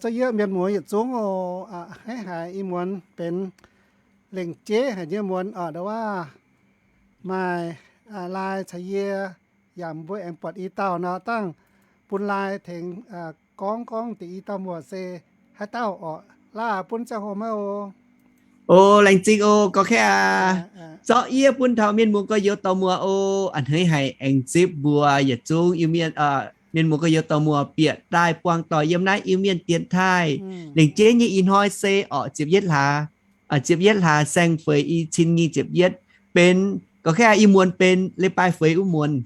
Zorqv yie mienh muoz yietc zungv oc, a'hneiv haic ih muonz benx lengc jeiv haic nyei muonz oc, ndau wuov maaih lai caux yie yaac mbuo aengx buatc i dauh nor, dangh bun lai tengx gorngv gorngv deix i dauh muoz se haaix dauh oc. Laaix bun ziangh hoc maiv oc. O, laengz zingh oc, gorx-kaeqv aac. Zorqv yie bun taux mienh muoz gorx-youz dorh muoz oc. A'hneiv haic aengx zipv mbuo yietc zungv Iu-Mienh, mienh muoz gorx-youz dorh muoz bieqc daaih buangh doic yiem naaiv Iu-Mienh dienx taaih. Lengc jeiv nyei ih hnoi se orqc, ziepc yietv hlaax, ziepc yietv hlaax saeng-feix i cin nyic ziepc yietv, benx gorx-kaeqv aac, ih muonz benx leiz-baaix feix wuov muonz.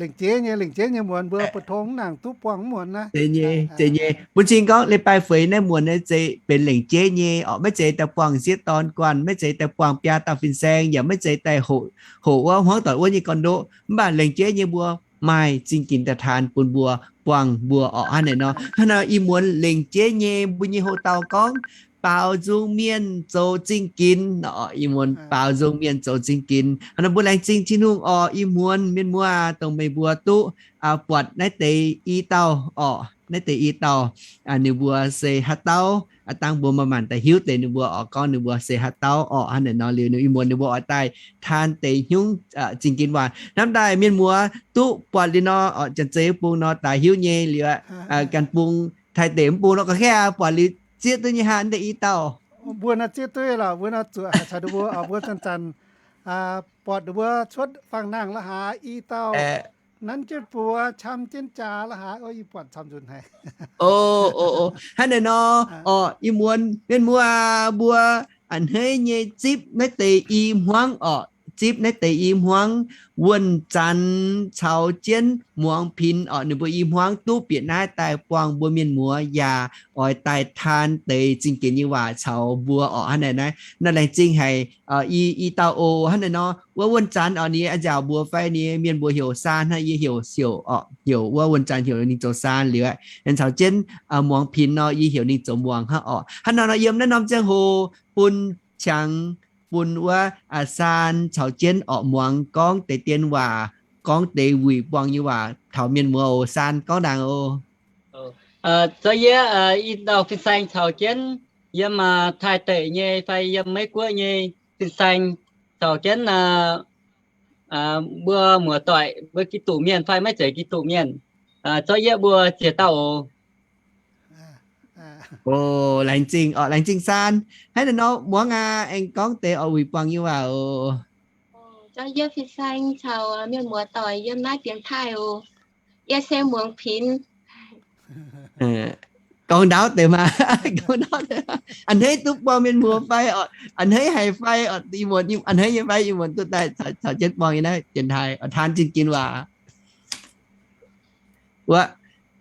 Lengc jeiv nyei, lengc jeiv nyei muonz mbuo bu tong nangc duqv buangh wuov muonz naaiv. Zeiz nyei, zeiz nyei. Bun cing gorngv leiz-baaix feix naaiv muonz naaiv zeiz benx lengc jeiv nyei orqc, maiv zeiz daaih buangh sieqv dorn guanh, maiv zeiz daaih buangh biaa dauh fin-saeng, yaac maiv zeiz daaih hoqc, hoqc wuov hmuangv doic wuov nyei gorn-ndoqv. Mv baac lengc jeiv nyei mbuo maaih zingh ginx daaih taan bun mbuo buangh mbuo orqc. Hnangv naaic nor, hnangv nor ih muonz lengc jeiv nyei mbuo nyei hoc-dauh gorngv baaux nzung mienh zoux zingh ginx orqc. Ih muonz baaux nzung mienh zoux zingh ginx. Hnangv nor mbuo laengz zingh Tin-Hungh orqc. Ih muonz mienh muoz aac, dongh meih mbuo duqv buatc naaiv deix i dauh orqc, naaiv deix i dauh, ninh mbuo se haaix dauh, dangh mbuo maaih maanc daaih hiuv deix ninh mbuo orqc, gorngv ninh mbuo se haaix dauh orqc. Hnangv naaic nor liuz, ih muonz ninh mbuo oix daaih taan deix hnyungv zingh ginx waac. Hnamv daaih mienh muoz duqv buatc liuz nor orqc, janx-zei bung nor daaih hiuv nyei liuz, gan bung taaih deix mv bung nor, gorx-kaeqv aac, buatc liuz zieqv duqv nyei hnangv naaiv deix i dauh. Mbuo naaiv zieqv duqv lorqc, mbuo naaiv zuqc haaix caux ninh mbuo, mbuo zanc-zanc buatc ninh mbuo cuotv fangx nangh la'haaix i dauh, nanv jienv buoz, qam jienv jaax la'haaix, o, yie buatc camv nzunc haic. O, o, o, hnangv naaic nor orqc, ih muonz mienh muoz mbuo a'hneiv nyei zipv naaiv deix i hmuangv orqc, zipv naaiv deix i hmuangv, Wuonh Zanx caux jienv Muangz Pinx orqc, ninh mbuo i hmuangv duqv bieqc naaiv daaih buangh mbuo mienh muoz yaac oix daaih taan deix zingh ginx nyei waac caux mbuo orqc. Hnangv naaic naaiv, naaiv laengz zingh haic i, i dauh oc. Hnangv naaic nor, wuov Wuonh Zanx orqc, ninh nyei a'nziaauc mbuox fai ninh nyei mienh mbuox heuc Saan hnangv, yie heuc, heuc orqc, heuc wuov Wuonh Zanx heuc ninh zoux Saan liuz, ninh caux jienv Muangz Pinx nor, yie heuc ninh zoux Muangz hnangv orqc. Hnangv nor nor, yiem naaiv norm ziangh hoc bun qangx bun wuov Saan caux jienv orqc Muangz gorngv deix dien waac, gorngv deix wuic buangh nyei waac taux mienh muoz oc. Saan gorngv ndaangc oc. Zorqv yie i dauh fin-saeng caux jienv yiem Taiv-Deic nyei fai yiem Meiv Guoqv nyei fin-saeng caux jienv mbuo muoz-doic, mbuo Giduc mienh fai maiv zeiz Giduc mienh, zorqv yie mbuo ziex dauh oc. O, laengz zingh orqc, laengz zingh Saan. Hnangv naaic nor, Muangz aac, aengx gorngv deix orqc wuic buangh nyei waac oc. Zorqv yie fin-saeng caux mienh muoz-doic yiem naaiv dienx taaih oc. Yie se Muangz Pinx. Gorngv ndaauv deix maah, gorngv ndaauv deix. A'hneiv duqv buangh mienh muoz fai orqc, a'hneiv haiz fai orqc, ih muonz, a'hneiv nyei fai, ih muonz duqv daaih caux jienv buangh nyei naaiv dienx taaih, taan zingh ginx waac. Wuov,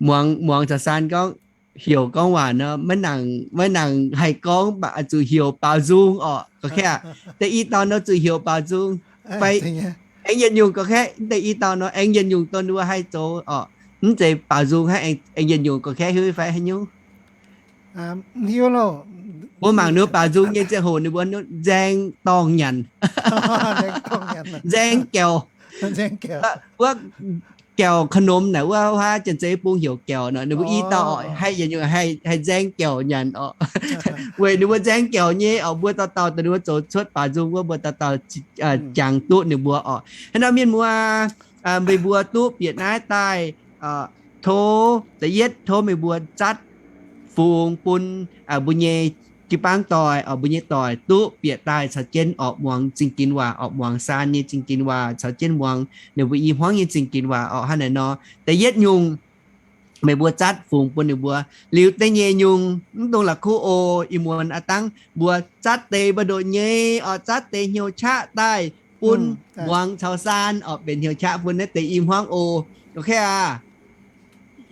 Muangz, Muangz caux Saan gorngv, heuc gorngv waac nor, maiv nangc, maiv nangc haih gorngv, mv baac zuqc heuc baaux nzung orqc. Gorqv-kaeqv, deix i dauh nor zuqc heuc baaux nzung. Fai aengx yietc nyungc gorqv-kaeqv, deix i dauh nor aengx yietc nyungc dongh ninh mbuo haih zoux orqc. Mv zeiz baaux nzung hnangv, aengx yietc nyungc gorqv-kaeqv hiuv fai haaix nyungc? Mbuo mangc ninh mbuo baaux nzung nyei ziangh hoc ninh mbuo nzaeng dorngh nyanc, nzaeng gaeqv. Wuov gaeqv ขนม naaic, wuov haav janx-zei bung heuc gaeqv nor, ninh mbuo i dauh orqc haih yietc nyungc haih nzaeng gaeqv nyanc orqc. Weic ninh mbuo nzaeng gaeqv nyei orqc, mbuo dauh dauh daaih ninh mbuo zoux cuotv baaux nzung wuov, mbuo dauh dauh jangx duqv ninh mbuo orqc. Hnangv nor mienh muoz, meih mbuo duqv bieqc naaiv daaih, tov, da'yietv tov meih mbuo zatv fungx bun mbuo nyei jiu-baang doic, mbuo nyei doic duqv bieqc daaih caux jienv orqc muangx zingh ginx waac, orqc muangx Saan nyei zingh ginx waac caux jienv muangx ninh mbuo i hmuangv nyei zingh ginx waac orqc. Hnangv naaic nor, da'yietv nyungc, meih mbuo zatv fungx bun ninh mbuo. Liuz da'nyeic nyungc, mv dungx la'kuqv oc. Ih muonz aav dangv mbuo zatv deix mbu'ndongx nyei orqc, zatv deix hnyouv qaqv daaih bun muangx caux Saan orqc, benx hnyouv qaqv bun naaiv deix i hmuangv oc. Gorqv-kaeqv aac,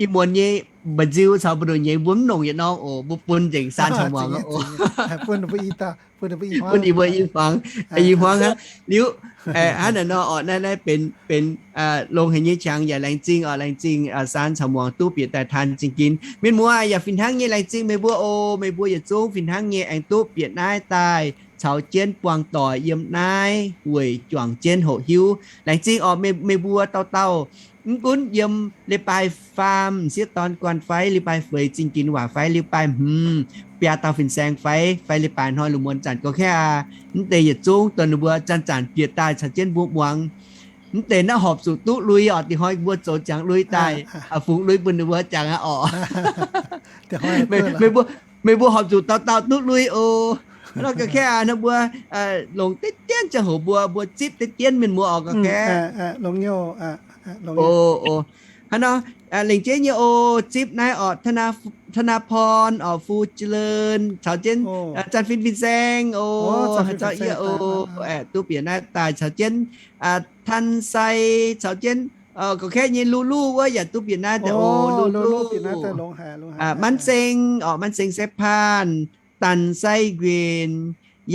ih muonz nyei mba'nziu caux mbu'ndongx nyei mbuo mv longc yietc norm oc, mbuo bun nzengc Saan caux muangx oc. Bun yie mbuo i hmuangv, i hmuangv hnangv. Liuz, hnangv naaic nor orqc, naaiv, naaiv benx, benx longx haic nyei qangx yaac laengz zingh orqc, laengz zingh Saan caux muangx duqv bieqc daaih taan zingh ginx. Mienh muoz yaac fih hnangv nyei laengz zingh meih mbuo oc. Meih mbuo yietc zungv fih hnangv nyei aengx duqv bieqc naaiv daaih caux jienv buangh doic yiem naaiv weic juangc jienv hoqc hiuv. Laengz zingh orqc, meih mbuo dauh dauh, mv gunv yiem leiz-baaix faam m'sieqv dorn guanh fai leiz-baaix feix zingh ginx waac fai leiz-baaix hmz biaa dauh fin-saeng fai, fai leiz-baaix hnoi lungh muonz zanc gorx-kaeqv aqv, mv deix yietc zungv dongh ninh mbuo zanc-zanc bieqc daaih caux jienv mbuo muangx. Mv deix naaiv horpc zuqc duqv lui orqc, dingc hnoi mbuo zoux ziangx lui daaih, fungx lui bun ninh mbuo jangx aqv orqc. Meih mbuo horpc zuqc dauh dauh duqv lui oc. Nor gorx-kaeqv aqv, nor mbuo longc deix dienv ziangh hoc mbuo, mbuo zipv deix dienv mienh muoz orqc gorx-kaeqv. Hnangv nor, lengc jeiv nyei oc, zipv naaiv orqc, ธนาพร orqc, Fu Jiex Leun caux jienv Zanc Fin fin-saeng oc, haaix dauh yie oc, duqv bieqc naaiv daaih caux jienv Tan-sai caux jienv gorx-kaeqv nyei Lu Lu wuov yaac duqv bieqc naaiv daaih oc. Lu Lu, Manv Seng orqc, Manv Seng Saeqv Paanh, Danh Sai Nquenc,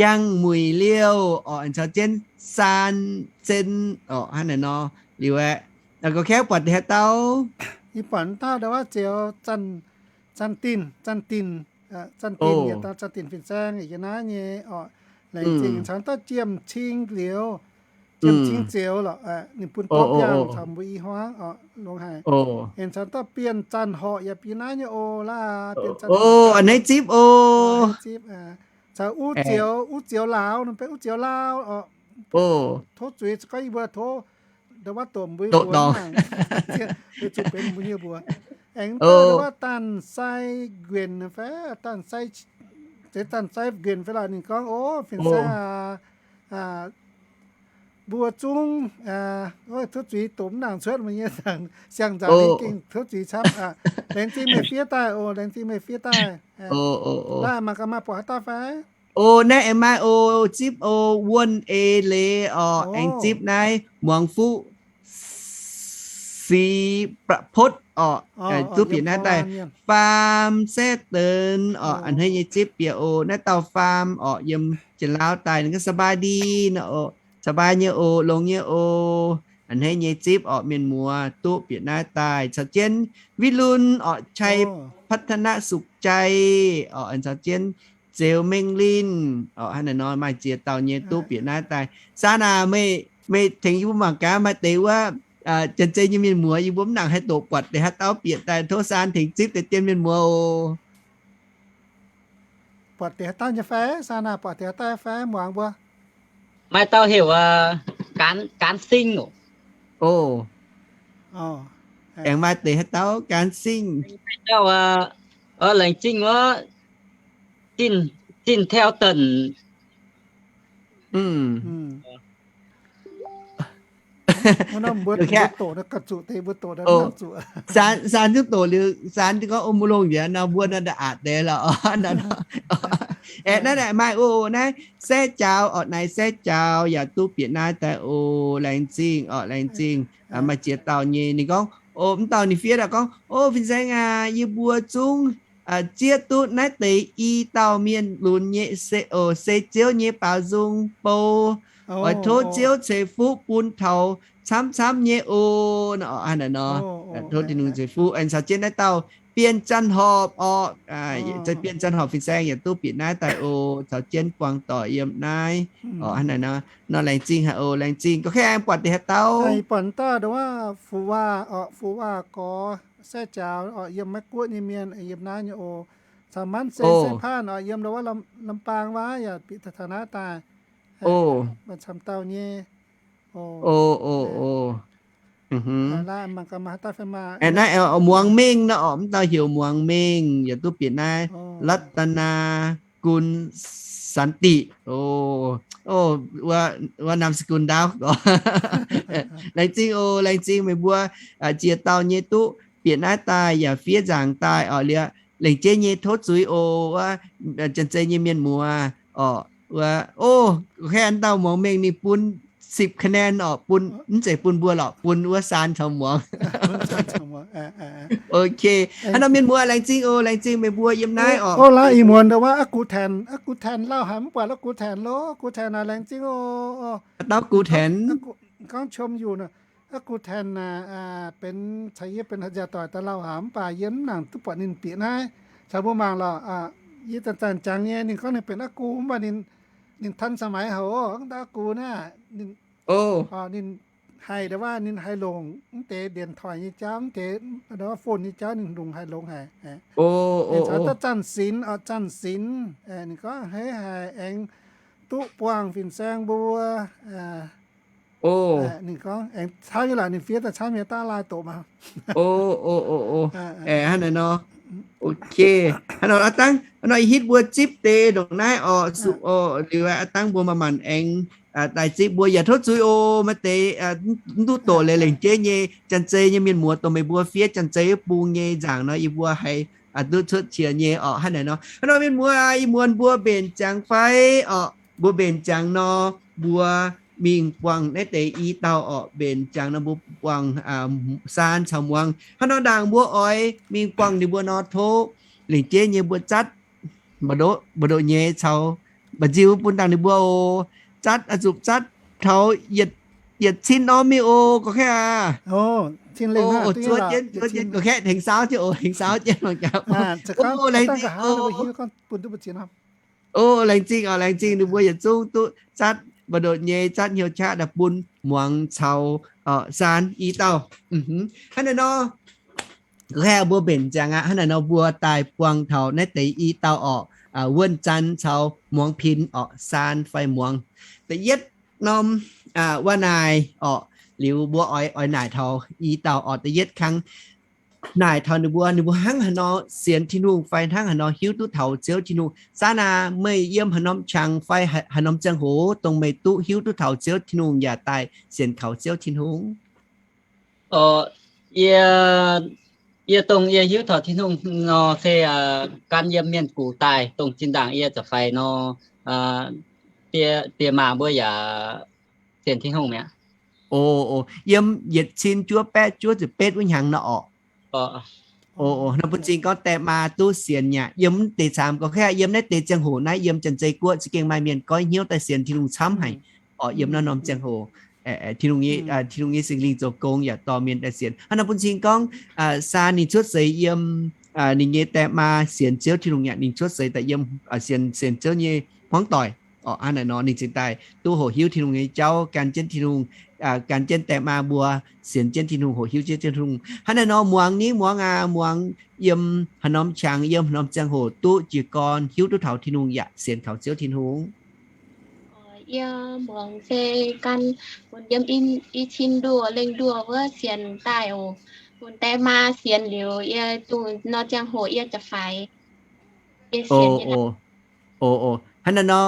Yangh Muic Liouh orqc, caux jienv Saan Sen orqc, hnangv naaic nor. Liuz aeqv, gorx-kaeqv buatc deix haaix dauh? Yie buatc dauh ndau wuov Zioux Zanh Dinh, Zanh Dinh, Zanh Dinh yietc dauh, Zanh Dinh fin-saeng yie naaiv nyei orqc. Laengz zingh. Caux dauh Jiem Cing Liuz, Jiem Cing Zioux lorqc, ninh bun borqv biangh caux mbuo i hmuangv orqc, longx haic. Aengx caux dauh Bienh Zanh Horqc yaac bieqc naaiv nyei oc, laaix Bienh Zanh Horqc. A'hneiv zipv oc. Caux Uv Zioux, Uv Zioux Lauz, ninh benx Uv Zioux Lauz orqc. Tov zuiz gorngv yie mbuo tov ndau wuov doqc mbuo mbuox mangc, weic zuqc benx mbuo nyei mbuox. Aengx ndau wuov Danh Sai Nquenc fai, Danh Sai, zeiz Danh Sai Nquenc fai lorqc, ninh gorngv, o, fin-saeng aac, mbuo zungv, tov zuiz doqc mv nangc cuotv mbuo nyei siang-nzangc, gengh tov zuiz camv. Laengz zingh meih fiev daaih oc, laengz zingh meih fiev daaih. Laaih mangc gaax maaih buatc haaix dauh fai? O, naaiv aengx maaih o, zipv o, Wuonh Eix Leiz orqc, aengx zipv naaiv Muangx Fuqv Six Prapotv orqc, duqv bieqc naaiv daaih Faam Saeqv Denx orqc, a'hneiv nyei zipv bieqc oc. Naaiv dauh Faam orqc, yiem Janx-Laauv daaih, ninh gorngv สบายดี nor oc, สบาย nyei oc, longx nyei oc. A'hneiv nyei zipv orqc, mienh muoz duqv bieqc naaiv daaih caux jienv Witv Lun orqc, ชัยพัฒนะสุขใจ orqc, caux jienv Zeux Mengh Linh orqc, hnangv naaic nor maaih ziex dauh nyei duqv bieqc naaiv daaih. Saan aac, meih, meih tengx yie mbuo mangc gaax maaih deix wuov Janx-Zei nyei mienh muoz, yie mbuo mv nangc haih doqc buatc deix haaix dauh bieqc daaih, tov Saan tengx zipv deix dien mienh muoz oc. Buatc deix haaix dauh nyei fai? Saan aac, buatc deix haaix dauh fai muangx mbuo? Maaih dauh heuc Gaax, Gaax Sing oc. O, aengx maaih deix haaix dauh Gaax Sing? Maaih dauh, laengz zingh wuov, Zinh, Zinh Theo Dần. Saan, Saan duqv doqc liuz, Saan gorngv, o, mbuo longx njiec nor, mbuo nor aqc deix lorqc. Aeqv, naaiv maaih o, naaiv แซ่จ๋าว orqc, naaiv แซ่จ๋าว yaac duqv bieqc naaiv daaih oc. Laengz zingh orqc, laengz zingh. Maaih ziex dauh nyei ninh gorngv, o, mv dauh ninh fiev daaih gorngv, o, fin-saeng aac, yie mbuo zungv zieqv duqv naaiv deix i dauh mienh lunx nyei se, o, se Ziouv nyei baaux nzung bou. Oix tov Ziouv ceix fuqv bun taux camv-camv nyei oc. Nor, hnangv naaic nor, tov Tin-Hungh ceix fuqv. Aengx caux jienv naaiv dauh Bienh Zanh Horpc orqc, Bienh Zanh Horpc fin-saeng yaac duqv bieqc naaiv daaih oc, caux jienv buangh doic yiem naaiv orqc. Hnangv naaic nor, nor laengz zingh haic oc, laengz zingh. Gorngv aengx buatc deix haaix dauh? Buatc dauh ndau wuov Fu Waac orqc, Fu Waac Gorx, แซ่จ๋าว orqc, yiem Meiv Guoqv nyei mienh, yiem naaiv nyei oc. Caux Manv Seng, แซ่พาน orqc, yiem ndau wuov Lam-, Lambaang wuov yaac bieqc taux naaiv daaih. Maaih camv dauh nyei. Naaiv Muangz Mengh nor orqc, mv dauh heuc Muangz Mengh yaac duqv bieqc naaiv รัตนากุลสันติ oc. Wuov นามสกุล ndaauv. Laengz zingh oc, laengz zingh meih mbuo ziex dauh nyei duqv bieqc naaiv daaih yaac fiev nzaangc daaih orqc. Liuz lengc jeiv nyei tov zuiz oc. Wuov Janx-Zei nyei mienh muoz orqc, wuov, o, แค่ dauh Muangz Mengh ninh bun สิบ คะแนน orqc, bun, mv zeiz bun mbuo lorqc, bun wuov Saan caux Muangz. Ok, hnangv nor mienh muoz laengz zingh oc, laengz zingh meih mbuo yiem naaiv orqc. O, laaix ih muonz ndau wuov A'gux Taenx, A'gux Taenx lauh haic mv buatc A'gux Taenx loh, A'gux Taenx aac laengz zingh oc. A'gux Taenx, gorngv ชมอยู่ nor, A'gux Taenx aac, benx caux yie benx nziaauc doic daaih lauh haic mv baac yie mv nangc duqv buatc ninh bieqc naaiv. Caux mbuo mangc lorqc, yie zanc-zanc jangx nyei ninh gorngv ninh benx A'gux mv baac ninh ninh ทันสมัย haic oc, mv daaih gux naaiv. Ninh, ninh haih, da'waav ninh haih longc mv deix điện thoại nyei jauv, mv deix phone nyei jauv ninh longc haih longx haic. Ninh caux da'zanh sinx, zanh sinx, ninh gorngv heix haic aengx duqv buangh fin-saeng mbuo. Ninh gorngv aengx camv nyei lorqc, ninh fiev daaih camv nyei, daav laai doqc maah. Hnangv naaiv nor. Ok. Hnangv nor aav dangv, hnangv nor ih hitv mbuo zipv deix ndongc naaiv oc, liuz aav dangv mbuo manc-manc aengx daaih zipv mbuo yaac tov zuiz oc. Maaih deix mv duqv doqc leiz lengc jeiv nyei, janx-zei nyei mienh muoz dongh meih mbuo fiev janx-zei wuov bung nyei nzaangc nor, yie mbuo haiz duqv cuotv qiex nyei oc. Hnangv naaiv nor, hnangv nor mienh muoz, ih muonz mbuo mbenc ziangx fai oc? Mbuo mbenc ziangx nor, mbuo mingh buangh naaiv deix i dauh oc. Mbenc ziangx nor mbuo buangh saan caux muangx. Hnangv nor ndaangc mbuo oix mingh buangh ninh mbuo nor, tov lengc jeiv nyei mbuo zatv mba'ndoqv, mba'ndoqv nyei caux mba'nziu bun dangh ninh mbuo oc. Zatv, zuqc zatv taux yietc cin norm mingh oc, gorqv-kaeqv aac. Zuov jienv, zuov jienv, gorqv-kaeqv tengx saauv jienv oc, tengx saauv jienv mangc gaax. O, laengz zingh oc, laengz zingh oc, laengz zingh ninh mbuo yietc zungv duqv zatv mba'ndoqv nyei, zatv hnyouv qaqv daaih bun muangx caux saan i dauh. Hnangv naaiv nor, gorqv-kaeqv mbuo mbenc ziangx aqv. Hnangv naaiv nor mbuo daaih buangh taux naaiv deix i dauh orqc, wuonh zan caux muangx pin orqc, saan fai muangx. Da'yietv norm waac-naaic orqc, liuz mbuo oix, oix naaic taux i dauh orqc. Da'yietv kang naaic taux ninh mbuo, ninh mbuo hnangv haaix nor sienx Tin-Hungh fai hnangv haaix nor hiuv duqv taux Ziouv Tin-Hungh. Saan aac, meih yiem haaix norm qangx fai haaix norm ziangh hoc dongh meih duqv hiuv duqv taux Ziouv Tin-Hungh yaac daaih sienx kaux Ziouv Tin-Hungh? Yie, yie dongh yie hiuv taux Tin-Hungh nor se gan yiem mienh gux daaih, dongh zinh ndaangc yie za'faix nor, die maa mbuo yaac sienx Tin-Hungh mi'aqv. O, yiem yietc cin juov baeqv juov ziepc betv wuov hnyangx nor orqc. O, nor bun cing gorngv die maa duqv sienx mi'aqv. Yiem mv deix camv, gorqv-kaeqv yiem naaiv deix ziangh hoc naaiv, yiem Janx-Zei Guoqv za'gengh maaih mienh goiv hnyouv daaih sienx Tin-Hungh camv haic orqc. Yiem naaiv norm ziangh hoc, Tin-Hungh nyei, Tin-Hungh nyei Singx Lingh zoux gong yaac dorh mienh daaih sienx. Hnangv nor bun cing gorngv, Saan ninh cuotv seix yiem ninh nyei die maa sienx Ziouv Tin-Hungh yaac ninh cuotv seix daaih yiem sienx, sienx Ziouv nyei hmuangv doic orqc. Hnangv naaic nor ninh cingx daaih duqv hoqc hiuv Tin-Hungh nyei jauv, gan jienv Tin-Hungh, gan jienv die maa mbuo sienx jienv Tin-Hungh, hoqc hiuv jienv Tin-Hungh. Hnangv naaic nor muangx ni, muangx aac, muangx yiem haaix norm qangx, yiem haaix norm ziangh hoc duqv jiez gorn hiuv duqv taux Tin-Hungh yaac sienx kaux Ziouv Tin-Hungh? Yie muangx se gan bun yiem i cin nduoh lengh nduoh wuov sienx daaih oc. Bun die maa sienx liuz, yie dongh nor ziangh hoc yie za'faix. O, hnangv naaic nor,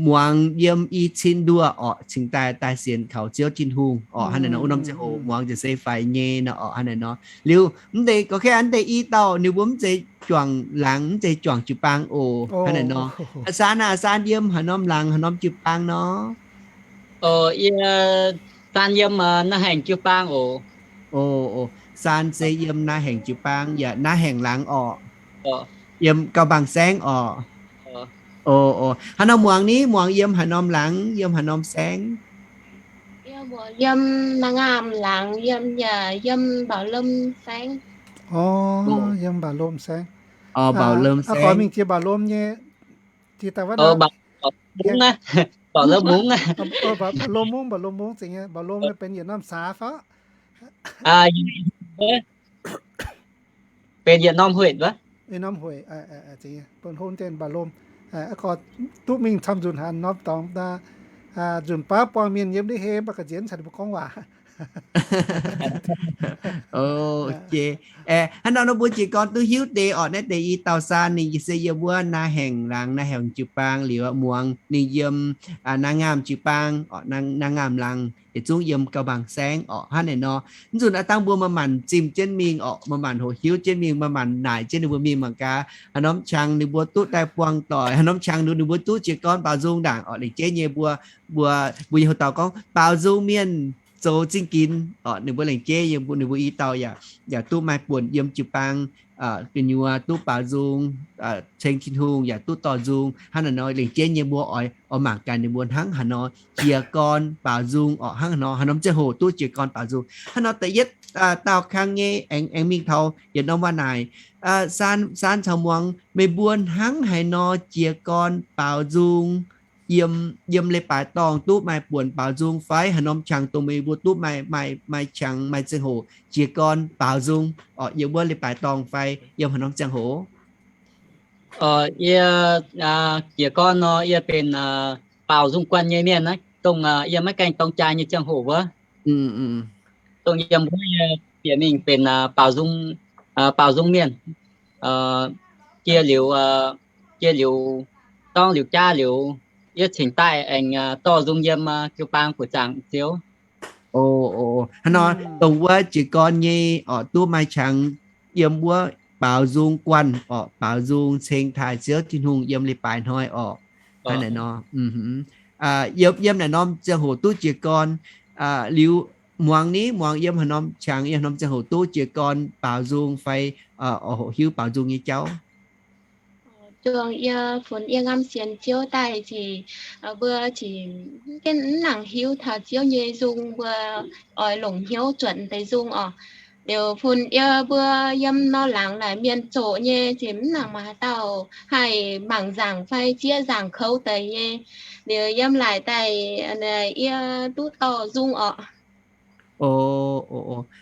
muangx yiem i cin nduoh orqc, cingx daaih daaih sienx kaux Ziouv Tin-Hungh orqc. Hnangv naaic nor wuov norm ziangh hoc muangx ziouc se faix nyei nor orqc. Hnangv naaic nor liuz, mv deix gorqv-kaeqv aa, mv deix i dauh ninh mbuo mv zeiz juangc laangz, mv zeiz juangc jiu-baang oc. Hnangv naaic nor, Saan aac, Saan yiem haaix norm laangz, haaix norm jiu-baang nor? Yie, Saan yiem Naa Haengc jiu-baang oc. O, Saan se yiem Naa Haengc jiu-baang yaac Naa Haengc laangz orqc. Yiem Gau Mbaang Saengv orqc. O, hnangv nor muangx ni, muangx yiem haaix norm laangz, yiem haaix norm saengv? Yiem Naa Ngaamh laangz, yiem, yiem Mbaaux Lomh Saengv. O, yiem Mbaaux Lomh Saengv. Mbaaux Lomh Saengv. Mingh jiex Mbaaux Lomh nyei, jiex daaih wuov, Mbaaux Lomh Mungv, Mbaaux Lomh Mungv, Mbaaux Lomh Mungv zingx nyei, Mbaaux Lomh benx yietc norm saax fai? Benx yietc norm hueic wuov. Norm hueic, bun hlo deix Mbaaux Lomh. Gorx duqv mingh camv nzunc haaix norm dorngx, nzunc baav buangh mienh yiem ndiev hei mv baac ga'nziex caux ninh mbuo gorngv waac. Hnangv nor nor mbuo jiez gorn duqv hiuv deix orqc, naaiv deix i dauh Saan ninh se yiem wuov Naa Haengc laangz, Naa Haengc jiu-baang liuz muangx ninh yiem Naa Ngaamh jiu-baang orqc, Naa Ngaamh laangz yietc zungv yiem Gau Mbaang Saengv orqc. Hnangv naaic nor, mv nzunc aav dangh mbuo manc-manc zimh jienv mingh orqc, manc-manc hoqc hiuv jienv mingh, manc-manc naaic jienv ninh mbuo mangc gaax haaix norm qangx ninh mbuo duqv daaih buangh doic, haaix norm qangx ninh mbuo duqv jiez gorn baaux nzung ndaangc orqc. Lengc jeiv nyei mbuo, mbuo, mbuo nyei houx-dauh gorngv baaux nzung mienh zoux zingh ginx orqc. Ninh mbuo lengc jeiv nyei mbuo, ninh mbuo i dauh yaac, yaac duqv maaih buonc yiem jiu-baang gu'nyuoz duqv baaux nzung, ceng Tin-Hungh yaac duqv dorh nzung. Hnangv naaic nor lengc jeiv nyei mbuo oix, oix mangc gaax ninh mbuo hnangv haaix nor jiez gorn baaux nzung orqc. Hnangv haaix nor, haaix norm ziangh hoc duqv jiez gorn baaux nzung. Hnangv nor da'yietv dauh kang nyei aengx, aengx mingh taux yietc norm waac naaic, Saan, Saan caux muangx, meih mbuo hnangv haaix nor jiez gorn baaux nzung? yiem, yiem leiz-baaix dorngh duqv maaih buonc baaux nzung fai haaix norm qangx dongh meih mbuo duqv maaih, maaih, maaih qangx maaih ziangh hoc jiez gorn baaux nzung orqc, yiem wuov leiz-baaix dorngh fai yiem haaix norm ziangh hoc? Yie jiez gorn nor, yie benx baaux nzung guanh nyei mienh naaiv, dongh yie maiv gaengh dorng jaa nyei ziangh hoc wuov. Dongh yiem wuov yie bieqc mingh benx baaux nzung, baaux nzung mienh. Jiex liuz, jiex liuz dorngv liuz jaav liuz, yie cingx daaih aengx dorh nzung yiem jiu-baang buoqc zaangc Ziouv. Hnangv nor, dongh wuov jiez gorn nyei orqc, duqv maaih qangx yiem wuov baaux nzung guanh orqc, baaux nzung ceng taaih Ziouv Tin-Hungh yiem leiz-baaix hnoi orqc. Hnangv naaic nor, yiem, yiem naaic norm ziangh hoc duqv jiez gorn. Liuz muangx ni, muangx yiem haaix norm qangx, yiem haaix norm ziangh hoc duqv jiez gorn baaux nzung fai oix hoqc hiuv baaux nzung nyei jauv? Zuangx yie funx yie ngamv sienx Ziouv daaih cingx, mbuo cingx mv nangc hiuv taux Ziouv nyei nzung, mbuo oix longc hnyouv zuotc deix nzung orqc. Liuz funx yie mbuo yiem nor laangz naaic mienh zoqc nyei cingx mv nangc maaih haaix dauh haih mangc nzaangc fai zieqv nzaangc kouv deix nyei. Liuz yiem laaic daaih yie duqv dorh nzung orqc. O,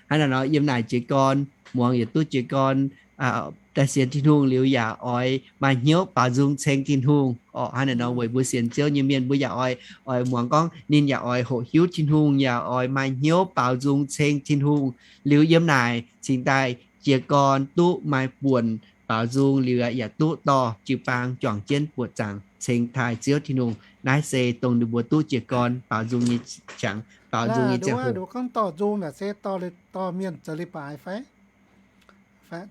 hnangv naaic nor yiem naaic jiez gorn, muangx yietc duqv jiez gorn, daaih sienx Tin-Hungh liuz yaac oix maaih hnyouv baaux nzung ceng Tin-Hungh orqc. Hnangv naaic nor weic mbuo sienx Ziouv nyei mienh mbuo yaac oix, oix muangx gorngv ninh yaac oix hoqc hiuv Tin-Hungh, yaac oix maaih hnyouv baaux nzung ceng Tin-Hungh. Liuz yiem naaic cingx daaih jiez gorn duqv maaih buonc baaux nzung liuz yaac duqv dorh jiu-baang juangc jienv buoqc zaangc ceng taaih Ziouv Tin-Hungh. Naaiv se dongh ninh mbuo duqv jiez gorn baaux nzung nyei qangx, baaux nzung nyei ziangh hoc. Gorngv dorh nzung naaic se dorh mienh zoux leiz-baaix fai?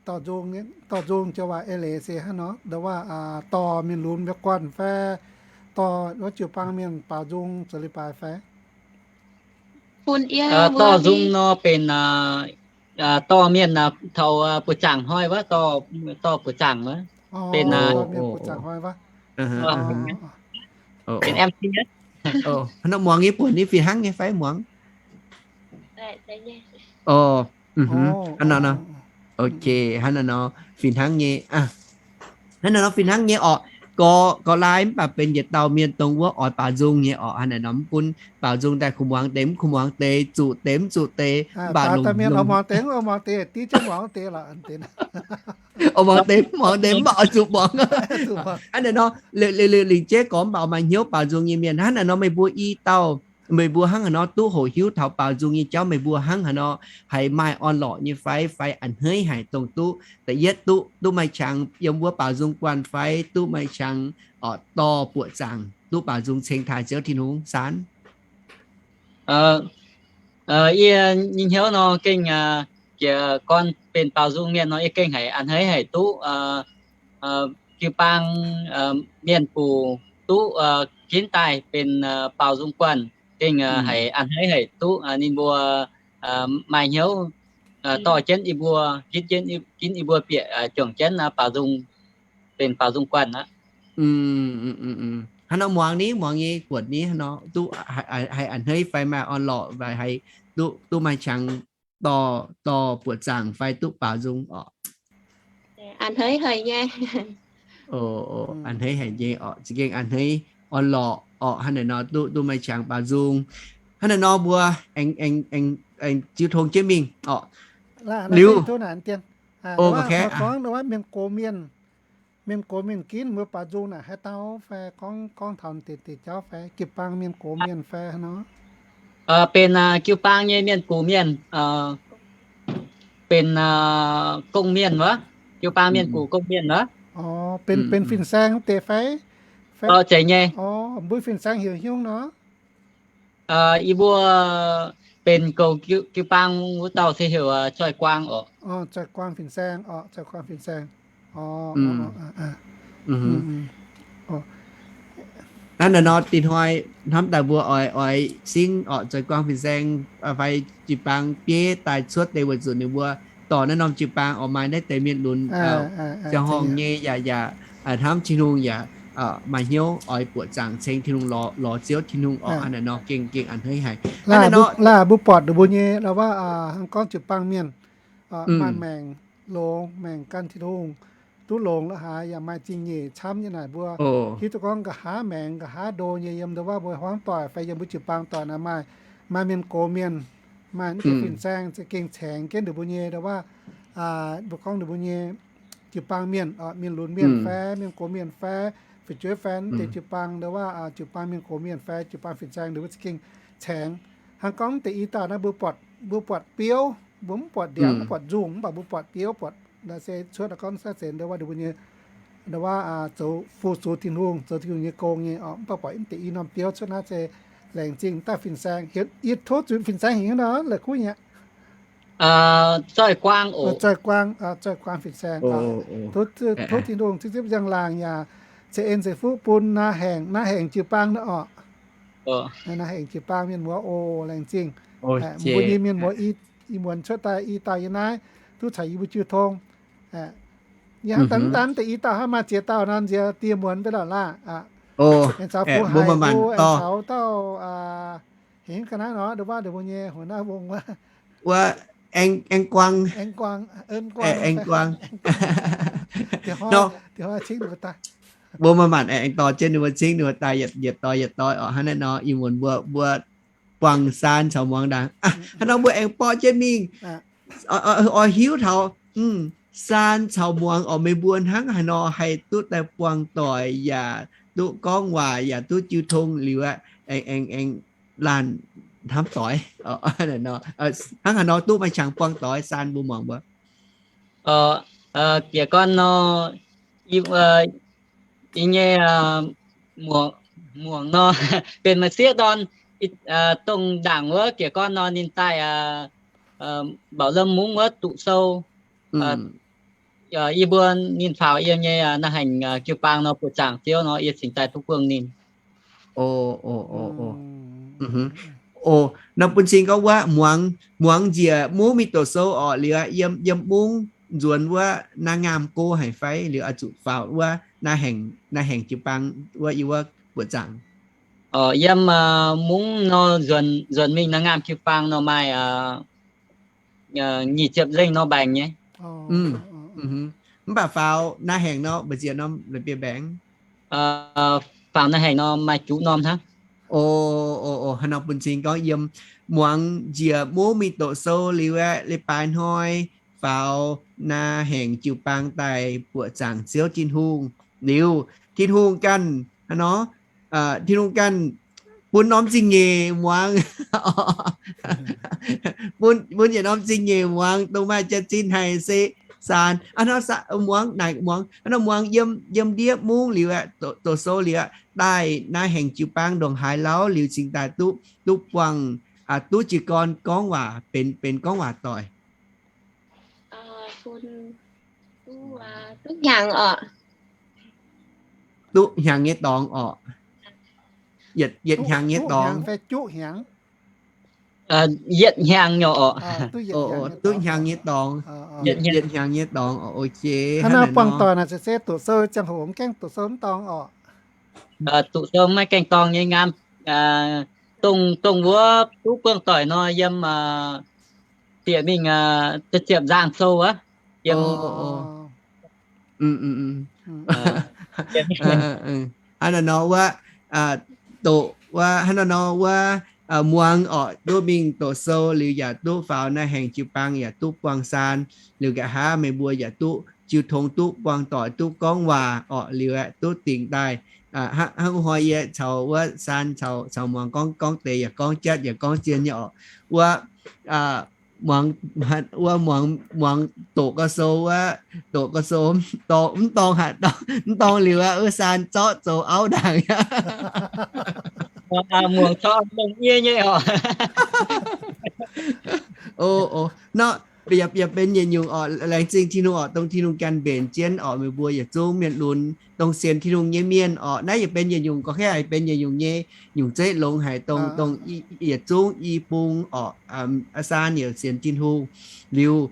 Dorh nzung, dorh nzung joux waac eix leiz se hnangv nor, ndo waac dorh mienh lunx mbiauz guanh fai dorh wuov jiu-baang mienh baaux nzung zoux leiz-baaix fai? Dorh nzung nor benx dorh mienh taux buoqc zaangc hnoi wuov, dorh buoqc zaangc wuov, benx mienh buoqc zaangc hnoi wuov. Benx M C. Hnangv nor muangx nyei buonc ni fih hnangv nyei fai muangx? Hnangv nor, ok, hnangv nor fih hnangv nyei. Hnangv nor fih hnangv nyei orqc. Gorx, gorx laai mv baac benx yietc dauh mienh dongh wuov oix baaux nzung nyei orqc. Hnangv naaic nor mv gunv baaux nzung daaih kuh muangx deix mv kuh muangx deix, zuqc deix mv zuqc deix, mv baac longc, muangx deix, div jienv muangx deix lorqc. Oix muangx deix mv muangx deix mv baac oix zuqc muangx. Hnangv naaic nor, lingc jeiv gorngv mv baac maaih hnyouv baaux nzung nyei mienh. Hnangv naaic nor meih mbuo i dauh, meih mbuo hnangv haaix nor duqv hoqc hiuv taux baaux nzung nyei jauv? Meih mbuo hnangv haaix nor, haiz maaih orn-lorqc nyei fai, fai a'hneiv haic dongh duqv da'yietv duqv, duqv maaih qangx yiem wuov baaux nzung guanh fai duqv maaih qangx orqc dorh buoqc zaangc duqv baaux nzung ceng taaih Ziouv Tin-Hungh saanv? Yie nyei hnyouv nor gengh jiez gorn benx baaux nzung mienh nor, yie gengh haiz a'hneiv haic duqv jiu-baang mienh guc duqv ginv daaih benx baaux nzung guanh, gengh haiz a'hneiv haic duqv ninh mbuo maaih hnyouv dorh jienv yie mbuo, ginv yie mbuo bieqc juangc jienv baaux nzung, benx baaux nzung guanh aqv. Hnangv nor muangx ni, muangx nyei buonc ni hnangv nor duqv haiz a'hneiv fai maaih orn-lorqc fai haiz duqv, duqv maaih qangx dorh, dorh buoqc zaangc fai duqv baaux nzung orqc? A'hneiv haic nyei. A'hneiv haic nyei orqc, za'gengh a'hneiv orn-lorqc orqc. Hnangv naaic nor duqv, duqv maaih qangx baaux nzung. Hnangv naaic nor mbuo aengx, aengx, aengx jiu tong jienv mingh orqc. Liuz, gorngv mienh gox mienh, mienh gox mienh ginv mbuo baaux nzung naaic haaix dauh fai gorngv, gorngv taux deix, deix jauv fai jiu-baang mienh gox mienh fai hnangv nor? Benx jiu-baang nyei mienh gox mienh, benx gong mienh wuov, jiu-baang mienh gox gong mienh wuov. Benx fin-saeng deix fai? Zeiz nyei. Mbuo fin-saeng heuc hnyungv nor? Yie mbuo benx goux jiu-baang wuov dauh se heuc Zoih Guaang orqc. Zoih Guaang fin-saeng orqc, Zoih Guaang fin-saeng. Hnangv naaiv nor, dinh hnoi hnamv daaih mbuo oix, oix singv orqc, Zoih Guaang fin-saeng fai jiu-baang bieiv daaih cuotv deix weic zuqc ninh mbuo dorh naaiv norm jiu-baang oix maaih naaiv deix mienh lunx ziangh horngh nyei yaac, yaac hnamv Tin-Hungh yaac maaih hnyouv oix buoqc zaangc ceng Tin-Hungh, lorz, lorz Ziouv Tin-Hungh orqc. Hnangv naaiv nor gengh, gengh a'hneiv haic. Laaih mbuo buatc mbuo nyei la'waac hnangv gorngv jiu-baang mienh maaih maengc longx, maengc gan Tin-Hungh, duqv longx la'haaix, yaac maaih zingh nyeic camv nyei naaic. Mbuo hiuv duqv gorngv nqa'haav maengx, nqa'haav ndo nyei yiem ndau wuov mbuo hmuangv doic fai yiem mbuo jiu-baang doic naaic maaih, maaih mienh gox mienh, maaih mv deix fin-saeng za'gengh caengx jienv ninh mbuo nyei ndau wuov, mbuo gorngv ninh mbuo nyei jiu-baang mienh, mienh lunx mienh fai mienh gox mienh fai fu'jueiv fai mv deix jiu-baang ndau wuov, jiu-baang mienh gox mienh fai jiu-baang fin-saeng ninh mbuo za'gengh caengx. Hnangv gorngv mv deix i dauh naaiv mbuo buatc, mbuo buatc biouv, mbuo mv buatc ndiangx, mv buatc nzungh, mv baac mbuo buatc biouv, buatc naaiv se cuotv gorngv saav zenx ndau wuov ninh mbuo nyei ndau wuov zoux fu-sux Tin-Hungh, zoux Tin-Hungh nyei gong nyei oc. Mv baac buatc mv deix i norm biouv cuotv naaiv se laengz zingh daaih fin-saeng. Yie tov zuqc fin-saeng hingh nor, La'kuqv nyei. Zoih Guaang, Zoih Guaang, Zoih Guaang fin-saeng. Tov Tin-Hungh zipv zipv njang-laangc yaac ceix en ceix fuqv bun Naa Haengc, Naa Haengc jiu-baang naaiv oc. Naa Haengc jiu-baang mienh muoz oc, laengz zingh. Mbuo nyei mienh muoz i muonz cuotv daaih i dauh yiem naaiv duqv caux yie mbuo jiu tong. Yie hnamv daaih mv daan deix i dauh hnangv maaih ziex dauh nor nziex die muonz mbenc lorqc laah. Aengx caux Fu Haic, aengx caux dauh hengx ga'naaiv nor, ndau wuov ninh mbuo nyei huo naaiv wong wuov, wuov Aeng Guang, Aeng Guang, Aeng Guang, mbuo maaih maanc aengx dorh jienv ninh mbuo cingv ninh mbuo daaih yietc doix yietc doix oc. Hnangv naaiv nor ih muonz mbuo, mbuo buangh Saan caux Muangx ndaangc. Hnangv nor mbuo aengx borqv jienv mingh oix hiuv taux Saan caux Muangx oc, meih mbuo hnangv haaix nor haih duqv daaih buangh doic yaac duqv gorngv waac yaac duqv jiu tong liuz aqv, aengx, aengx, aengx laanh hnamv doic. Hnangv haaix nor duqv maaih qangx buangh doic, Saan mbuo Muangx mbuo? Jiez gorn nor, yie nyei muangx nor, benx maaih sieqv dorn, dongh ndaangc wuov jiez gorn nor ninh daaih Mbauh Lomv Mungv wuov doqc sou. Yie mbuo ninh faaux yiem nyei Naa Haengc jiu-baang nor buoqc zaangc Ziouv nor yie cingx daaih duqv buangh ninh. O, nor bun cing gorngv wuov Muangx, Muangx njiec mungv mingh doqc sou orqc, liuz yiem, yiem mungv nzuonx wuov Naa Ngaamv Go haic fai liuz oix zuqc faaux wuov Naa Haengc, Naa Haengc jiu-baang wuov, yie wuov buoqc zaangc? Yiem mungv nor nzuonx mingh Naa Ngaamv jiu-baang nor maaih nyic ziepc lengh nor mbaengx nyei. Mv baac faaux Naa Haengc nor mbu'ziex norm la'bieiv mbaengx? Faaux Naa Haengc nor maaih juqv norm hnangv. O, haaix nor bun cing gorngv yiem Muangx njiec mungv mingh doqc sou liuz aeqv, leiz-baaix hnoi faaux Naa Haengc jiu-baang daaih buoqc zaangc Ziouv Tin-Hungh liuz, Tin-Hungh ganh hnangv nor, Tin-Hungh ganh bun norm zingh nyeic Muangx, bun, bun yietc norm zingh nyeic Muangx dongh maaih jaax-zinh haic se Saan. Hnangv nor Muangx naaic Muangx, hnangv nor Muangx yiem, yiem ndiev mungv liuz aeqv, doqc sou liuz aeqv, daaih Naa Haengc jiu-baang ndongc haaix lauh liuz cingx daaih duqv, duqv buangh, duqv jiez gorn gorngv waac benx, benx gorngv waac doic? Duqv hnyangx nyei dorngx orqc. Yietc, yietc hnyangx nyei dorngx. Yietc hnyangx nyei orqc. Duqv hnyangx nyei dorngx. Yietc hnyangx nyei dorngx orqc. Ok. Hnangv naaiv buangh doic naaic se, se doqc sou ziangh hoc mv gaengh doqc sou mv dorngx orqc. Doqc sou maiv gaengh dorngx nyei ngaam. Dongh, dongh wuov duqv buangh doic nor yiem bieqc mingh ziepc nzaangh sou wuov. Yiem Hnangv naaiv nor wuov, doqc wuov, hnangv naaiv nor wuov, muangx orqc, duqv mingh doqc sou liuz yaac duqv faaux Naa Haengc jiu-baang yaac duqv buangh Saan, liuz nqa'haav meih mbuo yaac duqv jiu tong duqv buangh doic duqv gorngv waac orqc, liuz aeqv duqv dingc daaih. Hnangv hnoi yie caux wuov Saan caux, caux muangx gorngv, gorngv deix yaac gorngv jatv yaac gorngv zien nyei orqc. Wuov, muangx, wuov muangx, muangx doqc gau sou wuov, doqc gau sou mv dorngx, mv dorngx haic, mv dorngx liuz aqv, wuov Saan zorqv zoux auv ndaangc. Muangx zorqv longx yie nyei orqc. O, o, nor, yaac, yaac benx yietc nyungc orqc, laengz zingh Tin-Hungh orqc, dongh Tin-Hungh ganh mbenc jienv orqc, meih mbuo yietc zungv mienh lunx dongh sienx Tin-Hungh nyei mienh orqc. Naaiv yaac benx yietc nyungc, gorngv haaix yaac benx yietc nyungc nyei nyungc zeiv longx haic, dongh, dongh yietc zungv i bung orqc, Saan yaac sienx Tin-Hungh liuz,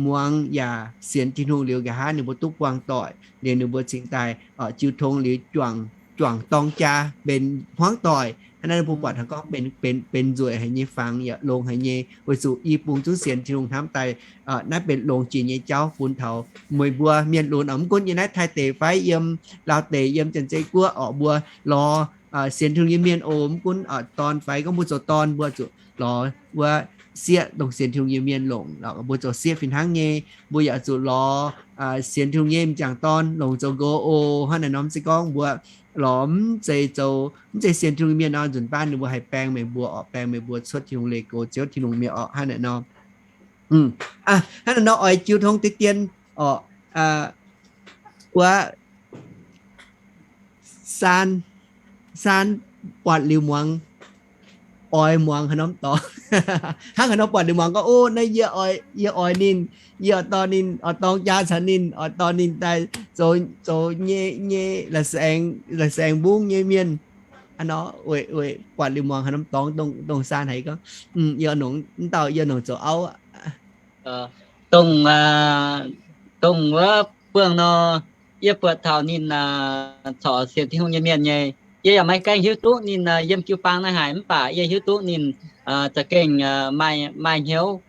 muangx yaac sienx Tin-Hungh liuz, nqa'haav ninh mbuo duqv buangh doic liuz, ninh mbuo cingx daaih jiu tong liuz juangc juangc dorng jaa, benx hmuangv doic. Hnangv naaiv mbuo buatc taux gorngv benx, benx, benx nzueic haic nyei fangx, yaac longx haic nyei, weic zuqc i bung zungv sienx Tin-Hungh hnamv daaih. Naaiv benx longx jiex nyei jauv bun taux meih mbuo mienh lunx oc. Mv gunv yiem naaiv Taiv deic fai yiem Laauv deic, yiem Janx-Zei guoqv oc, mbuo lorz sienx Tin-Hungh nyei mienh oc, mv gunv dorn fai gorngv mbuo zoux dorn, mbuo zuqc lorz wuov sieqv dongh sienx Tin-Hungh nyei mienh longc, mbuo zoux sieqv fih hnangv nyei. Mbuo yaac zuqc lorz sienx Tin-Hungh nyei m'jangc dorn longc zoux nqox oc. Hnangv naaiv nor, mv zeiz gorngv mbuo lorz mv zeiz zoux, mv zeiz sienx Tin-Hungh nyei mienh nor, nzunc baav ninh mbuo haih baeng meih mbuo oc, baeng meih mbuo cuotv Tin-Hungh leih gox, Ziouv Tin-Hungh mi'aqv oc. Hnangv naaiv nor, hnangv naaiv nor oix jiu tong deix dien oc. Wuov Saan, Saan buatc liuz muangx, oix muangx haaix norm dorngx. Hnangv haaix nor buatc liuz muangx gorngv, o, naaiv yie oix, yie oix ninh, yie oix dorh ninh, oix dorng jaa caux ninh, oix dorh ninh daaih zoux, zoux nyei, nyei la'saengx, la'saengx mbungv nyei mienh. Hnangv nor weic, weic buatc liuz muangx haaix norm dorngx dongh, dongh Saan haiz gorngv, yie nongc, mv dauh yie nongc zoux auv. Dongh, dongh wuov buangh nor, yie buatc taux ninh corc sienx Tin-Hungh nyei mienh nyei. Yie yaac maiv gaengh hiuv duqv ninh yiem jiu-baang naaiv haaix, mv baac yie hiuv duqv ninh za'gengh maaih, maaih hnyouv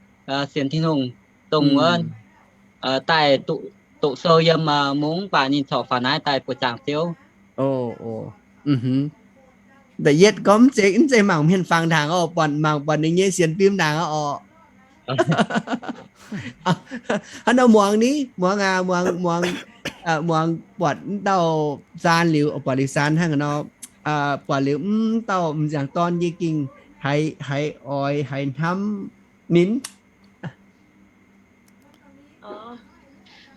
sienx Tin-Hungh, dongh wuov daaih doqc sou yiem mungv, mv baac ninh corc faaux naaiv daaih buoqc zaangc Ziouv. Da'yietv gorngv mv zeiz, mv zeiz mangc mienh fangx ndaangc oc, buatc, mangc buatc ninh nyei sienx fim ndaangc oc. Hnangv nor muangx ni, muangx aac, muangx, muangx, muangx buatc mv dauh Saan liuz, buatc liuz Saan hnangv nor, buatc liuz mv dauh m'jangc dorn yie gengh haiz, haiz oix, haiz hnamv ninh.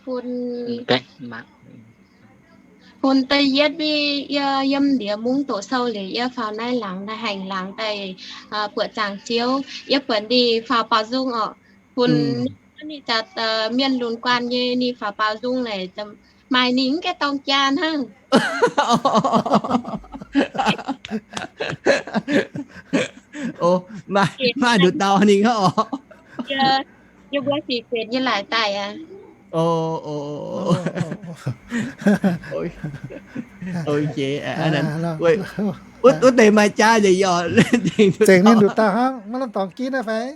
Bun, bun da'yietv ni, yie yiem ndiev mungv doqc sou liuz, yie faaux naaiv laangz, naaiv haengh laangz daaih buoqc zaangc Ziouv. Yie buatc ninh faaux baaux nzung oc. Bun ninh, ninh jaax mienh lunx guanh nyei, ninh faaux baaux nzung naaic, maaih ninh mv gaengh dorng jaa hnangv. O, maaih, maaih nduqc dauh ninh oc. Yie mbuo sic zenx nyei laaix daaih aqv. O, o, o. Wuov, wuov deix maaih jaa nzengc, zengc ninh nduqc dauh hnangv, maiv lamh dorngx ginv naaiv fai?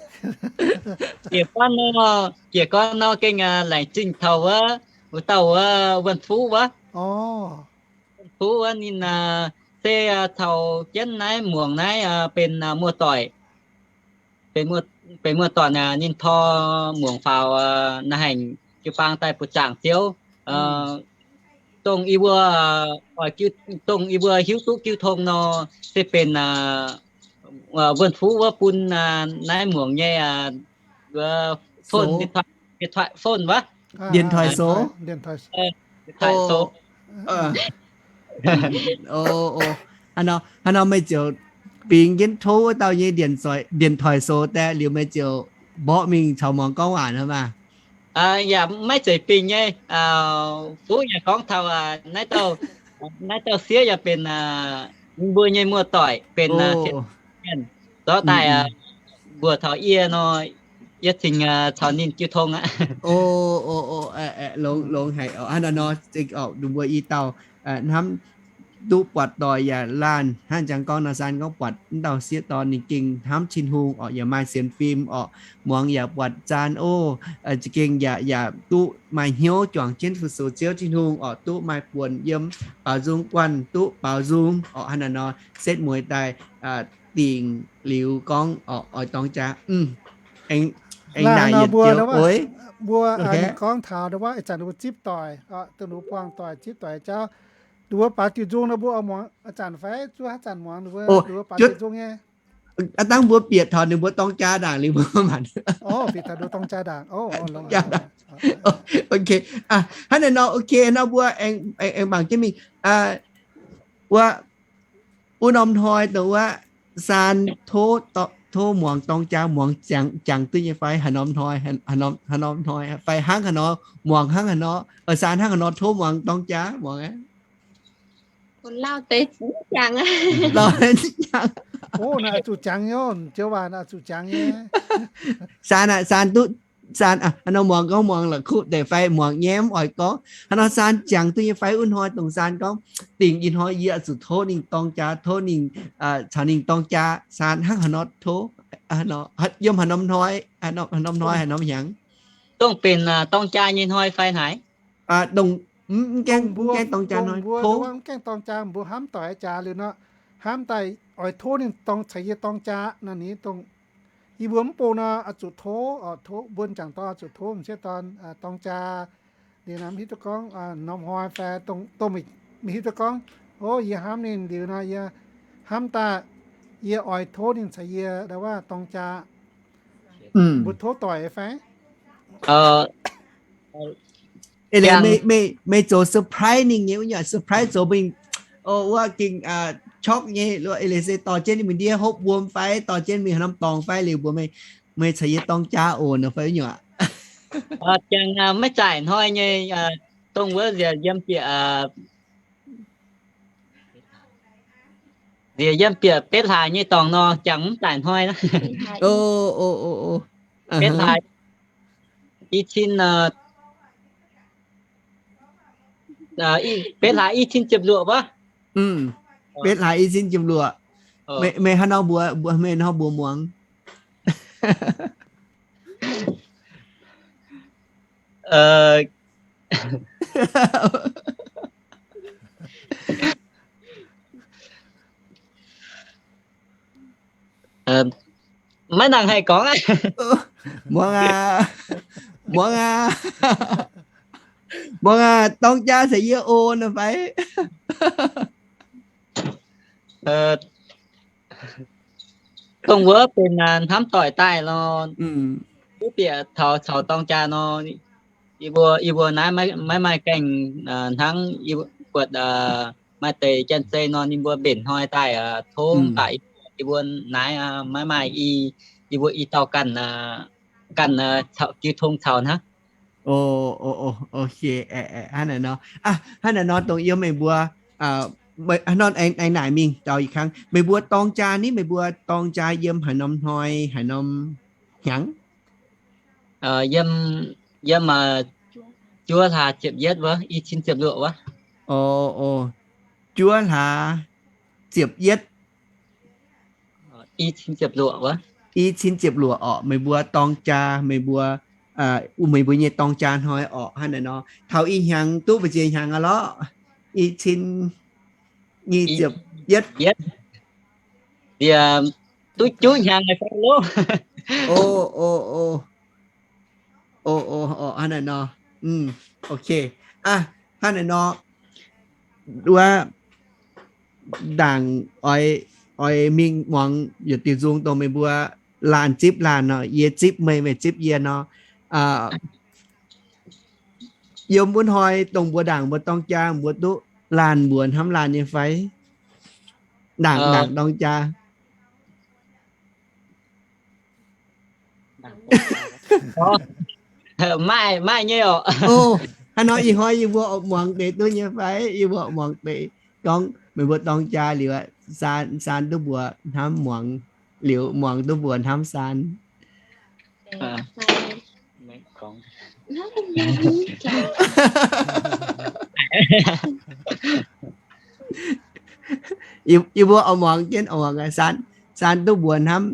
Jiez gorn nor, jiez gorn nor gengh laengz zingh taux wuov, wuov dauh wuov Wuonh Fuqv wuov. Wuonh Fuqv wuov ninh se caux jienv naaiv muangx naaiv benx muoz-doic. Benx muoz-doic, ninh tor muangx faaux naaiv haengh jiu-baang daaih buoqc zaangc Ziouv. Dongh yie mbuo, dongh yie mbuo hiuv duqv jiu tong nor, se benx Wuonh Fuqv wuov bun naaiv muangx nyei phone, điện thoại, điện thoại phone wuov. Điện thoại số. Điện thoại số. Hnangv nor, hnangv nor meih ziouc bingx jienv tov wuov dauh nyei điện thoại, điện thoại số daaih liuz meih ziouc mborqv mingh caux muangx gorngv waac hnangv maah? Yaac maiv zeiz bingx nyei. Fuqv yaac gorngv taux naaiv dauh, naaiv dauh sieqv yaac benx ninh mbuo nyei muoz-doic, benx mienh zorqv daaih mbuox taux yie nor, yie cingx caux ninh jiu tong aqv. Longx haic oc. Hnangv nor nor, ninh mbuo i dauh hnamv duqv buatc doic yaac laanh hnangv jangx gorngv nor, Saan gorngv buatc wuov dauh sieqv dorn ninh gengh hnamv Tin-Hungh oc, yaac maaih sienx fim oc, muangx yaac buatc Saan oc, za'gengh yaac, yaac duqv maaih hnyouv juangc jienv fu-sux Ziouv Tin-Hungh oc, duqv maaih buonc yiem baaux nzung guanh, duqv baaux nzung oc. Hnangv naaiv nor setv mueiz daaih dingc liuz gorngv oix dorng jaa. Aengx naaic yietc joux oc. Mbuo gorngv taux wuov, ih zanc ninh mbuo zipv doic, dongh ninh mbuo buangh doic, zipv doic jauv, ninh mbuo baaux diuc nzung nor, mbuo oix muangx ih zanc fai zuov haaix zanc muangx ninh mbuo, ninh mbuo baaux diuc nzung nyei. Aav dangh mbuo bieqc taux ninh mbuo dorng jaa ndaangc liuz mbuo maanc. Ok, hnangv naaiv nor, ok, nor mbuo aengx, aengx mangc jienv mingh. Wuov, wuov norm hnoi dongh wuov Saan tov, tov muangx dorng jaa, muangx jangx duqv nyei fai? Haaix norm hnoi, haaix norm hnoi fai hnangv haaix nor, muangx hnangv haaix nor, Saan hnangv haaix nor tov muangx dorng jaa, muangx aqv? Lauh deix jangx. Lauh deix jangx. O, naaiv zuqc jangx nyei, joux waac naaiv zuqc jangx nyei. Saan aqv, Saan duqv Saan, haaix nor muangx gorngv muangx la'kuqv deix fai muangx nyei mv oix gorngv. Haaix nor Saan jangx duqv nyei fai wuov hnoi dongh Saan gorngv dingc ih hnoi yie oix zuqc tov ninh dorng jaa, tov ninh, caux ninh dorng jaa. Saan hnangv haaix nor tov, yiem haaix norm hnoi, haaix norm hnoi, haaix norm hnyangx? Dongh benx dorng jaa nyei hnoi fai haaix? Dongh mv gaengh, mv gaengh dorng jaa hnoi, tov. Mv gaengh dorng jaa, mbuo hnamv doic jaax liuz nor, hnamv daaih oix tov ninh dorng, caux yie dorng jaa nor, ninh dongh yie mbuo mv bung nor, oix zuqc tov, tov mbuo jangc dorn oix zuqc tov m'sieqv dorn dorng jaa. Liuz nor mv hiuv duqv gorngv norm hnoi fai dongh, dongh mv hiuv duqv gorngv, o, yie hnamv ninh liuz nor, yie hnamv daaih yie oix tov ninh caux yie ndau wuov dorng jaa. Mbuo tov doic fai? Eix leiz meih zoux surprise ninh nyei wuov nyuoqc, surprise zoux mingh, o, wuov gengh chok nyei. Eix leiz se dorh jienv ninh mingh ndiev hopv wuom fai dorh jienv mingh haaix norm dorngx fai liuz mbuox meih, meih caux yie dorng jaa oc nor fai wuov nyuoqc. Jangx maiv zaaic hnoi nyei, dongh wuov nziex yiem bieqc, nziex yiem bieqc betv hlaax nyei dorngx nor, jangx mv zaaic hnoi. Betv hlaax i cin, betv hlaax i cin ziepc luoqc wuov. Betv hlaax i cin ziepc luoqc. Meih, meih hnangv nor mbuox, meih hnangv nor mbuox muangx. Maiv nangc haih gorngv aqv. Muangx aac, muangx aac, muangx aac, dorng jaa caux yie oc nor fai? Dongh wuov benx hnamv doic daaih nor, duqv bieqc taux caux dorng jaa nor, yie mbuo, yie mbuo naaiv maiv maaih gaengh hnangv buatc maaih deix janx-zei nor, ninh mbuo mbenc hnoi daaih tov mv baac yie mbuo naaiv maiv maaih i, yie mbuo i dauh ganh, ganh jiu tong caux hnangv. Ok, hnangv naaic nor, hnangv naaic nor dongh yiem meih mbuo, hnangv nor aengx naaic mingh daux i kangv, meih mbuo dorng jaa ni, meih mbuo dorng jaa yiem haaix norm hnoi, haaix norm hnyangx? Yiem, yiem juov hlaax ziepc yietv wuov, i cin ziepc luoqc wuov. Juov hlaax ziepc yietv, i cin ziepc luoqc wuov. I cin ziepc luoqc orqc, meih mbuo dorng jaa, meih mbuo, meih mbuo nyei dorng jaa hnoi orqc, hnangv naaic nor. Taux ih hnyangx duqv mbu'ziex hnyangx aqv lorqc? I cin nyic ziepc yietv. Nziex duqv juqv hnyangx aqv loh. Hnangv naaic nor. Ok. Hnangv naaic nor, wuov ndaangc oix, oix mingh muangx yietc diuh nzung dongh meih mbuo laanh zipv laanh nor, yie zipv meih, meih zipv yie nor. Yiem wuov hnoi dongh mbuo ndaangc mbuo dorng jaa mbuo duqv laanh mbuox hnamv laanh nyei fai? Ndaangc, ndaangc dorng jaa. Maaih, maaih nyei orqc. Hnangv nor ih hnoi yie mbuo oix muangx deix duqv nyei fai? Yie mbuo oix muangx deix gorngv meih mbuo dorng jaa liuz, Saan duqv mbuox hnamv muangx, liuz muangx duqv mbuox hnamv Saan. Yie mbuo oix muangx jienv, oix muangx Saan, Saan duqv mbuox hnamv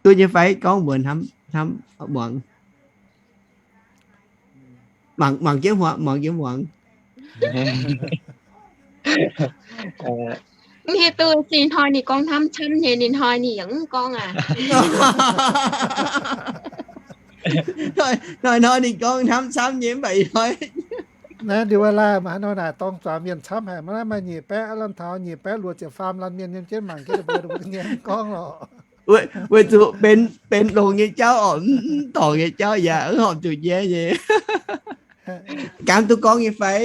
duqv nyei fai? Gorngv mbuox hnamv, hnamv muangx. Mangc, mangc jienv muangx, mangc jienv muangx. Mv hiuv duqv, ih hnoi ninh gorngv hnamv camv nyei, ninh hnoi ninh yaac mv gorngv aqv. Hnoi hnoi ninh gorngv hnamv camv nyei mv baac ih hnoi naaiv ndie wuov laanh maaih hnoi naaic dorng zuangx mienh camv haic, maiv maaih nyic baeqv, aav, laanh taux nyic baeqv luoqc ziepc faam laanh mienh yiem jienv mangc jienv mbuo nyei gorngv lorqc. Weic zuqc benx, benx longx nyei jauv orqc, mv dorngc nyei jauv yaac mv horpc zuqc nyei. Gaamv duqv gorngv nyei fai?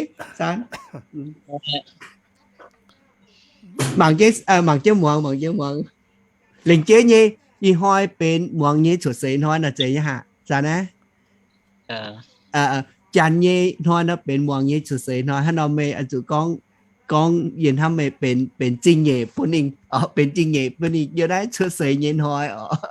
Mangc jienv, mangc jienv muangx, mangc jienv muangx. Lengc jeiv nyei, ih hnoi benx muangx nyei cuotv seix hnoi nor zeiz nyei haic, zanc naaiv. Janx nyei hnoi nor benx muangx nyei cuotv seix hnoi, hnangv nor meih oix zuqc gorngv, gorngv yie hnamv meih benx, benx zingh nyeic bun ninh, benx zingh nyeic bun ninh yiem naaiv cuotv seix nyei hnoi orqc.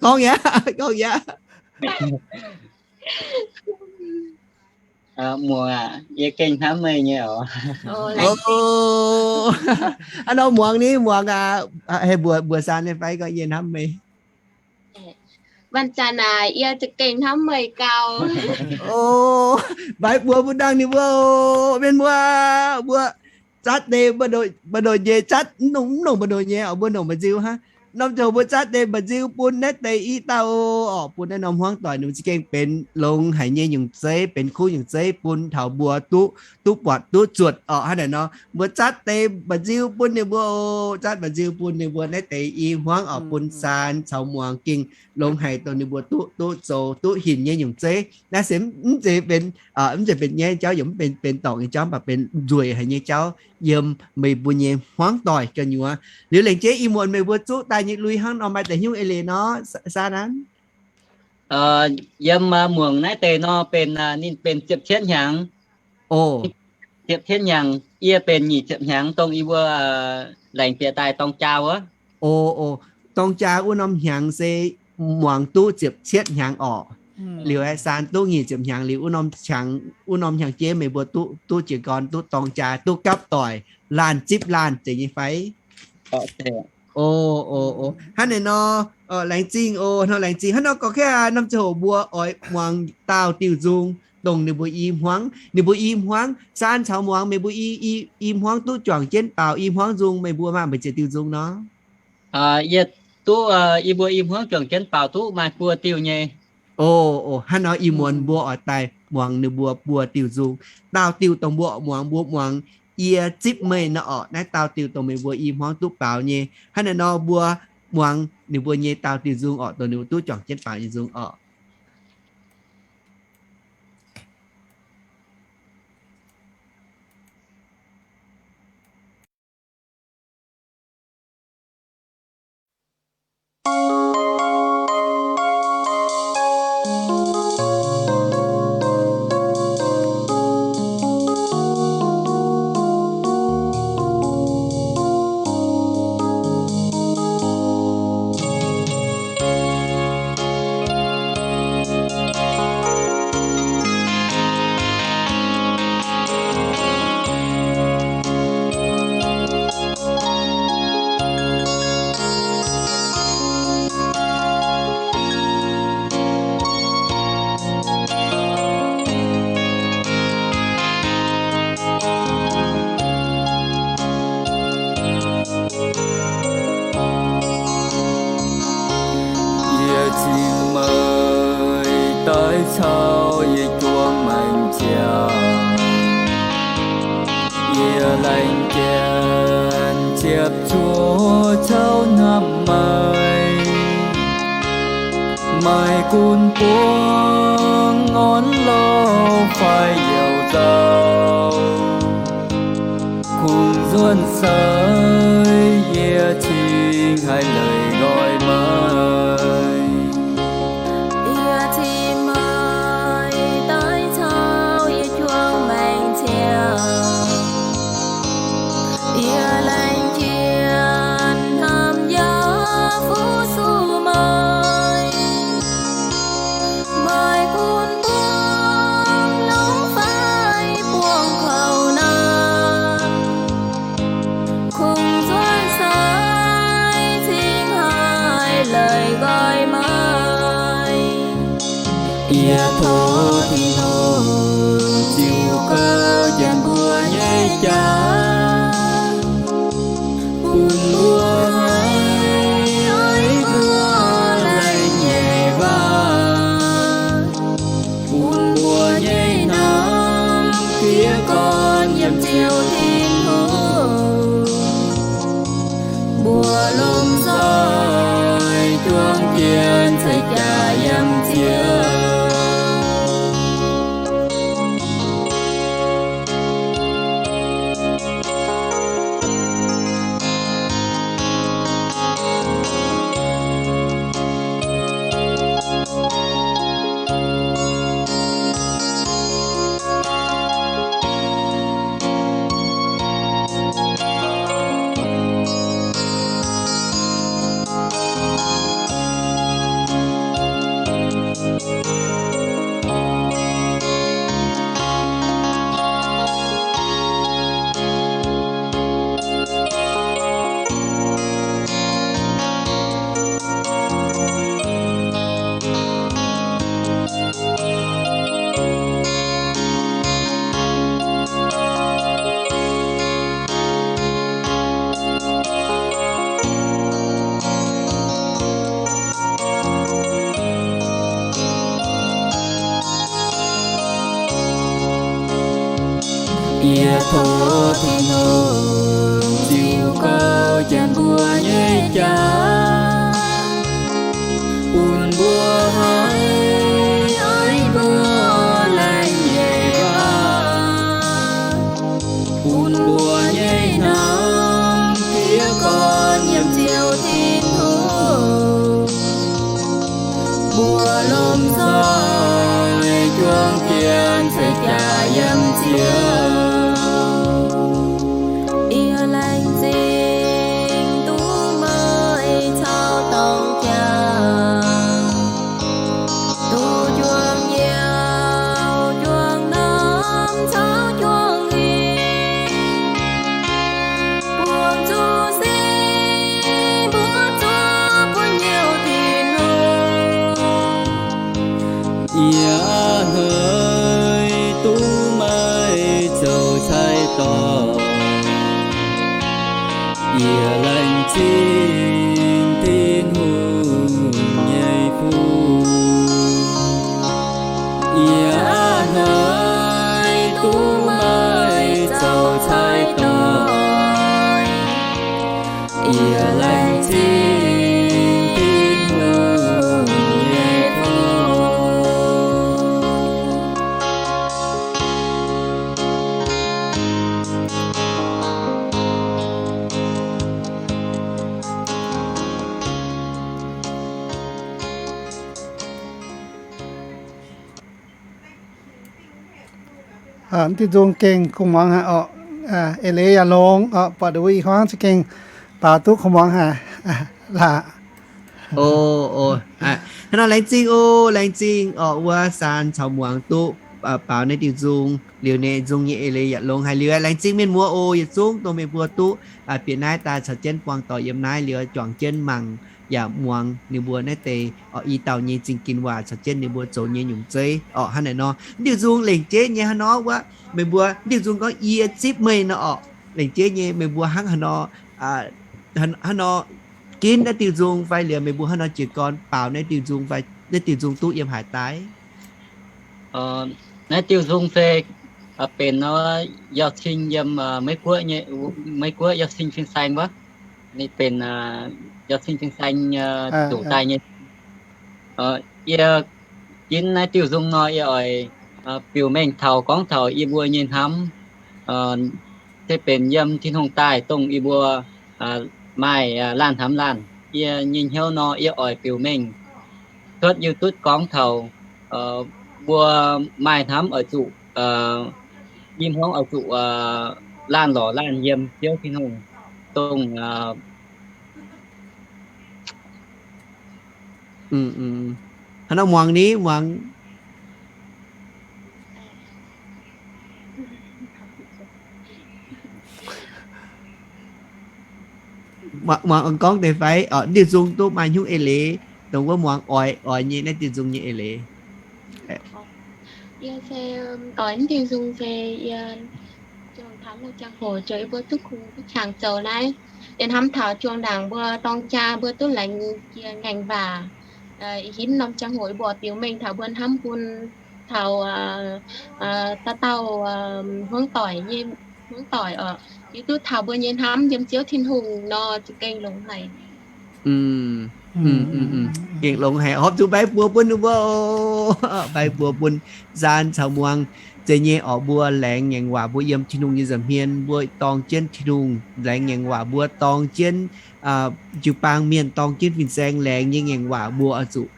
Gorngv yaac, gorngv yaac. Muangx aac, yie gengh hnamv meih nyei oc. Hnangv nor muangx ni, muangx aac, haih mbuox, mbuox Saan nyei fai gorngv yie hnamv meih. Banh zanc aac, yie za'gengh hnamv meih gau. O, mv baac mbuo mbuo dangh ninh mbuo, mienh mbuo, mbuo zatv deix mba'ndoqc, mba'ndoqc nyei zatv, mv nongc, mv nongc mba'ndoqc nyei oc, mbuo nongc mba'nziu hnangv. Norm ziangh hoc mbuo zatv deix mba'nziu bun naaiv deix i dauh oc, bun naaiv norm hmuangv doic ninh mbuo za'gengh benx longx haic nyei nyungc zeiv, benx kuv nyungc zeiv bun taux mbuo duqv, duqv buatc duqv zuotc oc. Hnangv naaic nor mbuo zatv deix mba'nziu bun ninh mbuo oc, zatv mba'nziu bun ninh mbuo naaiv deix i hmuangv oc, bun Saan caux muangx gengh longx haic dongh ninh mbuo duqv, duqv zoux duqv hinc nyei nyungc zeiv. Naaiv se mv zeiz benx, mv zeiz benx nyaiv jauv, yaac mv benx, benx dorngc nyei jauv, mv baac benx nzueic haic nyei jauv yiem meih mbuo nyei hmuangv doic gu'nyuoz. Liuz laengz jeiv ih muonz meih mbuo zuqv daaih nyei lui hnangv nor maaih deix hnyouv eix leiz nor, Saan An? Yiem muangx naaiv deix nor benx, ninh benx ziepc cietv hnyangx. Ziepc cietv hnyangx, yie benx nyic ziepc hnyangx, dongh yie mbuo laengz bieqc daaih dorng jaa wuov. O, o, dorng jaa wuov norm hnyangx se muangx duqv ziepc cietv hnyangx orqc. Liuz aeqv, Saan duqv nyic ziepc hnyangx liuz, wuov norm hnyangx, wuov norm hnyangx jeiv meih mbuo duqv, duqv jiez gorn duqv dorng jaa, duqv gapv doic laanh zipv laanh zeiz nyei fai? O, o, o, hnangv naaic nor, laengz zingh oc, hnangv laengz zingh. Hnangv nor gorqv-kaeqv aac, norm ziangh hoc mbuo oix muangx daauh diuh nzung dongh ninh mbuo i hmuangv, ninh mbuo i hmuangv, Saan caux muangx meih mbuo i, i, i hmuangv duqv juangc jienv baaux i hmuangv nzung, meih mbuo maaih mbu'ziex diuh nzung nor? Yie duqv, yie mbuo i hmuangv juangc jienv baaux duqv maaih buo diuh nyei. O, o, hnangv nor ih muonz mbuo oix daaih muangx ninh mbuo buo diuh nzung. Daauh diuh dongh mbuo muangx, mbuo muangx Yie Zipv Meih nor orqc, naaiv daauh diuh dongh meih mbuo i hmuangv duqv baaux nyei. Hnangv naaiv nor mbuo muangx ninh mbuo nyei daauh diuh nzung orqc, dongh ninh mbuo duqv juangc jienv baaux nyei nzung orqc. Yie cing meih daaih caux yie juangc maengc ziangh. Yie laengz jienv ziepc zuoqv caux hnamv meih. Maaih gunv buangv orn lauh fai youc nzauh, kungx nzuonx sai yie cingx haih leih nqoi meih. Yie cing meih daaih caux yie juangc maengc ziangh. Yie laengz jienv hnamv yaac fu-sux meih. Maaih gunv buangv longx fai buangv kouv naaic, kungx nzuonx sai cingx haih leih nqoi meih. Yie tov Tin-Hungh ziux gau janx mbuo nyei jaax, bun mbuo haih oix mbuo laengz nyei waac, bun mbuo nyei hnamv fiev gorn yiem Ziouv Tin-Hungh. Mbuo lomh nzoih juangc jienv ceix jaax yiem Ziouv. Yie tov Tin-Hungh ziux gouv jienv mbuo nyei jaax, bun mbuo haih oix mbuo laengz nyei waac, bun mbuo nyei hnamv fiev gorn yiem Ziouv Tin-Hungh. Mbuo lomh nzoih juangc jienv ceix jaax yiem Ziouv. Yie laengz zingh duqv meih caux dorng jaa, duqv juangc nyauv juangc norm caux juangc hingh, buangh zuqc sing mbuo zuqc buonv-nyouh Tin-Hungh. Yie hnoi duqv meih zoux cai dorh, yie laengz zingh Tin-Hungh nyei fuqv. Yie hnoi duqv meih zoux cai dorh, yie laengz zingh Tin-Hungh nyei fuqv. Diuh nzung gengh kungx muangx haic orqc. Eix leiz yaac longx orqc, buatc wuov ih hmuangx za'gengh baaux duqv kungx muangx haic laac. O, o, hnangv nor laengz zingh o, laengz zingh orqc, wuov saan caux muangx duqv baaux naaiv diuh nzung liuz, naaiv nzung nyei eix leiz yaac longx haic liuz, laengz zingh mienh muoz o, yietc zungv dongh meih mbuo duqv bieqc naaiv daaih caux jienv buangh doic yiem naaiv liuz, juangc jienv mangc yaac muangx ninh mbuo naaiv deix orqc, i dauh nyei zingh ginx waac caux jienv ninh mbuo zoux nyei nyungc zeiv orqc. Hnangv naaic nor, diuh nzung lengc jeiv nyei hnangv nor wuov, meih mbuo diuh nzung gorngv yie zipv meih nor orqc, lengc jeiv nyei meih mbuo hnangv haaix nor, hnangv nor ginv naaiv diuh nzung fai liuz meih mbuo hnangv nor jiez gorn baaux naaiv diuh nzung fai naaiv diuh nzung duqv yiem haaix daaih? Naaiv diuh nzung se benx nor yauh cin yiem Meiv Guoqv nyei, Meiv Guoqv yauh cin fin-saeng wuov. Ninh benx yauh cin fin-saeng zuqc daaih nyei. Yie ginv naaiv diuh nzung nor, yie oix biux mengh taux gorngv taux yie mbuo nyei hnamv, se benx yiem Tin-Hungh daaih dongh yie mbuo maaih laanh hnamv laanh. Yie nyei hnyouv nor, yie oix biux mengh cuotv Youc Dutv gorngv taux mbuo maaih hnamv oix zuqc, i hmuangx oix zuqc laanh lorz laanh yiem Ziouv Tin-Hungh dongh Hnangv nor muangx ni, muangx, muangx gorngv deix fai? Diuh nzung duqv maaih hnyouv eix leiz, dongh wuov muangx oix, oix nyei naaiv diuh nzung nyei eix leiz. Yie se oix diuh nzung se yie ziouc hnamv norm ziangh hoc ziouc yie mbuo duqv kungx duqv qangx zoux naaiv. Yie hnamv taux juang ndaangc mbuo dorng jaa mbuo duqv laengz jiex ngaengc waac, hinv norm ziangh hoc yie mbuo biux mengh taux mbuo hnamv bun taux dauh dauh hmuangv doic nyei, hmuangv doic oc, hiuv duqv taux mbuo nyei hnamv yiem Ziouv Tin-Hungh nor, za'gengh longx haic. Gengh longx haic, horpc zuqc mbaix buoz bun ninh mbuo, mbaix buoz bun Nzaan caux Muangx. Zeiz nyei orqc, mbuo laengz ngaengc waac mbuo yiem Tin-Hungh nyei nza'hmien, mbuo dorng jienv Tin-Hungh laengz ngaengc waac, mbuo dorng jienv jiu-baang mienh, dorng jienv fin-saeng laengz nyei ngaengc waac, mbuo oix zuqc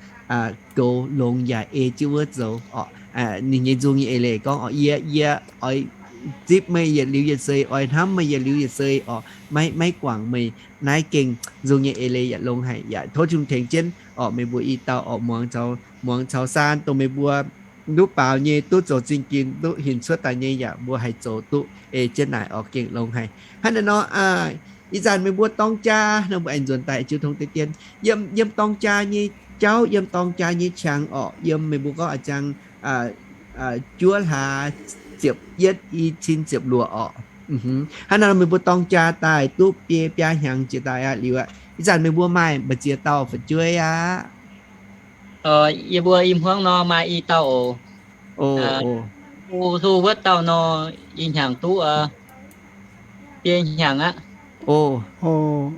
goux longx yaac ei jienv wuov zoux orqc. Ninh nyei nzung nyei eix leiz gorngv orqc, yie, yie oix zipv meih yietc liuz yietc seix, oix hnamv meih yietc liuz yietc seix orqc, maiv, maiv guangc meih. Naaiv gengh nzung nyei eix leiz yaac longx haic, yaac tov Tin-Hungh tengx jienv orqc, meih mbuo i dauh orqc, Muangx caux, Muangx caux Nzaan, dongh meih mbuo duqv baaux nyei, duqv zoux zingh ginx, duqv hinc cuotv daaih nyei, yaac mbuo haih zoux duqv ei jienv naaic orqc, gengh longx haic. Hnangv naaiv nor, ih zanc meih mbuo dorng jaa nor, mbuo aengx nzuonx daaih jiu tong deix dien. Yiem, yiem dorng jaa nyei jauv, yiem dorng jaa nyei qangx orqc, yiem meih mbuo gorngv a'jang juov hlaax ziepc yietv, i cin ziepc luoqc orqc. Hnangv naaiv nor meih mbuo dorng jaa daaih duqv biei biaa hnyangx jiex daaih aqv. Liuz aqv, ih zanc meih mbuo maaih mbu'ziex dauh fu'jueiv aqv? Yie mbuo i hmuangv nor maaih i dauh oc. Hlo wuov dauh nor, ih hnyangx duqv biei hnyangx aqv.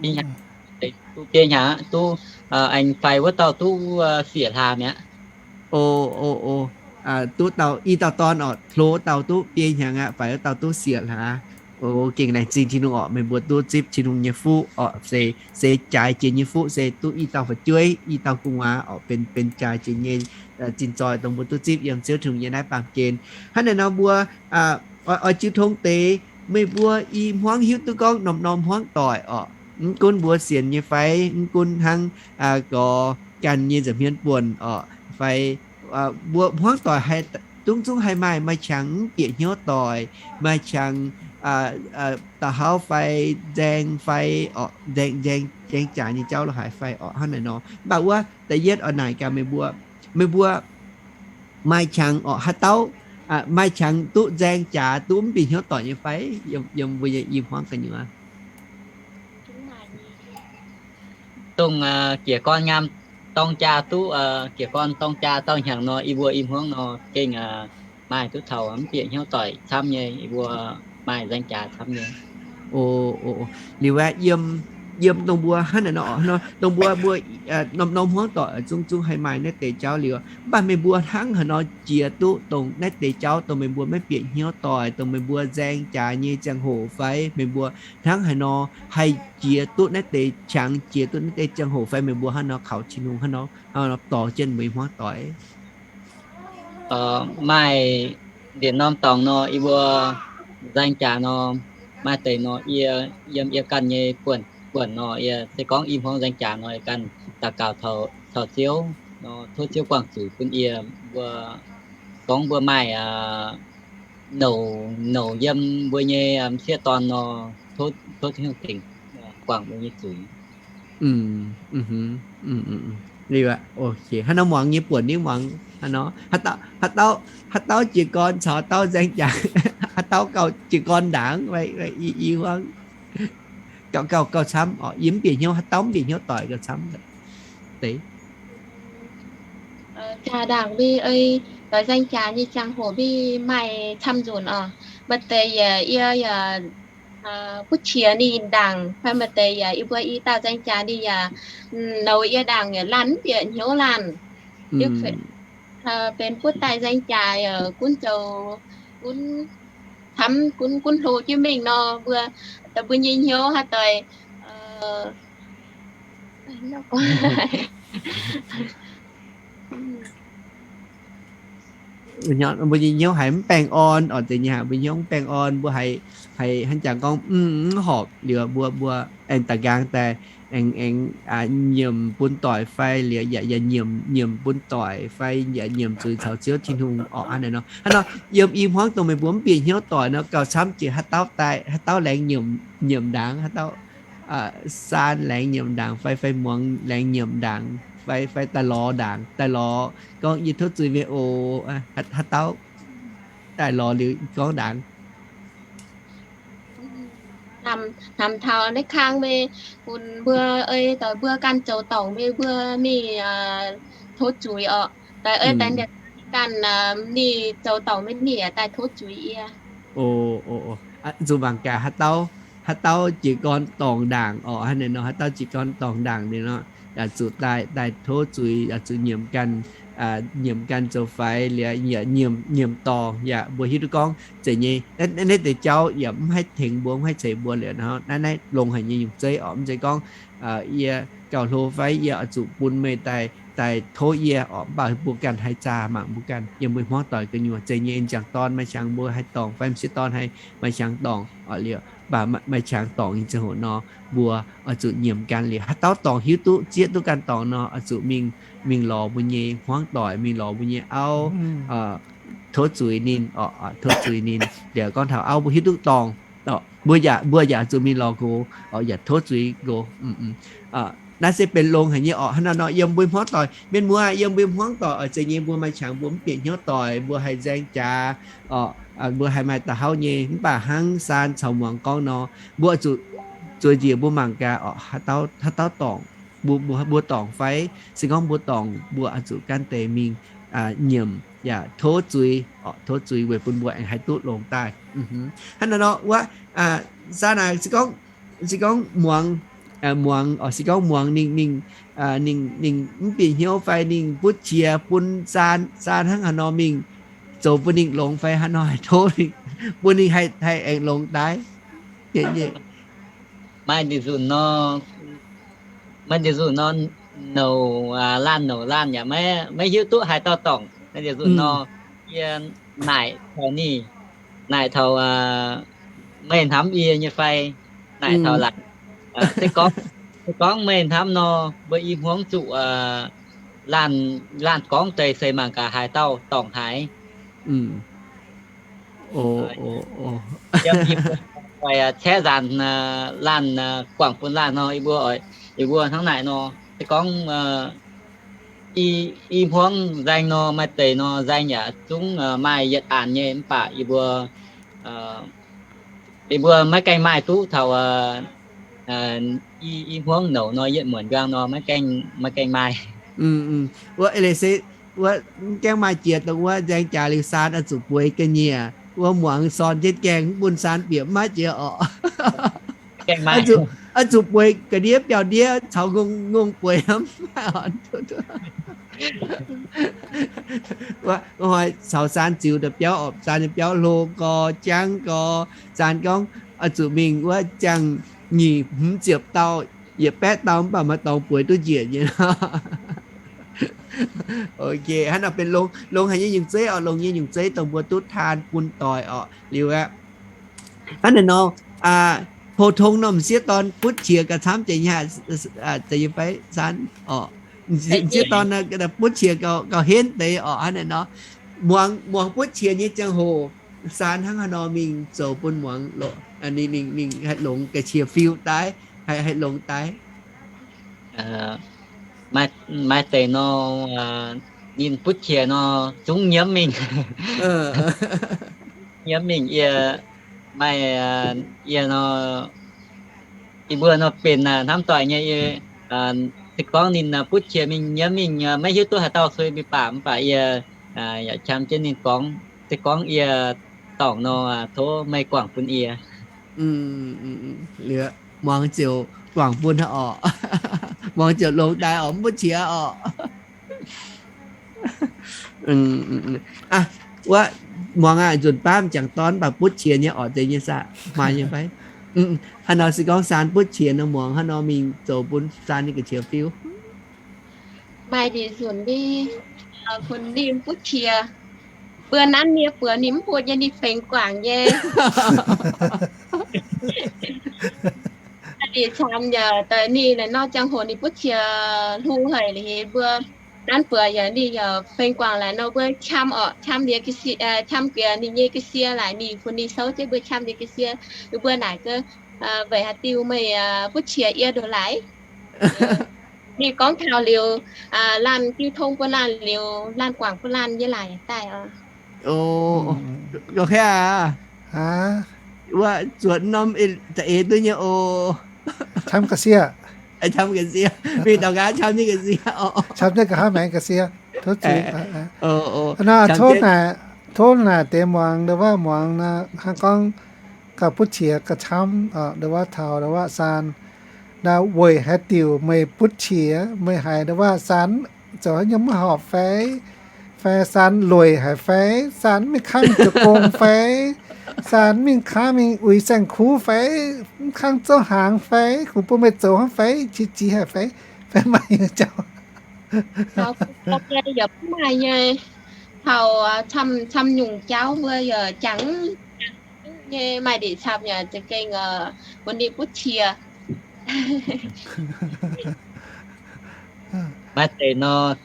Biei hnyangx, duqv biei hnyangx aqv, duqv aengx faix wuov dauh duqv siec hlaax mi'aqv. Duqv dauh, i dauh dorn orqc, hlo wuov dauh duqv biei hnyangx aqv, faix wuov dauh duqv siec hlaax. Gengh laengz zingh Tin-Hungh orqc, meih mbuo duqv zipv Tin-Hungh nyei fuqv orqc, se, se jaaix jiex nyei fuqv, se duqv i dauh fu'jueiv, i dauh gu'nguaaz orqc, benx, benx jaaix jiex nyei zinh zoih dongh mbuo duqv zipv yiem Ziouv Tin-Hungh nyei naaiv baamh gen. Hnangv naaic nor mbuo oix, oix jiu tong deix, meih mbuo i hmuangv hiuv duqv gorngv norm-norm hmuangv doic orqc, mv gunv mbuo sienx nyei fai mv gunv hnangv gorx ganh nyei nza'hmien buonc orqc, fai mbuo hmuangv doic haih, zungv zungv haih maaih, maaih qangx mv bieqc hnyouv doic, maaih qangx da'hauv fai nzaeng fai orqc, nzaeng, nzaeng, nzaeng jaax nyei jauv lo haaix fai orqc, hnangv naaic nor. Mv baac wuov da'yietv oix naaic gaax meih mbuo, meih mbuo maaih qangx orqc, haaix dauh maaih qangx duqv nzaeng jaax duqv mv bieqc hnyouv doic nyei fai? Yiem, yiem mbuo nyei i hmuangv gu'nyuoz. Dongh jiez gorn ngaam dorng jaa duqv, jiez gorn dorng jaa dorng hnyangx nor, yie mbuo i hmuangv nor gengh maaih duqv taux mv bieqc hnyouv doic camv nyei, yie mbuo maaih nzaeng jaax camv nyei. Liuz aeqv, yiem, yiem dongh mbuo hnangv naaic nor, dongh mbuo, mbuo norm-norm hmuangv doic zungv zungv haih maaih naaiv deix jauv liuz, mv baac meih mbuo hnangv haaix nor jiex duqv dongh naaiv deix jauv dongh meih mbuo maiv bieqc hnyouv doic, dongh meih mbuo nzaeng jaax nyei ziangh hoc fai meih mbuo hnangv haaix nor haih jiex duqv naaiv deix qangx, jiex duqv naaiv deix ziangh hoc fai meih mbuo hnangv nor kaux Tin-Hungh hnangv nor, hnangv nor dorh jienv meih hmuangv doic? Maaih nzieqc norm dorngx nor, yie mbuo nzaeng jaax nor, maaih deix nor, yie, yiem yie ganh nyei buonc, buonc nor, yie se gorngv i hmuangv nzaeng jaax nor, yie ganh daux gaux caux Ziouv nor, tov Ziouv buangh zuqc bun yie mbuo, gorngv mbuo maaih nouc, nouc yiem mbuo nyei m'sieqv dorn nor, tov, tov Tin-Hungh tengx buangh mbuo nyei zuiz. Hnangv nor muangx nyei buonc ninh muangx, haaix dauh, haaix dauh jiez gorn caux haaix dauh nzaeng jaax, haaix dauh gauh jiez gorn ndaangc, i hmuangv gauh, gauh, gauh camv orqc, yie mv bieqc hnyouv, haaix dauh mv bieqc hnyouv doic gauh camv deix. Jaax ndaangc mbuo, doix nzaeng jaax nyei ziangh hoc mbuo maaih camv nzunc orqc. Maaih deix yaac yie yaac butv qiex ninh ndaangc, fai maaih deix yaac yie mbuo i dauh nzaeng jaax ninh yaac nouz yie ndaangc yaac laanh mv bieqc hnyouv laanh. Benx butv daaih nzaeng jaax yaac gunv zoux, gunv camv, gunv, gunv hlo jienv mingh nor, mbuo, mbuo nyei hnyouv haaix doix Mbuo nyei hnyouv haiz mv baengh orn orqc, deix nyei haiz mbuo hnyouv mv baengh orn, mbuo haiz, haiz hnangv jangx gorngv mv, mv horpc liuz, mbuo, mbuo aengx daaih nqaang daaih aengx, aengx nyiemc bun doic fai liuz yaac, yaac nyiemc, nyiemc bun doic fai yaac nyiemc zuiz caux Ziouv Tin-Hungh orqc. Hnangv naaic nor, hnangv nor yiem i hmuangv dongh meih mbuo mv bieqc hnyouv doic nor, gauh camv jiex haaix dauh daaih, haaix dauh laengz nyiemc, nyiemc ndaangc, haaix dauh saan laengz nyiemc ndaangc fai, fai muangx laengz nyiemc ndaangc fai, fai daaih lorz ndaangc, daaih lorz gorngv yie tov zuiz meih oc, haaix dauh daaih lorz liuz gorngv ndaangc. Hnamv taux naaiv kang mingh, bun mbuo ei doix mbuo ganh zoux dorngc mingh, mbuo mingh tov zuiz orqc. Doix ei daaih ganh ninh zoux dorngc mingh, ninh daaih tov zuiz yie. Zuqc mangc gaax haaix dauh, haaix dauh jiez gorn dorngc ndaangc orqc. Hnangv naaic nor, haaix dauh jiez gorn dorngc ndaangc liuz nor, zuqc daaih, daaih tov zuiz, zuqc nyiemc ganh, nyiemc ganh zoux faix liuz, nyiemc, nyiemc dorngc yaac mbuo hiuv duqv gorngv zeiz nyei. Naaiv deix jauv yaac mv haih tengx mbuo, mv haih ceix mbuo liuz nor, naaiv, naaiv longx haic nyei nyungc zeiv orqc. Mv zeiz gorngv yie gauh hlo fai yie oix zuqc bun meih daaih, daaih tov yie orqc. Mv baac mbuo ganh haih zaah mangc mbuo ganh yiem mbuo hmuangv doic gu'nyuoz. Zeiz nyei, m'jangc dorn maaih qangx mbuo haih dorngc fai m'sieqv dorn haih maaih qangx dorngc orqc. Liuz mv baac maaih qangx dorngc nyei ziangh hoc nor, mbuo oix zuqc nyiemc ganh liuz. Haaix dauh dorngc hiuv duqv zieqv duqv ganh dorngc nor, oix zuqc mingh, mingh lorz mbuo nyei hmuangv doic, mingh lorz mbuo nyei auv, tov zuiz ninh orqc, tov zuiz ninh. Liuz gorngv taux auv mbuo hiuv duqv dorngc, mbuo yaac, mbuo yaac zuqc mingh lorz nqox orqc, yaac tov zuiz nqox. Naaiv se benx longx haic nyei orqc. Hnangv naaiv nor yiem mbuo hmuangv doic, mienh muoz, yiem mbuo hmuangv doic oix zeiz nyei mbuo maaih qangx mbuo mv bieqc hnyouv doic, mbuo haih nzaeng jaax orqc, mbuo haih maaih da'hauv nyei. Mv baac hnangv Saan caux muangx gorngv nor, mbuo zuqc zueiz njiec mbuo mangc gaax orqc, haaix dauh dorngc, mbuo dorngc fai? Se gorngv mbuo dorngc, mbuo oix zuqc gan deix mingh nyiemc yaac tov zuiz, tov zuiz weic bun mbuo aengx haih duqv longx daaih. Hnangv naaiv nor wuov, se gorngv, se gorngv muangx, muangx, se gorngv muangx ninh, ninh, ninh mv bieqc hnyouv fai ninh butv qiex bun saan, saan hnangv haaix nor mingh zoux bun ninh longx fai haaix nor haih tov ninh, bun ninh haih, haih aengx longx daaih. Maaih nzunc nor, maaih nzunc nor, nouc laanh nouc laanh yaac maiv hiuv duqv haaix dauh dorngc. Maaih nzunc nor, yie naaic taux ninh, naaic taux, meih hnamv yie nyei fai? Naaic taux laaic, se gorngv, se gorngv meih hnamv nor, mbuo i hmuangv zuqc laanh, laanh gorngv deix se mangc gaax haaix dauh dorngc haaix. Caeqv nzaanx laanh guangc bun laanh nor, yie mbuo, yie mbuo hnangv naaic nor, se gorngv i hmuangv nzaeng nor, maaih deix nor nzaeng yaac zungv maaih yietc aanx nyei, mv baac yie mbuo, yie mbuo maiv gaengh maaih duqv taux i, i hmuangv nouc nor, yietc muonc njuang nor maiv gaengh, maiv gaengh maaih. Wuov, eix leiz se wuov, mv gaengh maaih jiex dongh wuov nzaeng jaax liuz saan oix zuqc bueix ga'nyiec, wuov muangx sorn jienv gaengh mv bun saan bieqc maiv jiex orqc. Oix zuqc bueix ga'ndiev biauv ndiev caux ngongh, ngongh bueix hnamv. Wuov, hnoi caux saan ziux daaih biauv orqc, saan nyei biauv hlo gau, jangv gau, saan gorngv oix zuqc mingh wuov ziangh nyic hmz ziepc dauh, yietc baeqv dauh mv baac maaih dorngx bueix duqv njiec nyei. Ok, hnangv naaic benx longx, longx haic nyei nyungc zeiv orqc, longx nyei nyungc zeiv dongh mbuo duqv taan bun doic orqc. Liuz aqv, hnangv naaic nor, pou-tong norm m'sieqv dorn butv qiex gauh camv jiex nyei, zeiz nyei fai saan orqc? M'sieqv dorn butv qiex gauh henv deix orqc. Hnangv naaic nor, muangx, muangx butv qiex nyei ziangh hoc, saan hnangv haaix nor mingh zoux bun muangx, ninh, ninh haih longx ga'qiex fiu daaih, haih, haih longx daaih. Maaih deix nor, ninh butv qiex nor zungv nyiemv mingh. Nyiemv mingh yie, maaih, yie nor, yie mbuo nor benx hnamv doic nyei, se gorngv ninh butv qiex mingh nyiemv mingh, maiv hiuv duqv haaix dauh sueih mingh baac, mv baac yie yaac qam jienv ninh gorngv, se gorngv yie dorngc nor, tov meih guangc bun yie. Muangx ziouc guangc bun orqc. Muangx ziouc longx daaih orqc, mv butv qiex orqc. Wuov, muangx aqv, nzunc baav m'jangc dorn mv baac butv qiex nyei orqc, zeiz nyei saah? Maaih nyei fai? Haaix nor se gorngv saan butv qiex nor, muangx haaix nor mingh zoux bun saan nyei ga'qiex fiu? Maaih deix nzunc ninh, bun ninh butv qiex, mbuo nanv nie buoz ninh mv bun nyei, ninh fengx guangc nyei. Maaih deix camv yaac doix ninh naaic nor ziangh hoc ninh butv qiex hlo haic liuz mbuo nanv buoz yaac ninh yaac fengx guangc laaix nor mbuo qam orqc, qam liuz, qam bieqc ninh nyei ga'sie laaix ninh bun ninh souv jienv mbuo qam liuz ga'sie, mbuo naaic gaax, weic haaix diuc meih butv qiex yie ndoqc laaix? Ninh gorngv taux liuz, laanh jiu tong bun laanh liuz, laanh guangc bun laanh nyei laaix daaih oc. Wuov, zuotc norm za'eix duqv nyei oc. Qam ga'sie. Qam ga'sie. Mingh taux nqa'haav qam nyei ga'sie. Qam jienv nqa'haav maengx ga'sie. Tov zuiz. Naaiv tov naaic, tov naaic deix muangx, ndo wuov muangx naaiv hnangv gorngv gauh butv qiex gauh camv, ndo wuov taux ndo wuov saan. Naaiv weic haaix diuc meih butv qiex, meih haiz ndo wuov saan zoux haaix nyungc maiv horpc fai, fai saan lueic haic fai, saan mv mingh kangv mingh zoux gong fai, saan mv mingh kangv mingh uix saeng-kuv fai, mv kangv zouv hnaangx fai, kungx bun meih zoux hnangv fai, qiex jiez haic fai, fai maaih nyungc jauv. Yaac mv maaih nyei. Taux camv, camv nyungc jauv mbuo yaac jangx nyei, maaih deix camv yaac za'gengh bun ninh butv qiex. Maaih deix nor,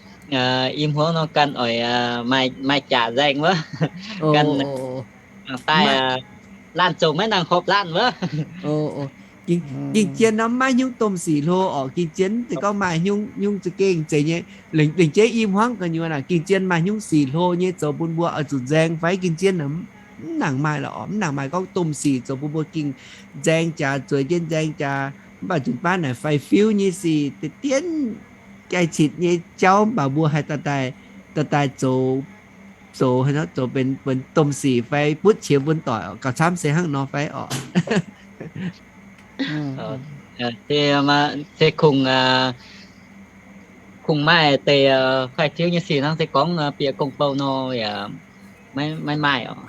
i hmuangv nor ganh oix maaih jaax nzaeng wuov. Ganh daaih laanh zoux maiv nangc horpc laanh wuov. Ging-jien nor maiv hnyungv domh sic hlo orqc. Ging-jien se gorngv maaih hnyungv, hnyungv za'gengh zeiz nyei. Lengc jeiv i hmuangv gu'nyuoz naaic, ging-jien maaih hnyungv sic hlo nyei zoux bun mbuo oix zuqc nzaeng fai? Ging-jien mv nangc maaih lorqc, mv nangc maaih gorngv domh sic zoux bun mbuo ging nzaeng jaax, zueiz jienv nzaeng jaax. Mv baac nzunc baav naaic faix-fiuv nyei sic, deix dienv jai-citc nyei jauv, mv baac mbuo haih daaih daaih daaih daaih zoux, zoux, zoux benx, benx domh sic fai butv qiex bun doic oc. Gauh camv se hnangv nor fai oc. Se, se kungx, kungx maaih deix kuaaiv tiuv nyei sic hnangv se gorngv bieqc gong-bou nor yaac maiv maaih oc.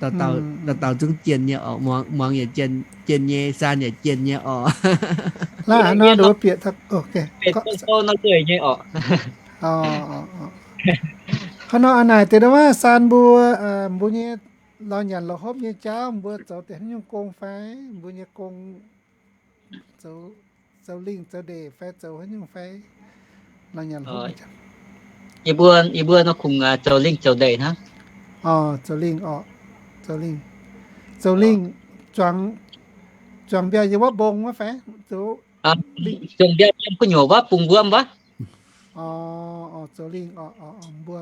Dauh dauh zungv jienh nyei oc. Muangx yaac jienh nyei, saan yaac jienh nyei oc. Laaih hnangv nor bieqc, bieqc gong-bou nor nzueic nyei oc. Hnangv nor a'naaic deix ndau wuov saan mbuo, mbuo nyei lorz nyanc lorz hopv nyei jauv mbuo zoux deix haaix nyungc gong fai mbuo nyei gong, zoux lingh zoux ndeic fai zoux haaix nyungc fai? Yie mbuo, yie mbuo nor kungx zoux lingh zoux ndeic hnangv. Zoux lingh oc. Zoux lingh, zoux lingh, zuangx mbiauh yiem wuov mbong wuov fai? Zuangx mbiauh yiem gu'nyuoz wuov bung wuom wuov. Zoux lingh oc. Mbuo,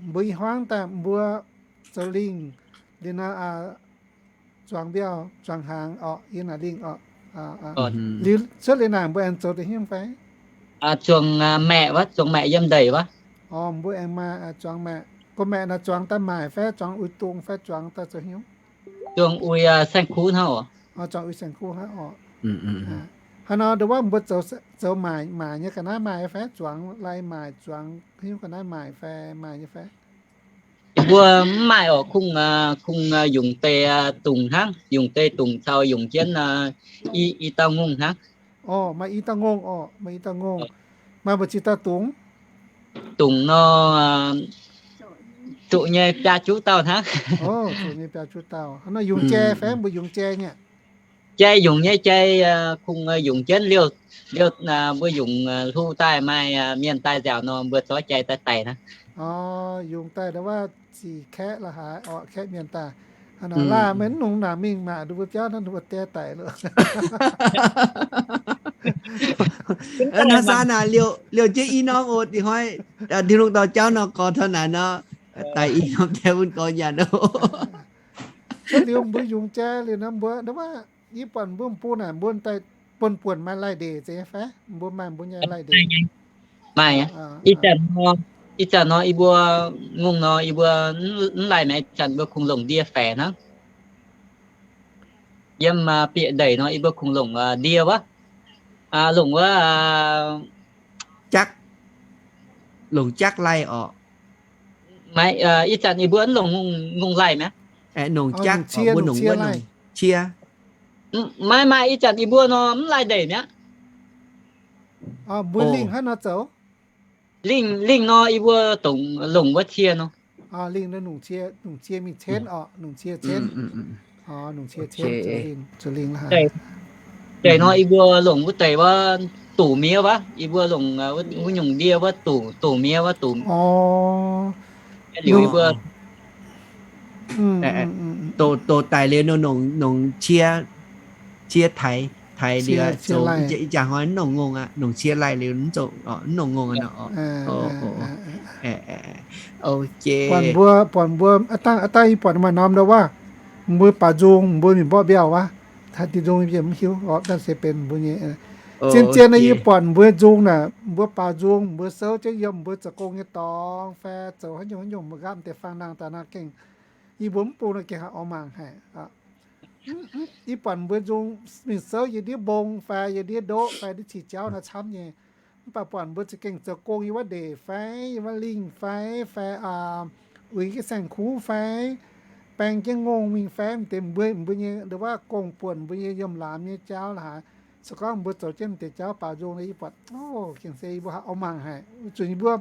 mbuo i hmuangv daaih mbuo zoux lingh liuz nor, zuangx mbiauh zuangx hnaangx oc, yiem naaic lingh oc. Liuz cuotv liuz naaic mbuo aengx zoux deix haaix nyungc fai? Zuangx maeqc wuov, zuangx maeqc yiem ndeic wuov. Mbuo aengx maaih zuangx maeqc. Gorngv maeqc naaic zuangx daaih maaic fai zuangx uix dungz fai zuangx daaih zoux haaix nyungc? Zuangx uix saeng-kuv hnangv oc. Zuangx uix saeng-kuv hnangv oc. Hnangv nor ndau wuov mbuo zoux, zoux maaic, maaic nyei ga'naaiv maaih fai? Zuangx lai maaic, zuangx haaix nyungc ga'naaiv maaic fai maaih nyei fai? Yie mbuo mv maaih oc. Kungx, kungx yungz deix dungc hnangv, yungz deix dungc caux yungz jienv i dauh ngongh hnangv. Maaih i dauh ngongh oc, maaih i dauh ngongh. Maaih mbu'ziex dauh dungc? Dungc nor, zuqc nyei biaa juqv dauh hnangv. Zuqc nyei biaa juqv dauh. Hnangv nor yungz jai fai mbuo yungz jai nyei? Jai yungz nyei jai, kungx yungz jienv liouh, liouh mbuo yungz hlu daaih maaih mienh daaih nziaauc nor mbuo zorqv jai daaih daic hnangv. Yungz daaih ndau wuov zic kaeqv la'haaix oc, kaeqv mienh daaih. Laanh meih mv nungx naaic mingh maaic nduov mbuo biauv hnangv nduov mbuo die daic loh. Naaiv saah naaic liouh jienv i norm oc, ih hnoi Tin-Hungh dorh jauv nor gorx taux naaic nor, daic i norm die wuov gorx nyanc oc. Cuotv liuz mbuo yungz jai liuz nor mbuo, yie buatc mbuo m'bung naaic mbuo daaih buonv-buonc maaih lai-ndeic zeiz fai? Mbuo maaih mbuo nyei lai-ndeic. Maaih. Ih zanc, ih zanc nor yie mbuo ngongh nor yie mbuo mv lai maengx, ih zanc mbuo kungx longc ndie-faix hnangv. Yiem bieqc ndeic nor yie mbuo kungx longc ndie wuov, longc wuov, jakv, longc jakv lai oc. Ih zanc yie mbuo mv longc ngongh lai mi'aqv. Longc jakv, mbuo longc wuov longc cie. Maiv maaih, ih zanc yie mbuo nor mv lai ndeic mi'aqv. Mbuo lingh hnangv nor zoux. Lingh, lingh nor yie mbuo dongh longc wuov cie nor. Lingh nor nungc cie, nungc cie mingh cenv oc, nungc cie cenv. Nungc cie cenv, zoux lingh, zoux lingh la'haaix. Deix nor yie mbuo longc wuov deix wuov duqv miev wuov, yie mbuo longc wuov nyungc ndie wuov duqv, duqv miev wuov duqv. Liuz yie mbuo doqc, doqc daic liuz nor nongc, nongc cie, cie taaix, taaix liuz zoux ih jaax hnoi mv nongc ngongh aqv, nongc cie lai liuz mv zoux, mv nongc ngongh aqv. Buatc mbuo, buatc mbuo, aa dangh, aa dangh yie buatc maaih norm ndau wuov, mbuo baaux nzung, mbuo mingh mborqv mbiauh wuov, taaix diuh nzung yie mv hiuv, orqv, naaiv se benx mbuo nyei. Zien-zien naaiv yie buatc mbuo nzung naaic, mbuo baaux nzung, mbuo souv jienv yiem mbuo zoux gong nyei dorngx fai zoux haaix nyungc haaix nyungc, mbuo nqaapv deix faang nangh daaih nor gengh, yie mbuo mv bung nor gengh haiz oix mangc haic. Yie buatc mbuo nzung mingh souv yiem ndiev mbong fai yiem ndiev ndoqv fai ndiev cih jauv nor camv nyei. Mv baac buatc mbuo za'gengh zoux gong yiem wuov ndeic fai yiem wuov lingh fai, fai uix jienv saeng-kuv fai baeng jienv ngongh mingh fai, m'deix mbuo, mbuo nyei ndau wuov gong buonc mbuo nyei yiem laamz nyei jauv la'haaix. Se gorngv mbuo zoux jienv m'deix jauv baaux nzung nor, yie buatc, o, gengh se yie mbuo haiz oix mangc haic. Zuqc yie mbuo,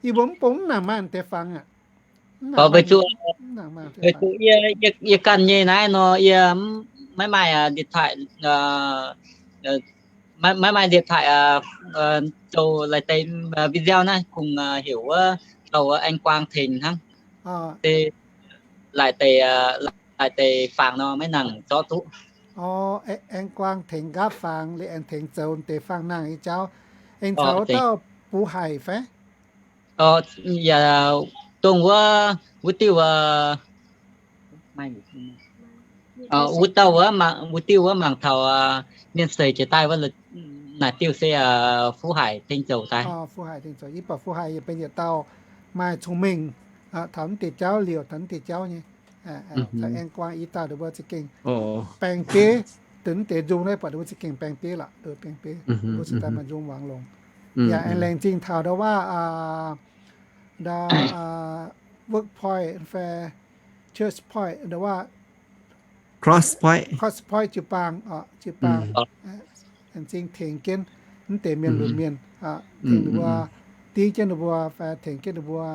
yie mbuo mv bung mv nangc maaih m'deix fangx aqv. Weic zuqc yie, yie ganh nyei naaiv nor, yie maiv maaih điện thoại, maiv maaih điện thoại zoux laaix deix video naaiv kungx heuc wuov, zoux wuov Anh Quang tengx hnangv. Se laaix deix, laaix deix fangx nor maiv nangc zorqv duqv. Anh Quang tengx nqaapv fangx liuz aengx tengx zoux deix faang nangh nyei jauv. Aengx caux wuov dauh Bux Haic fai? Yaac dongh wuov, wuov diuh, wuov dauh wuov, wuov diuh wuov mangc taux mienh seix jiex daaih wuov, naaic diuh se Fuv Haic tengx zoux daaih. Fuv Haic tengx zoux, yie buatc Fuv Haic yaac benx yietc dauh maaih cong-mengh taux naaiv deix jauv, liouc taux naaiv deix jauv nyei. Caux aengx guangc i dauh ninh mbuo za'gengh baeng-bieiv, dongh naaiv deix nzung naaiv buatc ninh mbuo za'gengh baeng-bieiv lorqc, baeng-bieiv, mbuo cingx daaih maaih nzung muangx longx. Yaac aengx laengz zingh taux ndau wuov, ndau Workpoint fai ChurchPoint ndau wuov, CrossPoint, CrossPoint jiu-baang, jiu-baang, laengz zingh tengx jienv naaiv deix mienh lunx mienh, tengx ninh mbuo, dingv jienv ninh mbuo fai tengx jienv ninh mbuo,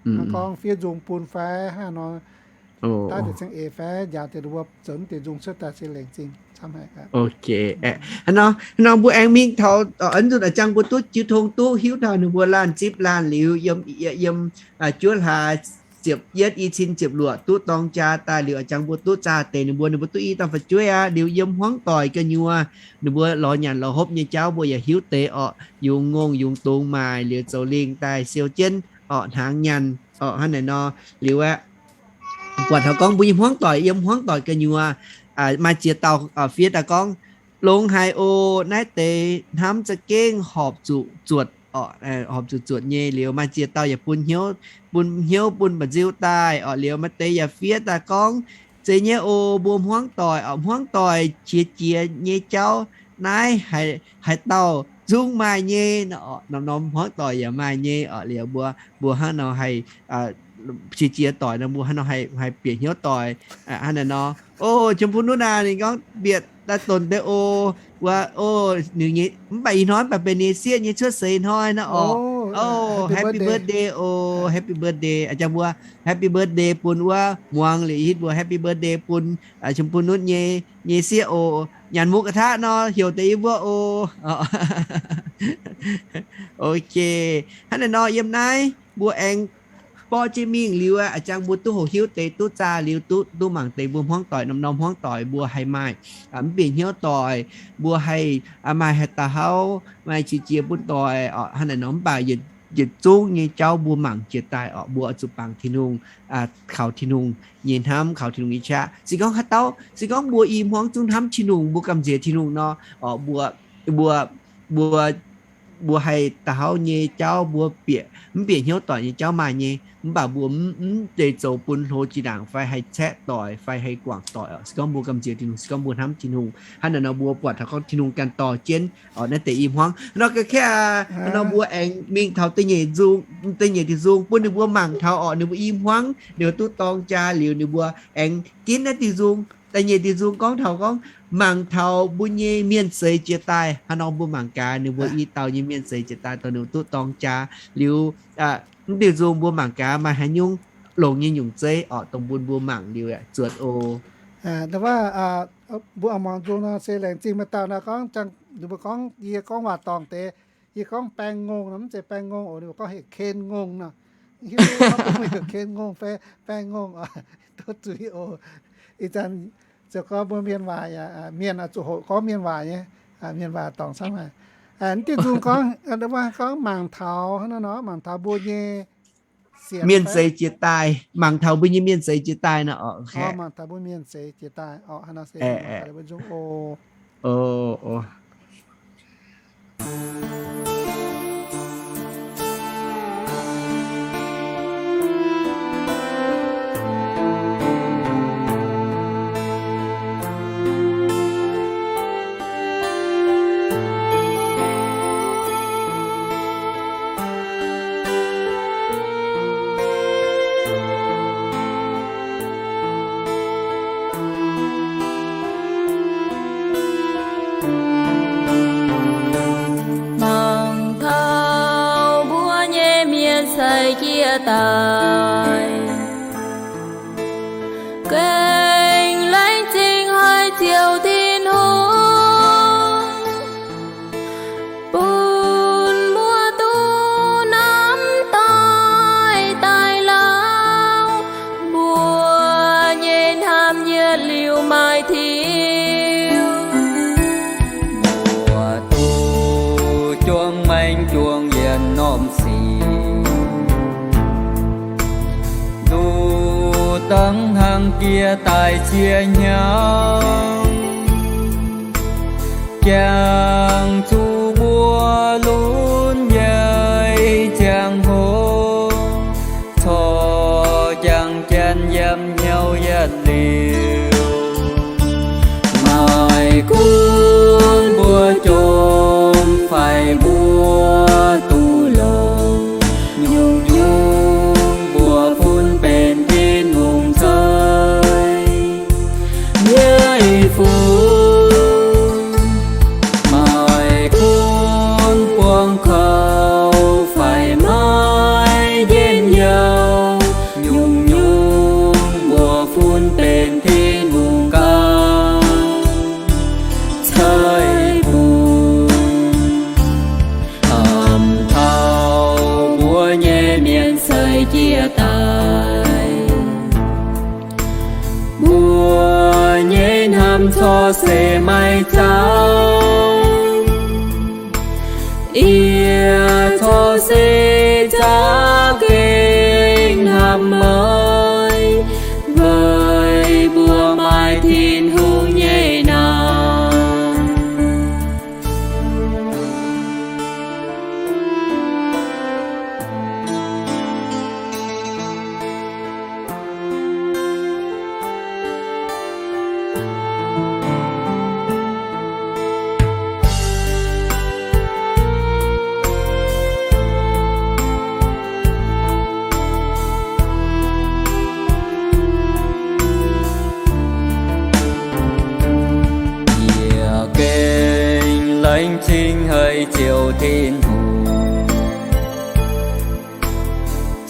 hnangv gorngv fiev nzung bun fai hnangv nor, daaih deix ceng eix fai njaaux deix ninh mbuo zoux naaiv deix nzung cuotv daaih se laengz zingh camv haic. Ok, hnangv nor, hnangv nor mbuo aengx mingh taux nzunc a'jang mbuo duqv jiu tong duqv hiuv taux ninh mbuo laanh zipv laanh liuz yiem, yiem juov hlaax ziepc yietv i cin ziepc luoqc duqv dorng jaa daaih liuz a'jang mbuo duqv zaah deix ninh mbuo, ninh mbuo duqv i dauh fu'jueiv aqv. Liuz yiem hmuangv doic gu'nyuoz ninh mbuo lorz nyanc lorz hopv nyei jauv mbuo yaac hiuv deix orqc, yungz ngongh yungz dungz maaic liuz zoux lingh daaih siou jienv orqc, hnaangx nyanc orqc, hnangv naaic nor. Liuz aeqv, buatc taux gorngv mbuo nyei hmuangv doic, yiem hmuangv doic gu'nyuoz maaih ziex dauh fiev daaih gorngv, longx haic oc, naaiv deix hnamv za'gengh horpc zuqc zuotc orqc, horpc zuqc zuotc nyei. Liuz maaih ziex dauh yaac bun hnyouv, bun hnyouv bun mba'nziu daaih orqc. Liuz maaih deix yaac fiev daaih gorngv, zeiz nyei oc, mbuo hmuangv doic orqc, hmuangv doic qiex jiez nyei jauv naaiv haaix dauh zungv maaih nyei. Norm-norm hmuangv doic yaac maaih nyei orqc. Liuz mbuo, mbuo hnangv nor haih qiex jiez doic nor, mbuo hnangv nor haih bieqc hnyouv doic hnangv naaic nor. O, Chum Pun Nutv aac, ninh gorngv bieqc daaih donc deix o, wuov o, ninh nyei, mv baac ih hnoi mv baac benx ninh sieqv nyei cuotv seix hnoi nor orqc. O, happy birthday o, happy birthday. A'jang mbuo happy birthday bun wuov muangx liuz hitv mbuo happy birthday bun Chum Pun Nutv nyei, nyei sieqv oc. Nyanc muz ga'taqv nor heuc deix yie mbuo oc. Ok, hnangv naaic nor yiem naaiv mbuo aengx borqv jienv mingh liuz, a'jang mbuo duqv hoqc hiuv deix, duqv zaah liuz, duqv, duqv mangc deix mbuo hmuangv doic, norm-norm hmuangv doic mbuo haih maaih mv bieqc hnyouv doic, mbuo haih maaih haaix dauh hauv maaih qiex jiez bun doic orqc, hnangv naaic nor. Mv baac yietc zungv nyei jauv mbuo mangc jiex daaih orqc, mbuo oix zuqc bangc Tin-Hungh, kaux Tin-Hungh nyei hnamv, kaux Tin-Hungh nyei qaqv. Se gorngv haaix dauh, se gorngv mbuo i hmuangv zungv hnamv Tin-Hungh, mbuo gamh nziex Tin-Hungh nor, mbuo, mbuo, mbuo, mbuo haih da'hauv nyei jauv mbuo bieqc, mv bieqc hnyouv doic nyei jauv maaih nyei, mv baac mbuo mv, mv deix zoux bun hlo jiex ndaangc fai haih caeqv doic fai haih guangc doic orqc. Se gorngv mbuo gamh nziex Tin-Hungh, se gorngv mbuo hnamv Tin-Hungh, hnangv naaic nor mbuo buatc taux gorngv Tin-Hungh ganh dorh jienv orqc naaiv deix i hmuangv. Nor ga'kaeqv aqv, nor mbuo aengx mingh taux da'nyeic nzung, da'nyeic diuh nzung bun ninh mbuo mangc taux orqc, ninh mbuo i hmuangv ninh mbuo duqv dorng jaa liuz ninh mbuo aengx ginv naaiv diuh nzung. Da'nyeic diuh nzung gorngv taux gorngv mangc taux mbuo nyei mienh seix jiex daaih. Hnangv nor mbuo mangc gaax ninh mbuo i dauh nyei mienh seix jiex daaih dongh ninh duqv dorng jaa liuz, mv diuh nzung mbuo mangc gaax maaih haaix nyungc longx nyei nyungc zeiv orqc, dongh bun mbuo mangc liuz zuotc oc. Mbuo muangx nzung nor se laengz zingh maaih dauh nor gorngv, ninh mbuo gorngv yie gorngv waac dorngc deix, yie gorngv baeng ngongh nor, mv zeiz baeng ngongh oc, ninh mbuo gorngv heuc ken ngongh nor. Hiuv duqv gorngv heuc ken ngongh fai baeng ngongh oc, duqv zuiz oc. Ih zanc ziouc gorngv mbuo mienh waac, mienh zuqc hoqc gorngv mienh waac nyei, mienh waac dorngc camv haic. Mv diuh nzung gorngv, gorngv mangc taux hnangv nor, mangc taux mbuo nyei mienh seix jiex daaih, mangc taux mbuo nyei mienh seix jiex daaih nor. Mangc taux mbuo mienh seix jiex daaih oc, hnangv nor se mbuo nzung oc. Mangc taux mbuo nyei mienh seix jiex daaih, gengh laengz zingh haiz Ziouv Tin-Hungh, bun mbuo duqv namx doic daaih lauh, mbuo nyei hnamv yietc liuz maaih tiuv. Mbuo duqv juangc maengc juangc yienc norm sic, duqv dangv hnangv jiex daaih cie hnyangx, jangx zuqc mbuo lunx nyei ziangh hoc. daaih. Mbuo nyei hnamv corc se maiv zaux, yie corc se za'gengh hnamv meih, weic mbuo maaih Tin-Hungh nyei hnamv. Yie gengh laengz zingh haic Ziouv Tin-Hungh,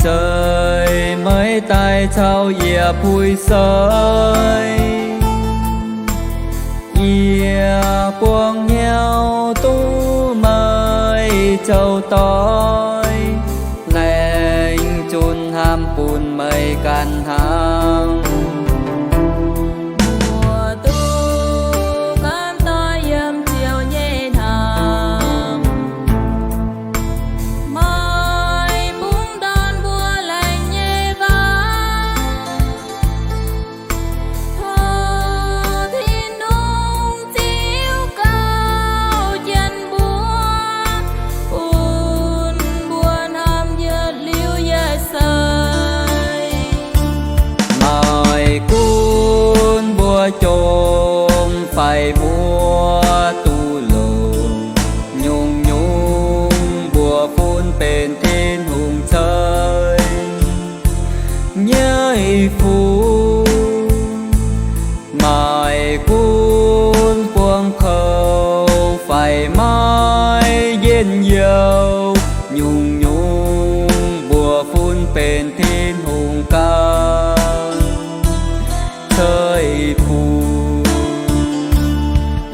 zeiz meih daaih caux yie puix seix. Yie buangh hnyouv duqv meih zoux doic, laengz zunc hnamv bun meih ganh hnangv. Mbuo duqv gamh doic yiem Ziouv nyei hnamv. Meih bungx ndorn mbuo laengz nyei waac. Tov Tin-Hungh ziux gauh jienv mbuo, bun mbuo hnamv yietc liuz yietc seix. Maiv gunv mbuo jomc fai mbuo duqv longx, nyungc-nyungc mbuo funx benx Tin-Hungh ceix nyei fuqv. Maiv gunv buangh kouv fai maiv njien-youh, nyungc-nyungc mbuo funx benx Tin-Hungh ganh ceix bun.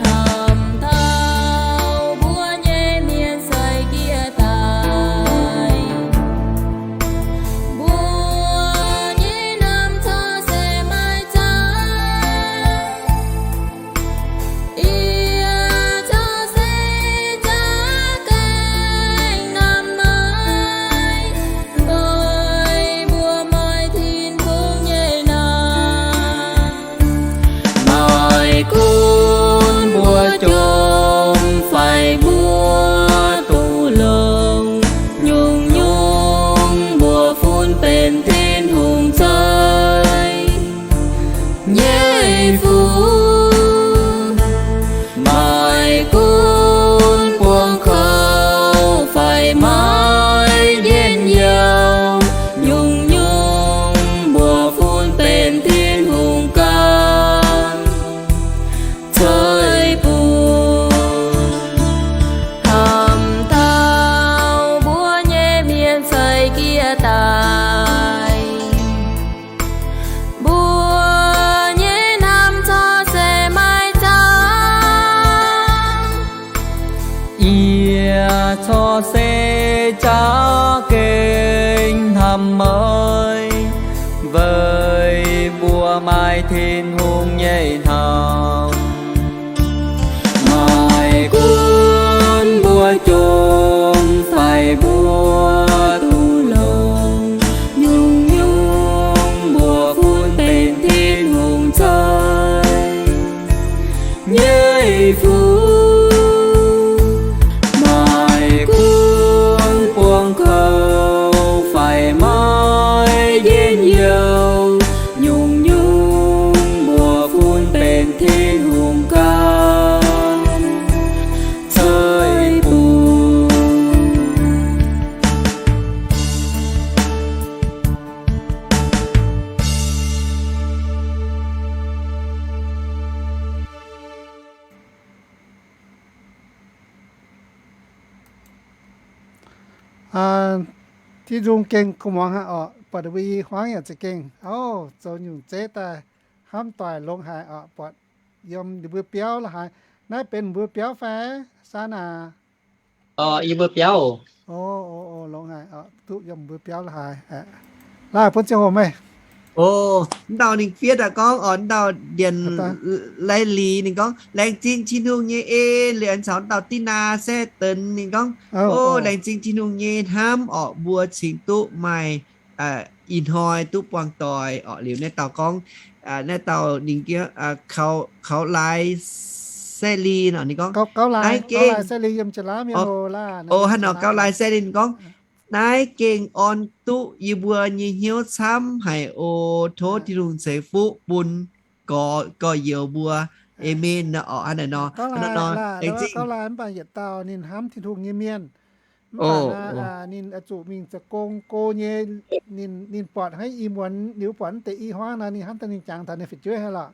Hnamv taux mbuo nyei mienh sai jiex daaih, mbuo nyei hnamv corc se maiv zaux. Yie corc se za'gengh hnamv meih, weic mbuo maaih Tin-Hungh nyei hnamv. Maiv gunv mbuo jomc fai mbuo duqv longx, nyungc-nyungc mbuo funx benx Tin-Hungh ceix nyei fuqv. Maiv gunv buangh kouv fai maiv njien-youh, nyungc-nyungc mbuo funx benx Tin-Hungh ganh ceix bun. Hnamv taux mbuo nyei mienh sai jiex daaih, mbuo nyei hnamv corc se maiv zaux. Yie corc se za'gengh hnamv meih, weic mbuo maaih Tin-Hungh nyei hnamv. Maiv gunv mbuo jomc fai mbuo duqv longx, nyungc-nyungc mbuo funx benx Tin-Hungh ceix nyei fuqv. Maiv gunv buangh kouv fai maiv njien-youh, nyungc-nyungc mbuo funx benx Tin-Hungh ganh ceix bun. Diuh nzung gengh gu'nguaaz hnangv orqc, buatc mbuo i hmuangv yaac za'gengh, ov, zoux nyungc zeiv daaih hnamv doic longx haic orqc, buatc yiem ninh mbuo biauv la'haaix. Naaiv benx mbuo biauv fai, Saan aac? Yie mbuo biauv. O, o, o, longx haic, duqv yiem mbuo biauv la'haaix aqv. Laaih bun ziangh hoc meih. O, m'dauh ninh fiev daaih gorngv, o, m'dauh Ndienx Lai Lih ninh gorngv, laengz zingh Tin-Hungh nyei en liuz aengx caux m'dauh Dinah Saeqv Deix ninh gorngv, o, laengz zingh Tin-Hungh nyei hnamv orqc, mbuo cingx duqv maaih ih hnoi duqv buangh doic orqc. Liuz naaiv dauh gorngv, naaiv dauh ninh, Kaux Laaix Saeqv Lih nor ninh gorngv, naaiv gengh, o, hnangv nor Kaux Laaix Saeqv Lih ninh gorngv, naaiv gengh orn duqv yie mbuo nyei hnyouv camv haic oc. Tov Tin-Hungh ceix fuqv bun gorx-youz mbuo. Aamen. Orqc, hnangv naaiv nor, laengz zingh. Gauv lai mv baac yietc dauh ninh hnamv Tin-Hungh nyei mienh. Mv baac ninh oix zuqc mingh zoux gong go nyei, ninh buatc haaix i muonz liuz buatc mv deix i hmuangv nor, ninh hnamv daaih ninh jangx taux ninh fu'jueiv haic lorqc.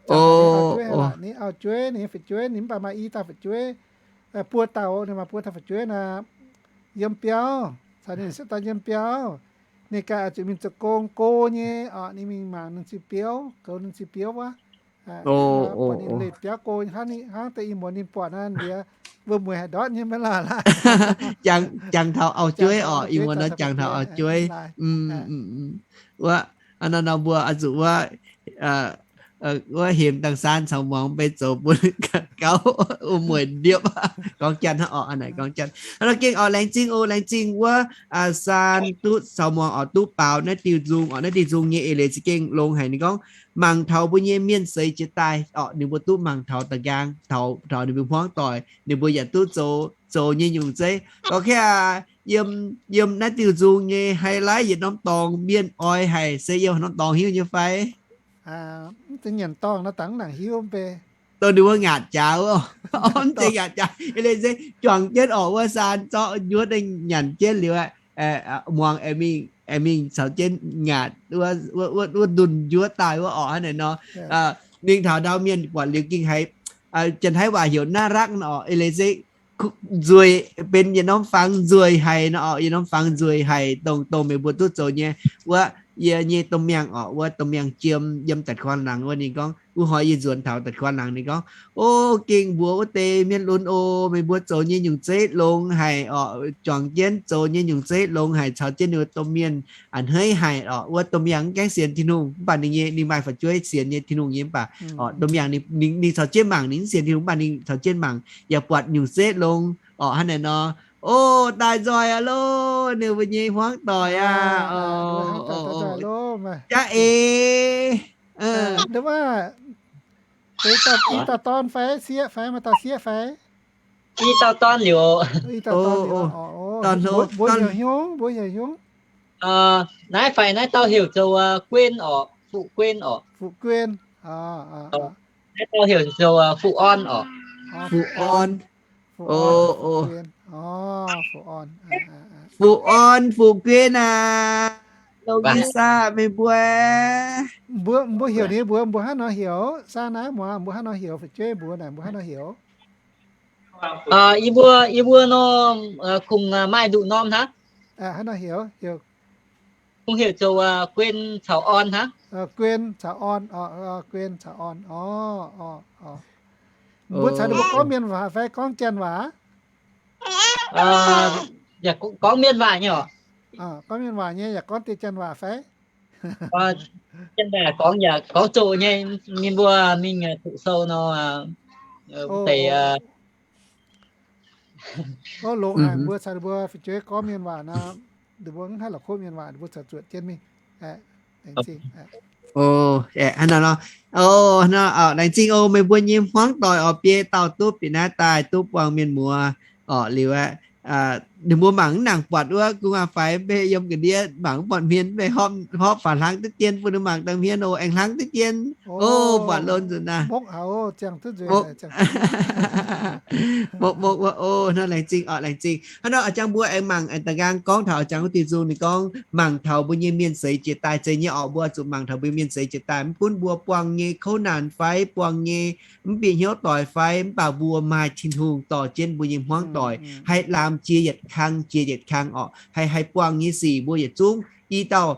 Jangx taux ninh fu'jueiv haic lorqc. Ninh auv-jueiv, ninh nyei fu'jueiv, ninh mv baac maaih i dauh fu'jueiv, buo dauh, ninh maaih buo dauh fu'jueiv nor, yiem biauv, caux ninh se dauh yiem biauv. Ninh ganh oix zuqc mingh zoux gong go nyei orqc, ninh mingh mangc ninh ziu biouv, goux ninh ziu biouv wuov. Buatc ninh leih biauv go hnangv, hnangv deix i muonz ninh buatc nor, ndiev wuom-mueic haaix ndortv nyei maiv lorqc laaih. Jangx taux auv-jueiv orqc, i muonz nor jangx taux auv-jueiv. Wuov, nor nor mbuo oix zuqc wuov, wuov hemx dangh Saan caux muangx mv bei zoux bun gauv wuom-mueic ndiepv. Gorngv janx hnangv orqc, hnangv naaic gorngv janx. Hnangv nor gengh orqc, laengz zingh oc, laengz zingh wuov Saan duqv caux muangx orqc, duqv baaux naaiv diuh nzung orqc, naaiv diuh nzung nyei eix leiz za'gengh longx haic. Ninh gorngv mangc taux mbuo nyei mienh seix jiex daaih orqc, ninh mbuo duqv mangc taux da'nqaang, taux, taux ninh mbuo hmuangv doic, ninh mbuo yaac duqv zoux, zoux nyei nyungc zeiv. Gorngv kaav, yiem, yiem naaiv diuh nzung nyei highlight yietc norm dorngx mienh oix haic, se yiem norm dorngx hiuv nyei fai? Mv zeiz nyanc dorngh nor dangh nangc hiuv mv bei. Dongh ninh mbuo ngaatc jaax wuov, mv zeiz ngaatc jaax, eix leiz se juangc jienv orqc, wuov Saan zorqv njuotv nyanc jienv liuz, muangx aengx mingh caux jienv ngaatc wuov ndunh njuotv daaih wuov orqc, hnangv naaic nor. Mingh taux ndau mienh buatc liuz gengh haiz, janx-taiv waac heuc น่ารัก orqc, eix leiz se nzueic, benx yietc norm fangx nzueic haic nor orqc, yietc norm fangx nzueic haic, dongh, dongh meih mbuo duqv zoux nyei. Wuov yie nyei domh miangh orqc, wuov domh miangh jiem yiem Da'kuaang Laangz wuov, ninh gorngv, wuov hnoi yie nzuonx taux Da'kuaang Laangz, ninh gorngv, o, gengh mbuox wuov deix mienh lunx oc, meih mbuo zoux nyei nyungc zeiv longx haic orqc, juangc jienv zoux nyei nyungc zeiv longx haic, caux jienv ninh mbuo domh mienh a'hneiv haic orqc. Wuov domh miangh mv gaengh sienx Tin-Hungh, mv baac ninh nyei, ninh maaih fu'jueiv sienx nyei Tin-Hungh nyei, mv baac orqc, domh miangh ninh, ninh caux jienv mangc, ninh mv sienx Tin-Hungh, mv baac ninh caux jienv mangc yaac buatc nyungc zeiv longx orqc, hnangv naaic nor. O, daaih nzoih aqv loh, ninh mbuo nyei hmuangv doic aqv. Jaav eix. I dauh dorn fai sieqv fai, maaih dauh sieqv fai? I dauh dorn liuz. Mbuo heuc hnyungv, mbuo heuc hnyungv. Naaiv fai naaiv dauh heuc zoux Guien orqc, Fuqv Guien orqc. Fuqv Guien. Naaiv dauh heuc zoux Fuqv Orn orqc. Fuqv Orn. Fuqv Orn, Fuqv Guien aac. Longx nyei saah meih mbuo? Mbuo, mbuo heuc ninh mbuo, mbuo hnangv nor heuc. Saah naaiv muangx mbuo hnangv nor heuc, fu'jueiv mbuo naaic mbuo hnangv nor heuc. Yie mbuo, yie mbuo nor kungx maaih nduqc norm hnangv. Hnangv nor heuc, heuc. Kungx heuc zoux Guien caux Orn hnangv. Guien caux Orn, Guien caux Orn. Mbuo caux ninh mbuo gorngv mienh waac fai gorngv janx waac? Yaac gorngv mienh waac nyei orqc. Gorngv mienh waac nyei, yaac gorngv deix janx waac fai? Janx waac gorngv yaac gorngv zoqc nyei, ninh mbuo mingh doqc sou nor, deix. Longx haic, mbuo caux ninh mbuo fu'jueiv gorngv mienh waac nor, ninh mbuo mv haih la'kuqv mienh waac, ninh mbuo caux zuotc jienv mingh. Laengz zingh. O, hnangv nor, laengz zingh oc, meih mbuo nyei hmuangv doic orqc, biei dauh duqv bieqc naaiv daaih duqv buangh mienh muoz orqc. Liuz aqv, ninh mbuo mangc mv nangc buatc wuov gu'nguaaz-faix mv bei yiem ga'ndiev mangc mv buatc hmien mv bei, hopv faaux hlang deix dien bun ninh mangc daaih hmien oc, aengx hlang deix dien. O, buatc lon nzunc naaiv. Mokv, mokv wuov, o, hnangv laengz zingh orqc, laengz zingh. Hnangv nor a'jang mbuo aengx mangc aengx da'nqaang gorngv taux a'jang wuov diuh nzung ninh gorngv mangc taux mbuo nyei mienh seix jiex daaih, zeiz nyei orqc, mbuo zuqc mangc taux mbuo mienh seix jiex daaih, mv gunv mbuo buangh nyei kouv naanc fai buangh nyei mv bieqc hnyouv doic fai, mv baac mbuo maaih Tin-Hungh dorh jienv mbuo nyei hmuangv doic, haih lamh jiex yietc kang jiex yietc kang orqc, haih, haih buangh nyei sic mbuo yietc zungv. I dauh,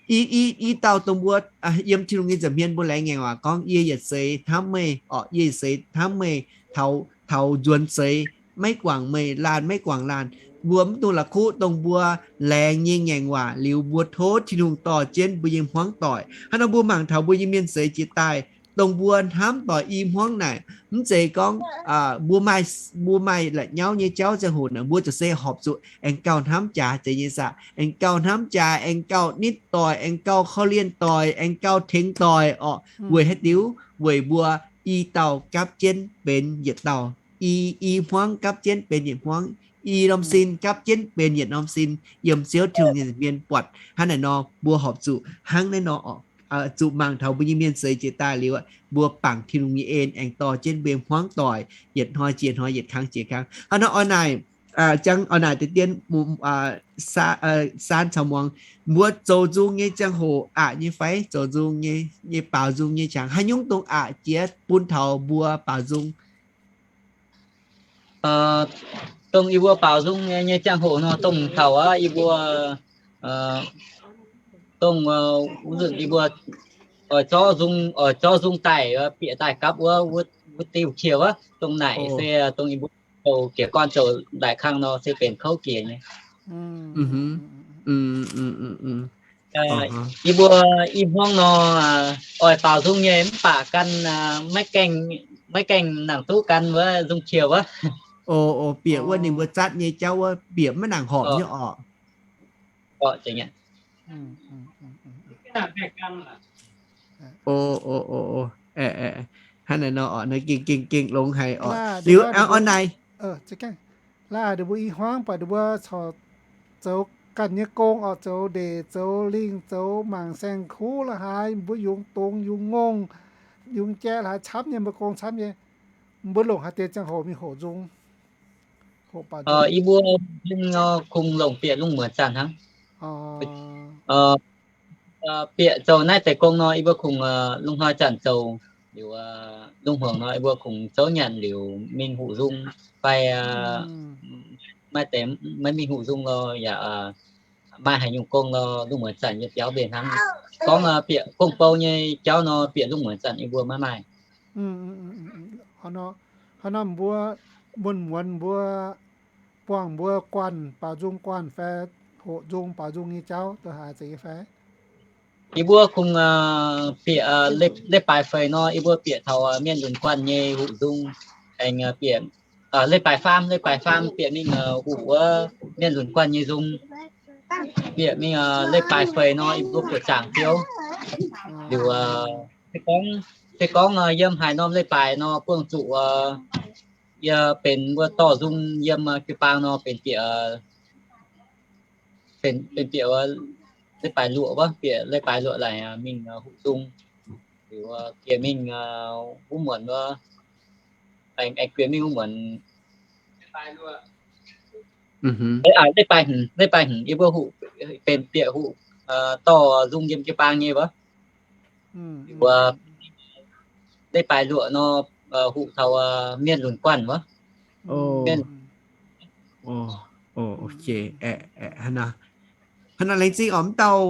i, i, i dauh dongh mbuo yiem Tin-Hungh nyei nza'hmien mbuo laengz ngaengc waac gorngv, yie yietc seix hnamv meih orqc, yie yietc seix hnamv meih, taux, taux nzuonx seix maiv guangc meih, laanh maiv guangc laanh. mbuo mv dungx la'kuqv dongh mbuo laengz nyei ngaengc waac liuz mbuo tov Tin-Hungh dorh jienv mbuo nyei hmuangv doic. Hnangv nor mbuo mangc taux mbuo nyei mienh seix jiex daaih, dongh mbuo hnamv doic i hmuangv naaic, mv zeiz gorngv mbuo maaih, mbuo maaih la'nyauv nyei jauv ziangh hoc naaic, mbuo ziouc se horpc zuqc aengx gauh hnamv jaax zeiz nyei saah, aengx gauh hnamv jaax, aengx gauh nitv doic, aengx gauh korv-lienh doic, aengx gauh tengx doic orqc. Weic haaix diuc? Weic mbuo i dauh gapv jienv benx yietc dauh, i, i hmuangv gapv jienv benx yietc hmuangv, i norm sin gapv jienv benx yietc norm sin yiem Ziouv Tin-Hungh nyei nza'hmien buatc. Hnangv naaic nor mbuo horpc zuqc hnangv naaiv nor orqc, zuqc mangc taux mbuo nyei mienh seix jiex daaih liuz, mbuo bangc Tin-Hungh nyei en aengx dorh jienv mbuo hmuangv doic yietc hnoi jiex hnoi, yietc kang jiex kang. Hnangv nor oix naaic, jangv oix naaic deix dien, Saan caux Muangz, mbuo zoux nzung nyei ziangh hoc aqc nyei fai? Zoux nzung nyei, nyei baaux nzung nyei qangx haaix nyungc dongh aqc jiex bun taux mbuo baaux nzung? Dongh yie mbuo baaux nzung nyei ziangh hoc nor, dongh taux aqv yie mbuo, dongh yie mbuo oix zorqv nzung, oix zorqv nzung daaih bieqc daaih gapv wuov, wuov diuh qiex wuov, dongh naaic se dongh yie mbuo zoux jiez gorn zoux ndaaic kang nor se benx kouv jiex nyei. Yie mbuo i hmuangv nor, oix baaux nzung nyei mv baac gan, maiv gaengh, maiv gaengh nangc duqv gan wuov nzung qiex wuov. O, bieqc wuov ninh mbuo zatv nyei jauv wuov bieqc maiv nangc horpc nyei orqc. Hnangv naaiv nor orqc, gengh, gengh, gengh longx haic orqc. Liuz, o, naaic, laaix ninh mbuo i hmuangv buatc ninh mbuo corc zoux ganh nyei gong orqc, zoux ndeic, zoux lingh, zoux mangc saeng-kuv la'haaix, mbuo yungz dongz, yungz ngongh, yungz jai la'haaix camv nyei, mbuo gong camv nyei. Mbuo longc haaix deix ziangh hoc mingh hoqc nzung? Yie mbuo nzung nor kungx longc bieqc lungh muonz zanc hnangv. Bieqc zoux naaiv deix gong nor, yie mbuo kungx lungh hnoi zanc zoux, liuz lungh hmuangx nor yie mbuo kungx zouv nyanc liuz mingh hoqc nzung fai maaih deix maiv mingh hoqc nzung lorqc, yaac maaih haaix nyungc gong lorqc, lungh muonz zanc yie biauv mbenc hnangv. Gorngv bieqc gong-bou nyei jauv nor, bieqc lungh muonz zanc yie mbuo maiv maaih. Hnangv nor mbuo muonz-muonz mbuo buangh mbuo guanh, baaux nzung guanh fai hoqc nzung baaux nzung nyei jauv dongh haaix zeiz nyei fai? Yie mbuo kungx bieqc leiz-baaix feix nor, yie mbuo bieqc taux mienh lunx guanh nyei hoqc nzung, aengx bieqc leiz-baaix faam, leiz-baaix faam bieqc mingh hoqc wuov mienh lunx guanh nyei nzung. Bieqc mingh leiz-baaix feix nor, yie mbuo buoqc zaangc biouv. Liuz se gorngv, se gorngv yiem haaix norm leiz-baaix nor buangh zuqc yie benx mbuo dorh nzung yiem jiu-baang nor benx bieqc, benx bieqc leiz-baaix luoqc wuov, bieqc leiz-baaix luoqc laaic mingh hoqc nzung. Liuz jiex mingh wuov muonz wuov, aengx jiex mingh wuov muonz, leiz-baaix hmz, leiz-baaix hmz yie mbuo hoqc, benx bieqc hoqc dorh nzung yiem jiu-baang nyei wuov. Leiz-baaix luoqc nor hoqc taux mienh lunx guanh wuov. Hnangv naaic, laengz zingh orqc, mv dauh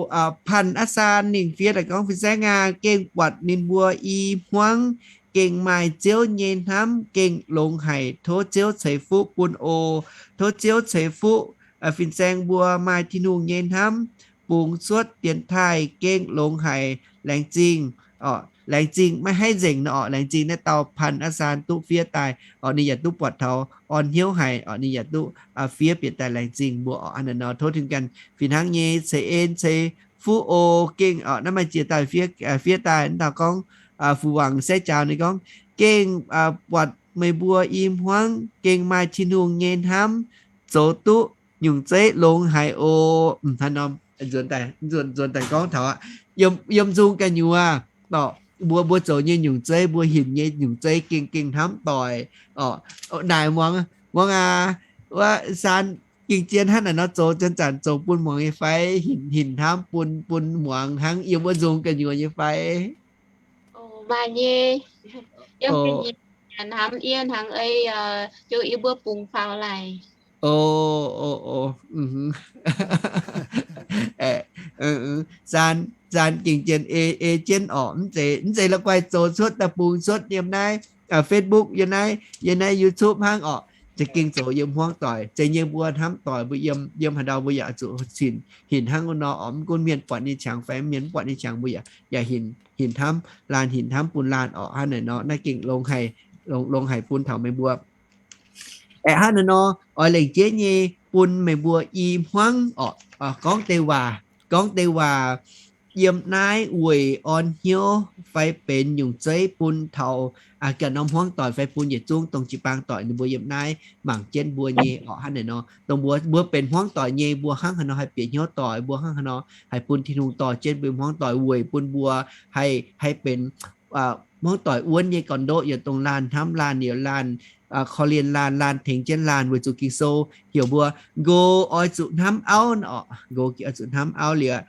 Panh Aa Saan ninh fiev daaih gorngv, Fin-saeng aac, gengh buatc ninh mbuo i hmuangv gengh maaih Ziouv nyei hnamv, gengh longx haic. Tov Ziouv ceix fuqv bun oc. Tov Ziouv ceix fuqv fin-saeng mbuo maaih Tin-Hungh nyei hnamv, bungx cuotv dienx taaih gengh longx haic. Laengz zingh, laengz zingh maiv haih nzengc nor orqc. Laengz zingh naaiv dauh Panh Aa Saan duqv fiev daaih orqc, ninh yaac duqv buatc taux orn hnyouv haic orqc, ninh yaac duqv fiev bieqc daaih. Laengz zingh mbuo orqc. Hnangv naaic nor tov Tin-Hungh ganh fih hnangv nyei ceix en ceix fuqv oc. Gengh orqc, naaiv maaih jiex daaih fiev daaih, naaiv dauh gorngv, Fu Wangc Sai Jaaux ninh gorngv, gengh buatc meih mbuo i hmuangv gengh maaih Tin-Hungh nyei hnamv, zoux duqv nyungc zeiv longx haic oc. Hnangv nor nzuonx daaih, nzuonx daaih gorngv taux aqv, yiem nzung ga'nyuoz orqc, mbuo, mbuo zoux nyei nyungc zeiv, mbuo hinc nyei nyungc zeiv gengh, gengh hnamv doic orqc. Naaic muangx, muangx aac, wuov Saan gengh zien hnangv naaic nor zoux, zanc-zanc zoux bun muangx nyei fai? Hinc, hinc hnamv bun, bun muangx hnangv yiem wuov nzung ga'nyuoz nyei fai? Maaih nyei. Yiem ga'nyuoz hnamv yie hnangv ei, jiu yie mbuo bungx faaux laaix. O, o, o. Zaan, zaan gengh jien ei, ei jienv orqc. Mv zeiz, mv zeiz la'guaih zoux cuotv daaih bungx cuotv yiem naaiv Facebook, yiem naaiv, yiem naaiv YouTube hnangv orqc. Za'gengh zoux yiem hmuangv doic. Zeiz nyei mbuo hnamv doic, mbuo yiem, yiem haaix ndau mbuo yaac zuqc hinc, hinc hnangv wuov nor oc. Mv gunv mienh buatc ninh qangx fai mienh mv buatc ninh qangx, mbuo yaac, yaac hinc, hinc hnamv, laanh hinc hnamv bun laanh oc. Hnangv naaic nor naaiv gengh longx haic, longx, longx haic bun taux meih mbuo. Aeqv, hnangv naaiv nor, oix lengc jeiv nyei bun meih mbuo i hmuangv oc, gorngv deix waac, gorngv deix waac yiem naaiv weic orn hnyouv fai benx nyungc zeiv bun taux ganh norm hmuangv doic fai bun yietc zungv dongh jiu-baang doic ninh mbuo yiem naaiv mangc jienv mbuo nyei oc. Hnangv naaic nor, dongh mbuo, mbuo benx hmuangv doic nyei, mbuo hnangv haaix nor haih bieqc hnyouv doic, mbuo hnangv haaix nor haih bun Tin-Hungh dorh jienv mbuo hmuangv doic weic bun mbuo haih, haih benx hmuangv doic wuonv nyei gorn-ndoqv, yaac dongh laanh hnamv laanh, yaac laanh korv-lienh laanh, laanh tengx jienv laanh. Weic zuqc Ging-Sou heuc mbuo, nqox oix zuqc hnamv auv oc, nqox oix zuqc hnamv auv liuz,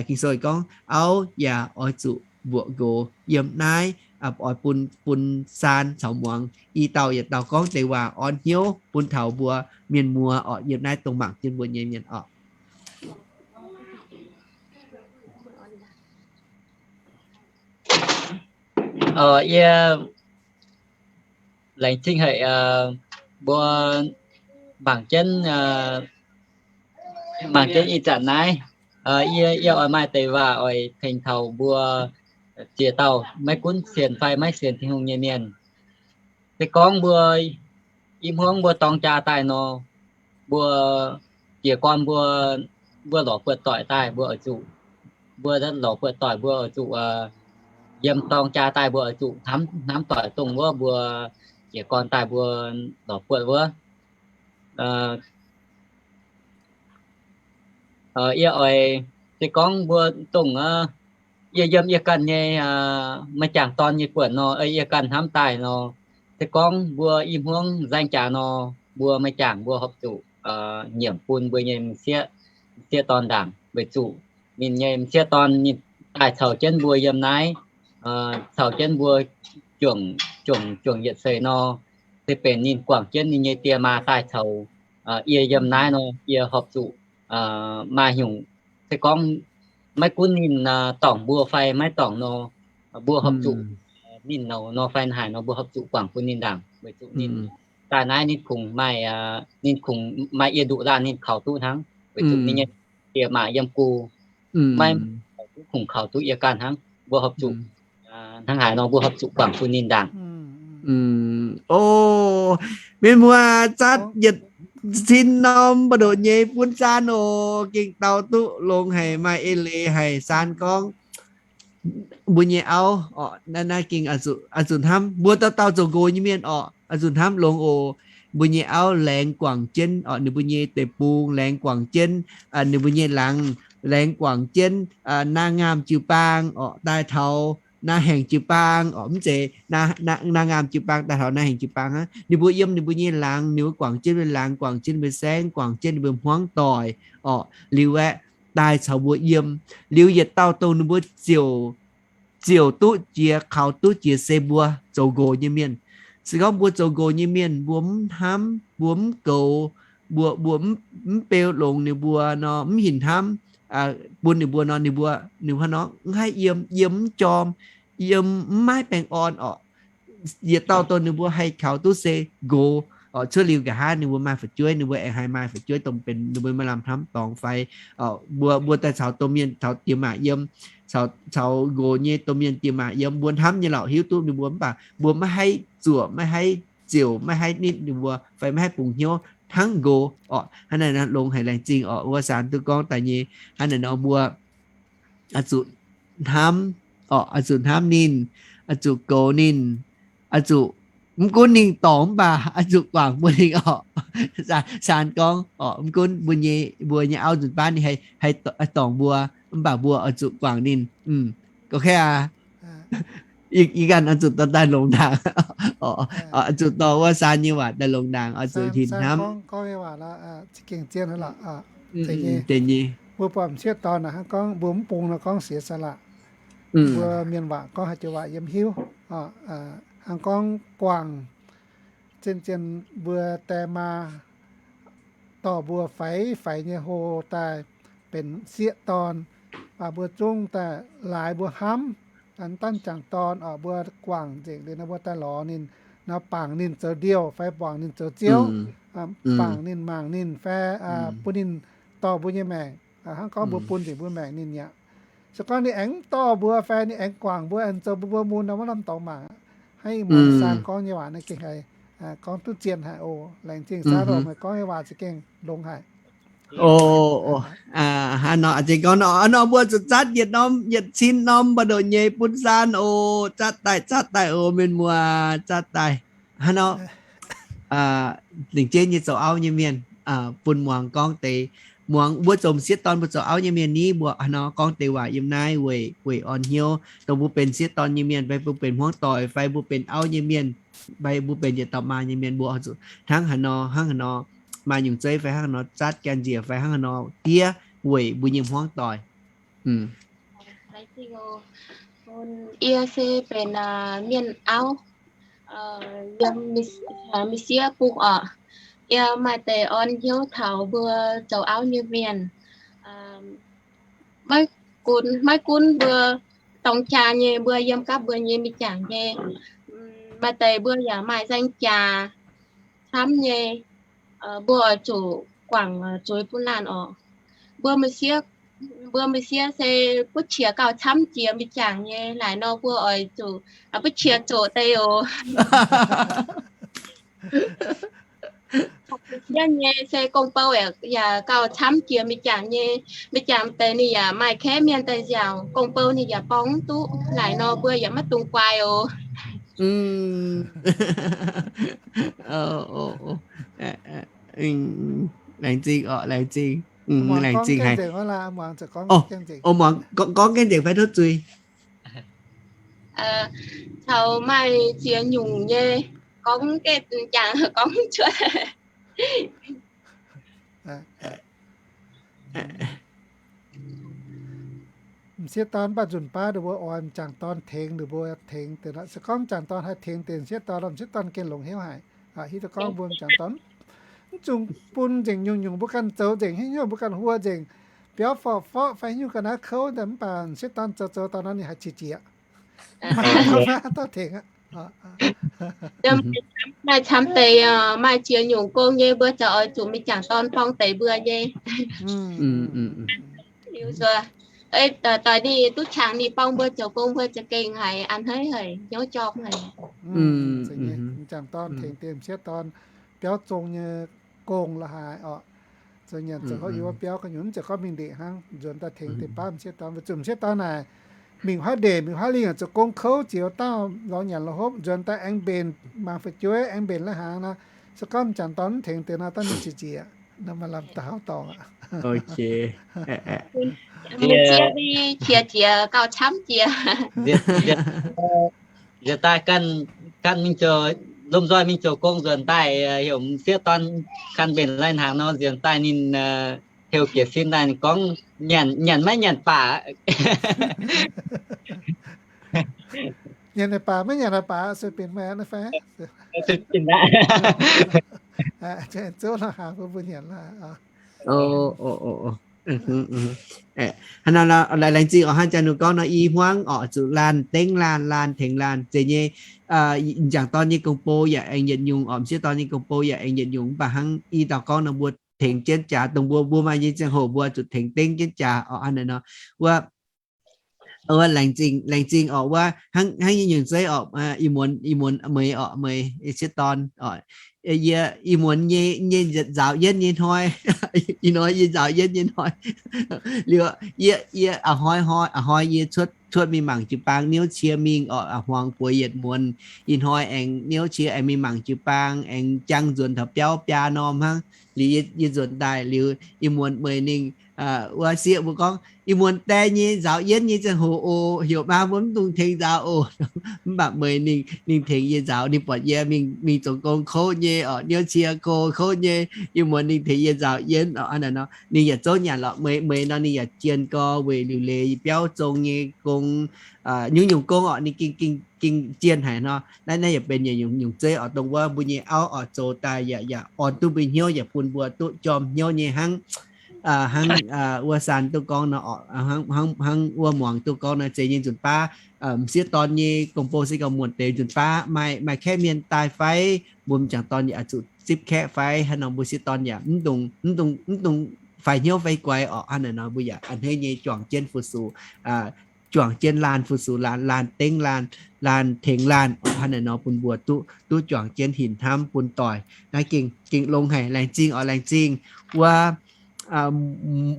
Ging-Sou gorngv auv yaac oix zuqc mbuoqc nqox. Yiem naaiv oix bun, bun saan caux muangx i dauh yietc dauh gorngv deix waac orn hnyouv bun taux mbuo mienh muoz oc, yiem naaiv dongh mangc jienv mbuo nyei mienh oc. Yie laengz zingh haic mbuo mangc jienv, mangc jienv ih zanc naaiv. Yie, yie oix maaih deix waac oix tengx taux mbuo ziex dauh maiv gunv sienx fai maiv sienx Tin-Hungh nyei mienh. Se gorngv mbuo i hmuangv mbuo dorng jaa daaih nor, mbuo jiez gorn mbuo, mbuo lorz buoz-doic daaih mbuo oix zuqc, mbuo lorz buoz-doic mbuo oix zuqc yiem dorng jaa daaih mbuo oix zuqc hnamv, hnamv doic dongh wuov mbuo jiez gorn daaih mbuo lorz buoz wuov. Yie oix, se gorngv mbuo dongh yie yiem yie ganh nyei maaih jangc dorn nyei buonc nor, yie ganh hnamv daaih nor, se gorngv mbuo i hmuangv nzaeng jaax nor, mbuo maaih jangc mbuo horpc zuqc nyiemc bun mbuo nyei m'sieqv, m'sieqv dorn ndaangc, weic zuqc ninh nyei m'sieqv dorn ninh daaih caux jienv mbuo yiem naaiv, caux jienv mbuo juangc, juangc, juangc yietc seix nor, se benx ninh guangc jienv ninh nyei die maa daaih caux yie yiem naaiv nor, yie horpc zuqc maaih nyungc, se gorngv maiv gunv ninh dorngc mbuo fai maiv dorngc nor, mbuo horpc zuqc ninh nor fai haaix nor mbuo horpc zuqc guangc bun ninh ndaangc, weic zuqc ninh daaih naaiv ninh kungx maaih, ninh kungx maaih yie nduqc laanh ninh kaux duqv hnangv, weic zuqc ninh nyei die maa yiem gu maiv kungx kaux duqv yie ganh hnangv, mbuo horpc zuqc hnangv haaix nor mbuo horpc zuqc guangc bun ninh ndaangc. O, mienh muoz, zatv yietc cin norm ba'ndoqc nyei bun Saan oc. Gengh dau duqv longx haic, maaih eix leiz haic. Saan gorngv mbuo nyei auv oc, naaiv, naaiv gengh oix zuqc hnamv. Mbuo dauh dauh zoux nqox nyei mienh oc, oix zuqc hnamv longx oc. Mbuo nyei auv laengz guangc jienv oc, ninh mbuo nyei deic-bung laengz guangc jienv, ninh mbuo nyei laangz laengz guangc jienv, naaiv ngaamv jiu-baang oc, daaih taux naaiv haengh jiu-baang oc, mv zeiz naaiv ngaamv jiu-baang daaih taux naaiv haengh jiu-baang hnangv. Ninh mbuo yiem ninh mbuo nyei laangz, ninh mbuo guangc jienv mbuo laangz, guangc jienv mbuo saengv, guangc jienv ninh mbuo hmuangv doic oc, liuz aeqv, daaih caux mbuo yiem. Liuz yietc dauh dongh ninh mbuo ziouc, ziouc duqv jiex, kaux duqv jiex se mbuo zoux nqox nyei mienh. Se gorngv mbuo zoux nqox nyei mienh, mbuo mv hnamv, mbuo mv goux, mbuo, mbuo mv, mv beu longx ninh mbuo nor, mv hinc hnamv bun ninh mbuo nor, ninh mbuo, ninh mbuo nor mv haih yiem, yiem mv jorm, yiem mv maaih baengh orn oc. Yietc dauh dongh ninh mbuo haih kaux duqv se nqox oc. Cuotv liuz nqa'haav ninh mbuo maaih fu'jueiv, ninh mbuo aengx haih maaih fu'jueiv dongh benx ninh mbuo maaih lamh hnamv dorngx fai mbuo, mbuo daaih caux domh mienh, caux diex maac yiem, caux, caux nqox nyei domh mienh diex maac yiem, mbuo hnamv nyei lorqc, hiuv duqv ninh mbuo, mv baac mbuo maiv haih zuoqc, maiv haih ziouc, maiv haih nitv ninh mbuo fai maiv haih bungx hnyouv hnangv nqox oc. Hnangv naaiv longx haic, laengz zingh oc, wuov Saan duqv gorngv daaih nyei. Hnangv naaiv nor mbuo oix zuqc hnamv oc, oix zuqc hnamv ninh, oix zuqc goux ninh, oix zuqc, mv gunv ninh dorngc mv baac oix zuqc guangc bun ninh oc. Saan gorngv oc, mv gunv mbuo nyei, mbuo nyei auv nzunc baav ninh haih, haih dorngc mbuo, mv baac mbuo oix zuqc guangc ninh. Gorngv aqv, yie ganh oix zuqc dorh daaih longx ndaangc. Oix zuqc dorh wuov Saan nyei waac daaih longx ndaangc, oix zuqc hinc hnamv. Mbuo buatc m'sieqv dorn hnangv gorngv mbuo mv bung nor gorngv เสียสละ. Mbuo mienh waac gorngv haaix joux waac yie mv hiuv. Hnangv gorngv guangc, zien-zien mbuo die maa dorh mbuo faix-faix nyei hlo daaih benx sieqv dorn, mv baac mbuo zungv daaih laaix mbuo hnamv, mv danv jangc dorn oc, mbuo guangc nzengc liuz nor mbuo daaih lorz ninh nor bangc ninh zoux ndiouh fai bangc ninh zoux ziouv, bangc ninh, mangc ninh fai bun ninh dorh mbuo nyei maengc, hnangv gorngv mbuo bun nzengc mbuo maengc ninh mi'aqv. Se gorngv ninh aengx mv dorh mbuo fai ninh aengx guangc mbuo, aengx zoux mbuo mbuo mun nor, maiv lamh dorngx mangc aqv. Hnangv ih muonz Saan gorngv nyei waac naaiv gengh haiz gorngv duqv zien haic oc. Laengz zingh Saan oc, meih gorngv nyei waac za'gengh longx haic. Hnangv nor, a'jang gorngv nor, nor mbuo zuqc zatv yietc norm, yietc cin norm mbu'ndongx nyei bun Saan oc. Zatv daaih, zatv daaih oc, mienh muoz, zatv daaih. Hnangv nor, lengc jeiv nyei zoux auv nyei mienh, bun muangx gorngv deix, muangx mbuo zoux m'sieqv dorn mbuo zoux auv nyei mienh ni, mbuo hnangv nor gorngv deix waac yiem naaiv weic, weic orn hnyouv dongh mbuo benx sieqv dorn nyei mienh fai mbuo benx hmuangv doic fai mbuo benx auv nyei mienh fai mbuo benx yietc dauh maa nyei mienh, mbuo oix zuqc hnangv haaix nor, hnangv haaix nor maaih nyungc zeiv fai hnangv haaix nor zatv gan njiec fai hnangv haaix nor diev weic mbuo nyei hmuangv doic. Yie se benx mienh auv, yiem m'sieqv bung oc. Yie maaih deix orn hnyouv taux mbuo zoux auv nyei mienh. Maiv gunv, maiv gunv mbuo dorng jaa nyei, mbuo yiem gapv mbuo nyei mingh jangc nyei, maaih deix mbuo yaac maaih nzaeng jaax camv nyei, mbuo oix zuqc guangc zuiz bun laanh oc. Mbuo m'sieqv, mbuo m'sieqv se butv qiex gauh camv jiex mingh jangc nyei, laaic nor mbuo oix zuqc butv qiex zoqc deix oc. M'sieqv nyei se gong-bou yaac gauh camv jiex mingh jangc nyei. Mingh jangc deix ninh yaac maaih kaeqv mienh daaih nziaauc, gong-bou ninh yaac borng mv duqv, laaic nor mbuo yaac maiv dungx guai oc. Laengz zingh oc, laengz zingh. Laengz zingh haic. Muangx gorngv gaengh nzengc fai tov zuiz? Caux maaih ziex nyungc nyei, gorngv gaengh jangx gorngv cuotv. M'sieqv dorn mv baac nzunc baav ninh mbuo oix m'jangc dorn tengx ninh mbuo, tengx deix nor. Se gorngv m'jangc dorn haih tengx deix m'sieqv dorn, m'sieqv dorn gengh longx hnyouv haic. Hiuv duqv gorngv mbuo m'jangc dorn mv zungh bun nzengc nyungc-nyungc, mbuo ganh zoux nzengc, haaix nyungc mbuo ganh huo nzengc, biauv forv-forv fai haaix nyungc ga'naaiv kouv, mv baac m'sieqv dorn zoux zoux daaih nor ninh haih qiex jiez. Dorh tengx aqv. Maaih camv deix, maaih ziex nyungc gong nyei, mbuo zaqc oix zuqc m'jangc dorn borng deix mbuo nyei. Liuz nzuonx, doix ninh duqv qangx ninh borng mbuo zoux gong, mbuo za'gengh haiz a'hneiv haic, hnyouv jorm haic. M'jangc dorn tengx deix m'sieqv dorn biauv zong nyei gong la'haaix oc. Zoux nyanc zoux hopv yiem wuov biauv gu'nyuoz mv zeiz gorngv mingh ndeic hnangv. Nzuonx daaih tengx deix baav m'sieqv dorn, weic zuqc m'sieqv dorn naaic mingh huaav ndeic, mingh huaav lingh, zoux gong kouv, ziex dauh lorz nyanc lorz hopv, nzuonx daaih aengx mbenc mangc fu'jueiv, aengx mbenc lai-hnaangx nor, se gorngv m'jangc dorn mv tengx deix nor, dangh ninh qiex jiez, nor maaih lamh daux hauv dorngx aqv. Qiex jiez gauh camv jiex. Nziex daaih ganh, ganh mingh zoux, lomh nzoih mingh zoux gong nzuonx daaih, heuc m'sieqv dorn ganh mbenc lai-hnaangx nor, nzuonx daaih ninh heuc bieqc sin daaih gorngv, nyanc, nyanc maiv nyanc baac. Nyanc naaic baac maiv nyanc naaic baac, sueih binc meih naaiv fai? Zouv nor hnaangx bun mbuo nyanc laaix. Hnangv nor, laengz zingh oc, hnangv jaax ninh gorngv nor, i hmuangv oc, zuqc laanh dengv laanh, laanh tengx laanh, zeiz nyei. M'jangc dorn nyei gong-bou yaac aengx yietc nyungc oc, m'sieqv dorn nyei gong-bou yaac aengx yietc nyungc, mv baac hnangv i dauh gorngv nor, mbuo tengx jienv jaax, dongh mbuo, mbuo maaih nyei ziangh hoc mbuo zuqc tengx dengv jienv jaax oc, hnangv naaic nor. Wuov, wuov laengz zingh, laengz zingh oc, wuov hnangv, hnangv nyei nyungc zeiv oc, ih muonz, ih muonz meih oc, meih sieqv dorn oc, yie ih muonz nyei, nyei nzaaux yienv nyei hnoi, ih hnoi yie nzaaux yienv nyei hnoi. Liuz yie, yie a'hnoi hnoi, a'hnoi yie cuotv, cuotv mingh mangc jiu-baang niouv cie mingh oc, a'hmuangx bueix yietc muonz. Ih hnoi aengx niouv cie aengx mingh mangc jiu-baang, aengx jang nzuonx taux biauv biaa norm hnangv. Liuz yie, yie nzuonx daaih liuz, ih muonz meih ninh, wuov sieqv mbuo gorngv, ih muonz die nyei nzaaux yienv nyei ziangh hoc oc, heuc maa mbuo mv dungx tengx nzaaux oc. Mv baac meih ninh, ninh tengx yie nzaaux, ninh buatc yie mingh, mingh zoux gong kouv nyei oc, niouv cie go kouv nyei, ih muonz ninh tengx yie nzaaux yienv oc, hnangv naaic nor. Ninh yaac zouv nyanc lorqc, meih, meih nor ninh yaac jienh gau weic liuc leiz biauv zong nyei gong, nyungc-nyungc gong oc, ninh ging, ging, ging jienh haic nor. Naaiv, naaiv yaac benx yietc nyungc, nyungc zeiv oc, dongh wuov mbuo nyei auv oc zoux daaih yaac, yaac orn duqv mbuo hnyouv, yaac bun mbuo duqv jorm hnyouv nyei hnangv. Hnangv wuov Saan duqv gorngv nor, hnangv wuov Muangx duqv gorngv nor, zeiz nyei nzunc baav m'sieqv dorn nyei gong-bou se gauh muonc deix nzunc baav maaih, maaih kaeqv mienh daaih fai, mbuo m'jangc dorn yaac zuqc zipv kaeqv fai, hnangv nor mbuo sieqv dorn yaac mv dungx, mv dungx faix hnyouv faix guaix orqc. Hnangv naaic nor mbuo yaac a'hneiv nyei juangc jienv fu-sux, juangc jienv laanh fu-sux laanh, laanh dengv laanh, laanh tengx laanh orqc. Hnangv naaic nor bun mbuo duqv, duqv juangc jienv hinc hnamv bun doic. Naaiv gengh, gengh longx haic, laengz zingh orqc, laengz zingh wuov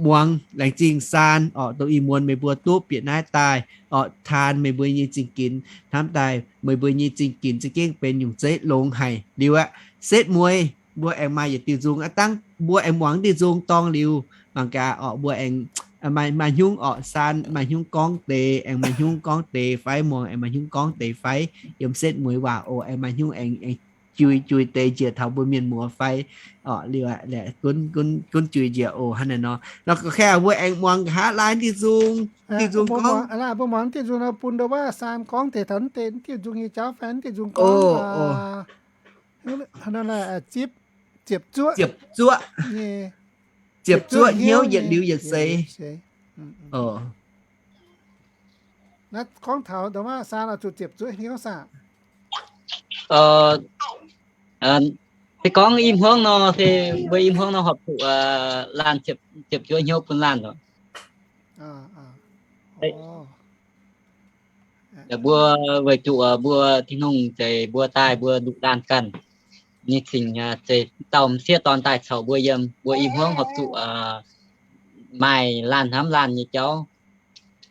Muangx, laengz zingh Saan orqc, dongh ih muonz meih mbuo duqv bieqc naaiv daaih orqc, taan meih mbuo nyei zingh ginx hnamv daaih, meih mbuo nyei zingh ginx za'gengh benx nyungc zeiv longx haic liuz aqv. Setv mueiz mbuo aengx maaih yietc diuh nzung aqv, dangv mbuo aengx muangx diuh nzung dorngh liuz, mangc gaax orqc, mbuo aengx maaih, maaih hnyungv orqc, Saan maaih hnyungv gorngv deix, aengx maaih hnyungv gorngv deix fai, Muangx aengx maaih hnyungv gorngv deix fai, yiem setv mueiz waac oc, aengx maaih hnyungv aengx, aengx jui, jui deix njiec taux mbuo mienh muoz fai orqc, liuz aqv, gunv, gunv jui njiec oc. Hnangv naaic nor, nor ga'naaiv mbuo aengx muangx nqa'haav laai diuh nzung, diuh nzung gorngv, mbuo muangx diuh nzung nor bun ndo wuov Saan gorngv deix taux diuh nzung nyei jauv fai diuh nzung gorngv ziepc zuoqv, ziepc zuoqv, ziepc zuoqv hnyouv yietc liuz yietc seix. Naaiv gorngv taux ndo wuov Saan oix zuqc ziepc zuoqv hnyouv saah? Se gorngv i hmuangv nor, se mbuo i hmuangv nor horpc zuqc laanh ziepc zuoqv hnyouv bun laanh oc. Mbuo weic zuqc mbuo Tin-Hungh zeix mbuo daaih mbuo nduqc laanh ganh nyei cingx, zeix dauh m'sieqv dorn daaih caux mbuo yiem, mbuo i hmuangv horpc zuqc maaih laanh hnamv laanh nyei jauv,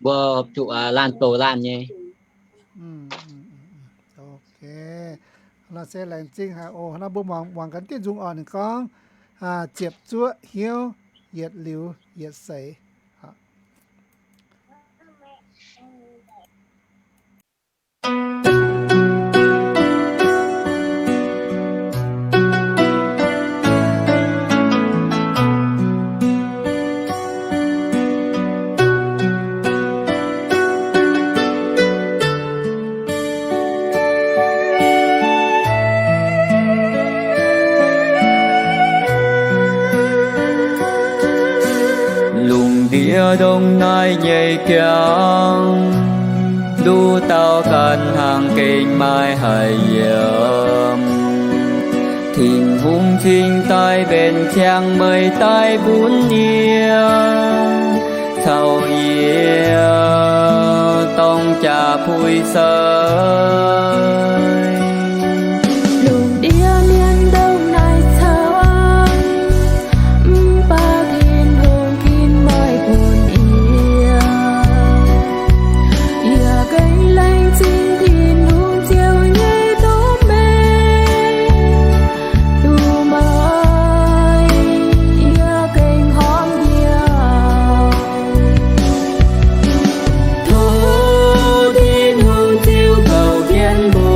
mbuo horpc zuqc laanh zoux laanh nyei. Nor se laengz zingh haic oc. Nor mbuo muangx, muangx gaax diuh nzung orqc, ninh gorngv ziepc zuoqv hnyouv yietc liuz yietc seix. Lungh ndiev ndongc naaiv nyei jangx, nduqc dauh ganh hnaangx gengh maaih haic yiem. Tin-Hungh cingx daaih mbenc ziangx meih daaih mbuox yie, caux yie dorng jaa-puix seix. Lungh ndiev mienh ndongc naaiv camv, mv baac Tin-Hungh ginv meih bun yie. Yie gengh laengz zingh Tin-Hungh Ziouv nyei doz-mengh. Duqv meih, yie gengh horpc hnyouv. Tov Tin-Hungh ziux kouv jienv mbuo.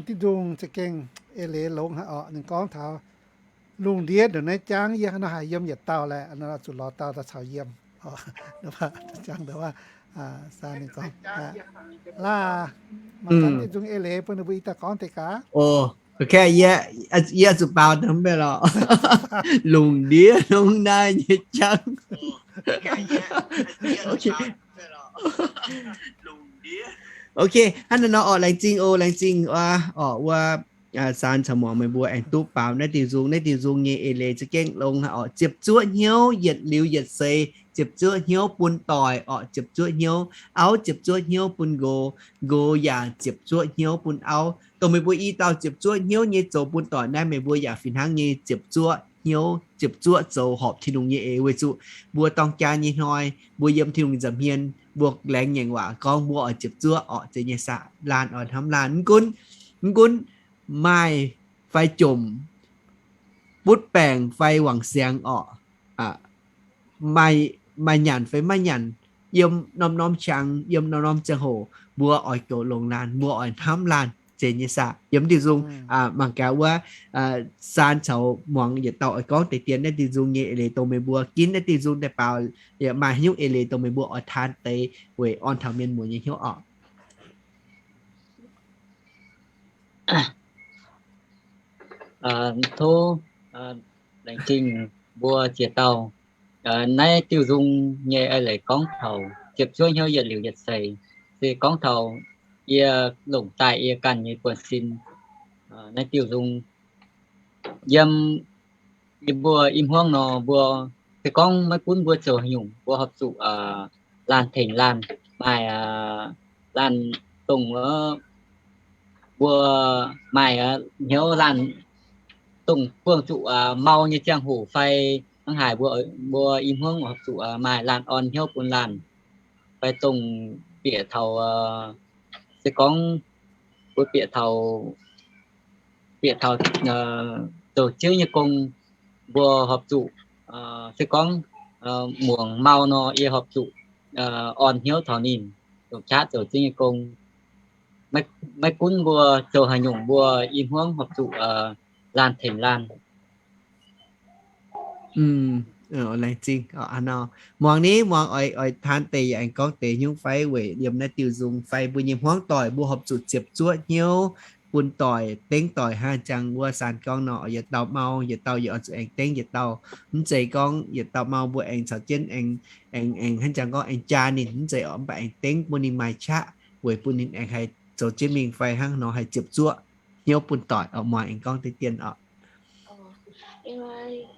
Diuh nzungh za'gengh eix leiz longx haic orqc. Ninh gorngv taux lungh ndiev ndongc naaiv jangv, yie nor haiz yiem yietc dauh laeh, zuqc lorz dauh daaih caux yiem. Laah, mangc gaax diuh nzungh eix leiz bun ninh mbuo i dauh gorngv deix gaax. Yie zuqc baaux deix mv bei lorqc. Lungh ndiev ndongc naaiv nyei jangv. Ok, hnangv naaiv nor orqc, laengz zingh oc, laengz zingh orqc wuov Saan caux muangx meih mbuo aengx duqv baaux naaiv diuh nzung. Naaiv diuh nzung nyei eix leiz za'gengh longx haic orqc. Ziepc zuoqv hnyouv yietc liuz yietc seix, ziepc zuoqv hnyouv bun doic orqc, ziepc zuoqv hnyouv auv, ziepc zuoqv hnyouv bun nqox, nqox yaac ziepc zuoqv hnyouv bun auv. Dongh meih mbuo i dauh ziepc zuoqv hnyouv nyei zoux bun doic naaiv, meih mbuo yaac fih hnangv nyei ziepc zuoqv hnyouv, ziepc zuoqv zoux horpc Tin-Hungh nyei eix, weic zuqc mbuo dorng jaa nyei hnoi, mbuo yiem Tin-Hungh nza'hmien, mbuo laengz ngaengc waac gorngv mbuo oix ziepc zuoqv orqc, zeiz nyei saah, laanh oix hnamv laanh. Mv gunv, mv gunv maaih fai jomc, butv baengc fai wangc siangx orqc, maaih nyanc fai maiv nyanc, yiem norm-norm qangx, yiem norm-norm ziangh hoc, mbuo oix goux longx laanh, mbuo oix hnamv laanh, zeiz nyei saah. Yiem diuh nzung mangc gaax wuov Saan caux muangx yietc dauh oix gorngv deix dien naaiv diuh nzung nyei eix leiz dongh meih mbuo ginv naaiv diuh nzung daaih baaux, yaac maaih haaix nyungc eix leiz dongh meih mbuo oix taan deix weic orn taux mienh muoz nyei hnyouv orqc. Tov laengz zingh mbuo ziex dauh. Naaiv diuh nzung nyei eix leiz gorngv taux ziepc zuoqv hnyouv yietc liuz yietc seix, se gorngv taux yie longc daaih yie ganh nyei buonv-sin. Naaiv diuh nzung yiem yie mbuo i hmuangv nor, mbuo se gorngv maiv gunv mbuo zoux haaix nyungc, mbuo horpc zuqc laanh tengx laanh, maaih laanh dongh mbuo maaih hnyouv laanh dongh buangh zuqc mau nyei ziangh hoc fai hnangv haaix, mbuo i hmuangv horpc zuqc maaih laanh orn hnyouv bun laanh, fai dongh bieqc taux, se gorngv mbuo bieqc taux, bieqc taux zoux Ziouv nyei gong, mbuo horpc zuqc, se gorngv muangx mau nor, yie horpc zuqc orn hnyouv taux ninh, dongh qaqv zoux Ziouv nyei gong. Maiv gunv mbuo zoux haaix nyungc, mbuo i hmuangv horpc zuqc laanh tengx laanh. Laengz zingh. Muangx ni, muangx oix taan deix yaac aengx gorngv deix nyungc fai weic yiem naaiv diuh nzung fai mbuo nyei hmuangv doic mbuo horpc zuqc ziepc zuoqv hnyouv bun doic, dengv doic hnangv jangx wuov Saan gorngv nor, yietc dauh mau, yietc dauh yaac oix zuqc aengx dengv yietc dauh. Mv zeiz gorngv yietc dauh mau mbuo aengx caux jienv aengx, aengx, aengx hnangv jangx gorngv aengx jaa ninh, mv zeiz orqc, mv baac aengx dengv bun ninh maaih qaqv weic bun ninh aengx haih zoux jienv mingh fai hnangv nor haih ziepc zuoqv hnyouv bun doic orqc. Muangx aengx gorngv deix dien orqc.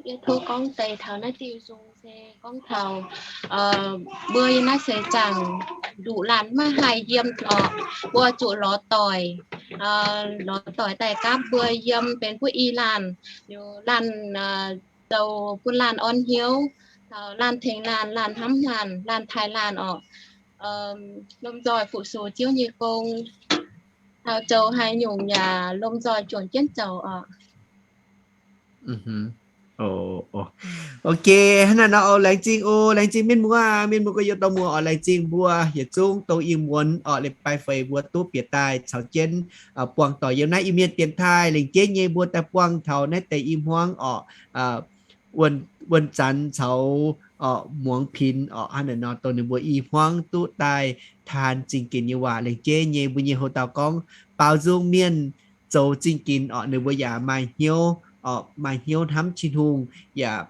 Yie tov gorngv deix taux naaiv diuh nzung se gorngv taux mbuo yiem naaiv seix zaangc nduqc laanh maiv haih yiem orqc, mbuo zuqc lorz doic, lorz doic daaih gapv mbuo yiem benx buov i laanh, liuz laanh zoux bun laanh orn hnyouv, taux laanh tengx laanh, laanh hnamv laanh, laanh taaih laanh orqc. Lomh nzoih fu-sux Ziouv nyei gong, taux zoux haaix nyungc yaac lomh nzoih juangc jienv zoux orqc. Ok, hnangv naaiv nor oc, laengz zingh oc, laengz zingh mienh muoz, mienh muoz gorx-youz dorh muoz oc, laengz zingh mbuo yietc zungv dongh ih muonz orqc, leiz-baaix feix mbuo duqv bieqc daaih caux jienv buangh doic yiem naaiv Iu-Mienh dienx taaih lengc jeiv nyei mbuo daaih buangh taux naaiv deix i hmuangv orqc. Wuonh Zanx caux Muangz Pinx orqc, hnangv naaiv nor dongh ninh mbuo i hmuangv duqv daaih taan zingh ginx nyei waac lengc jeiv nyei. Mbuo nyei houx-dauh gorngv baaux nzung mienh zoux zingh ginx orqc, ninh mbuo yaac maaih hnyouv, maaih hnyouv hnamv Tin-Hungh, yaac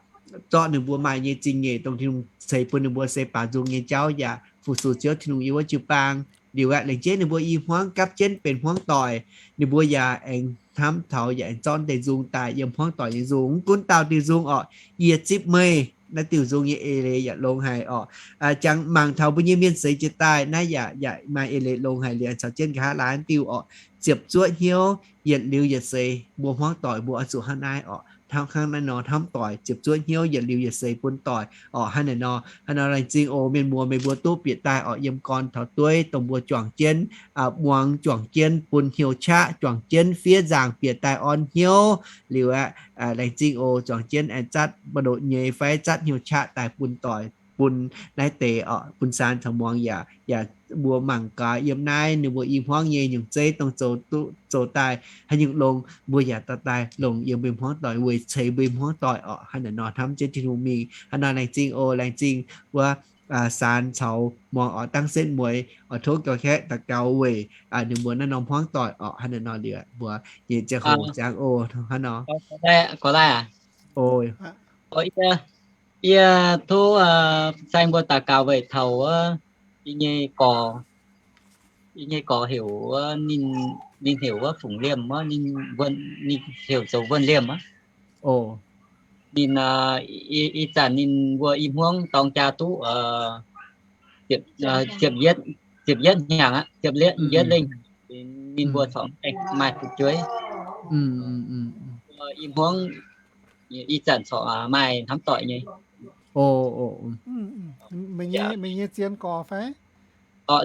zorqv ninh mbuo maaih nyei zingh nyeic dongh Tin-Hungh ceix bun ninh mbuo se baaux nzung nyei jauv yaac fu-sux Ziouv Tin-Hungh yiem wuov jiu-baang. Liuz aeqv, lengc jeiv ninh mbuo i hmuangv gapv jienv benx hmuangv doic, ninh mbuo yaac aengx hnamv taux yaac aengx zorqv deix nzung daaih yiem hmuangv doic nyei nzung. Mv gunv dauh deix nzung orqc, yie zipv meih naaiv diuh nzung nyei eix leiz yaac longx haic orqc. Jangx mangc taux mbuo nyei mienh seix jiex daaih naaiv yaac, yaac maaih eix leiz longx haic liuz, caux jienv nqa'haav laaix diuh orqc, ziepc zuoqv hnyouv yietc liuz yietc seix, mbuo hmuangv doic mbuo oix zuqc hnangv naaiv orqc. Hnangv naaiv nor hnamv doic, ziepc zuoqv hnyouv yietc liuz yietc seix bun doic orqc. Hnangv naaiv nor, hnangv nor laengz zingh oc mienh muoz, meih mbuo duqv bieqc daaih orqc, yiem gorn taux dueiv dongh mbuo juangc jienv muangx, juangc jienv bun hnyouv qaqv, juangc jienv fiev nzaangc bieqc daaih orn hnyouv liuz aeqv, laengz zingh oc, juangc jienv aengx zatv mbu'ndoqc nyei fai zatv hnyouv qaqv daaih bun doic. bun naaiv deix orqc, bun Saan caux Muangx yaac, yaac mbuo mangc gaax yiem naaiv ninh mbuo i hmuangv nyei nyungc zeiv dongh zoux duqv, zoux daaih haaix nyungc longx, mbuo yaac dorh daaih longc yiem mbuo hmuangv doic weic ceix mbuo hmuangv doic orqc. Hnangv naaiv nor hnamv jienv Tin-Hungh mingh. Hnangv naaiv laengz zingh oc, laengz zingh wuov Saan caux Muangx oc, dangv setv mueiz oc, tov gauh kaeqv daux gaux weic ninh mbuo naaiv norm hmuangv doic orqc. Hnangv naaiv nor liuz mbuo nyei ziangh hoc ziangx oc, hnangv nor. Yie tov saeng mbuo daux gaux weic taux wuov, yie nyei gorx, yie nyei gorx heuc wuov, ninh, ninh heuc wuov Fungx Liemh wuov, ninh, ninh heuc zoux Wuonh Liemh aqv. Ninh, ih zanc ninh mbuo i hmuangv dorng jaa duqv ziepc yietv, ziepc yietv hnyangx aqv, ziepc yietv lengh, ninh mbuo corc maaih fu'jueiv. I hmuangv ih zanc corc maaih hnamv doic nyei. Meih nyei zien gorx fai?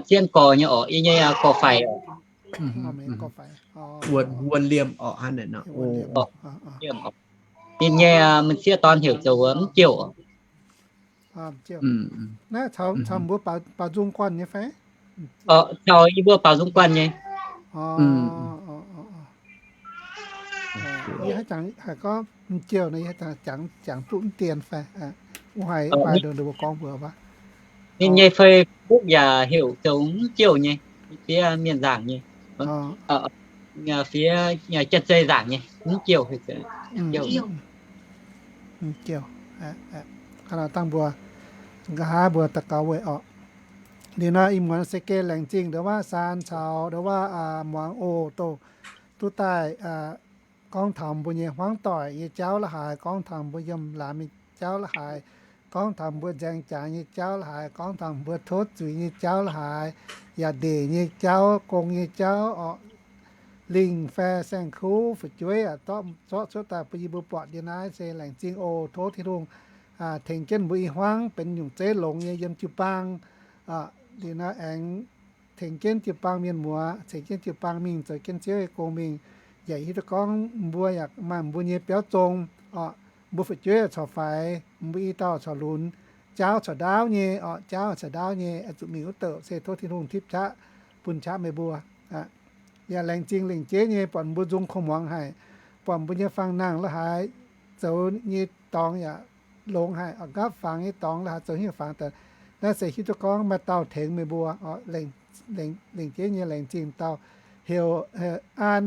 Zien gorx nyei orqc, yie nyei gorx-faix. Wuonh Liemh orqc, hnangv naaiv nor. Ninh nyei m'sieqv dorn heuc zoux Mv Jouh. Naaiv caux mbuo baaux nzung guanh nyei fai? Caux yie mbuo baaux nzung guanh nyei. Yie haiz gorngv Mv Jouh nor, yie haiz jangx duqv mv dien fai? Wuov haiz maaih ndongc ndongc mbuo gorngv mbuox wuov. Ninh nyei Facebook yaac heuc zoux Mv Jouh nyei, fiev mienh nzaangc nyei, fiev janx-zei nzaangc nyei, Mv Jouh. Mv Jouh. Dangh mbuo, nqa'haav mbuo daux gaux weic orqc. Liuz nor ih muonz se gengh laengz zingh ndongc wuov Saan caux ndongc wuov Muangz oc, dongh duqv daaih gorngv taux mbuo nyei hmuangv doic nyei jauv la'haaix, gorngv taux mbuo yiem laamz nyei jauv la'haaix, gorngv taux mbuo nzaeng jaax nyei jauv la'haaix, gorngv taux mbuo tov zuiz nyei jauv la'haaix, yaac ndeic nyei jauv, gong nyei jauv orqc. Lingh fai saeng-kuv fu'jueiv aac, zorqv, zorqv cuotv daaih bun yie mbuo buatc. Liuz naaiv se laengz zingh oc. Tov Tin-Hungh tengx jienv mbuo i hmuangv benx nyungc zeiv longx nyei yiem jiu-baang. Liuz naaiv aengx tengx jienv jiu-baang mienh muoz, tengx jienv jiu-baang mingh zoux jienv Ziouv nyei gong mingh. Yaac hiuv duqv gorngv mbuo yaac maaih mbuo nyei biauv zong orqc. Mbuo fu'jueiv corc faix, mbuo i dauh corc lunx, jaauv corc ndaauv nyei orqc, jaauv corc ndaauv nyei, zuqc mingh wuov douc se tov Tin-Hungh tipv qaqv bun qaqv meih mbuo. Yaac laengz zingh lengc jeiv nyei buatc mbuo nzung kungx muangx haic, buatc mbuo nyei fangx-nangh la'haaix zoux nyei dorngx yaac longx haic, nqaapv fangx nyei dorngx la'haaix zoux hnyouv fangx daaih. Naaiv se hiuv duqv gorngv maaih dauh tengx meih mbuo. Lengc jeiv nyei laengz zingh dauh heuc An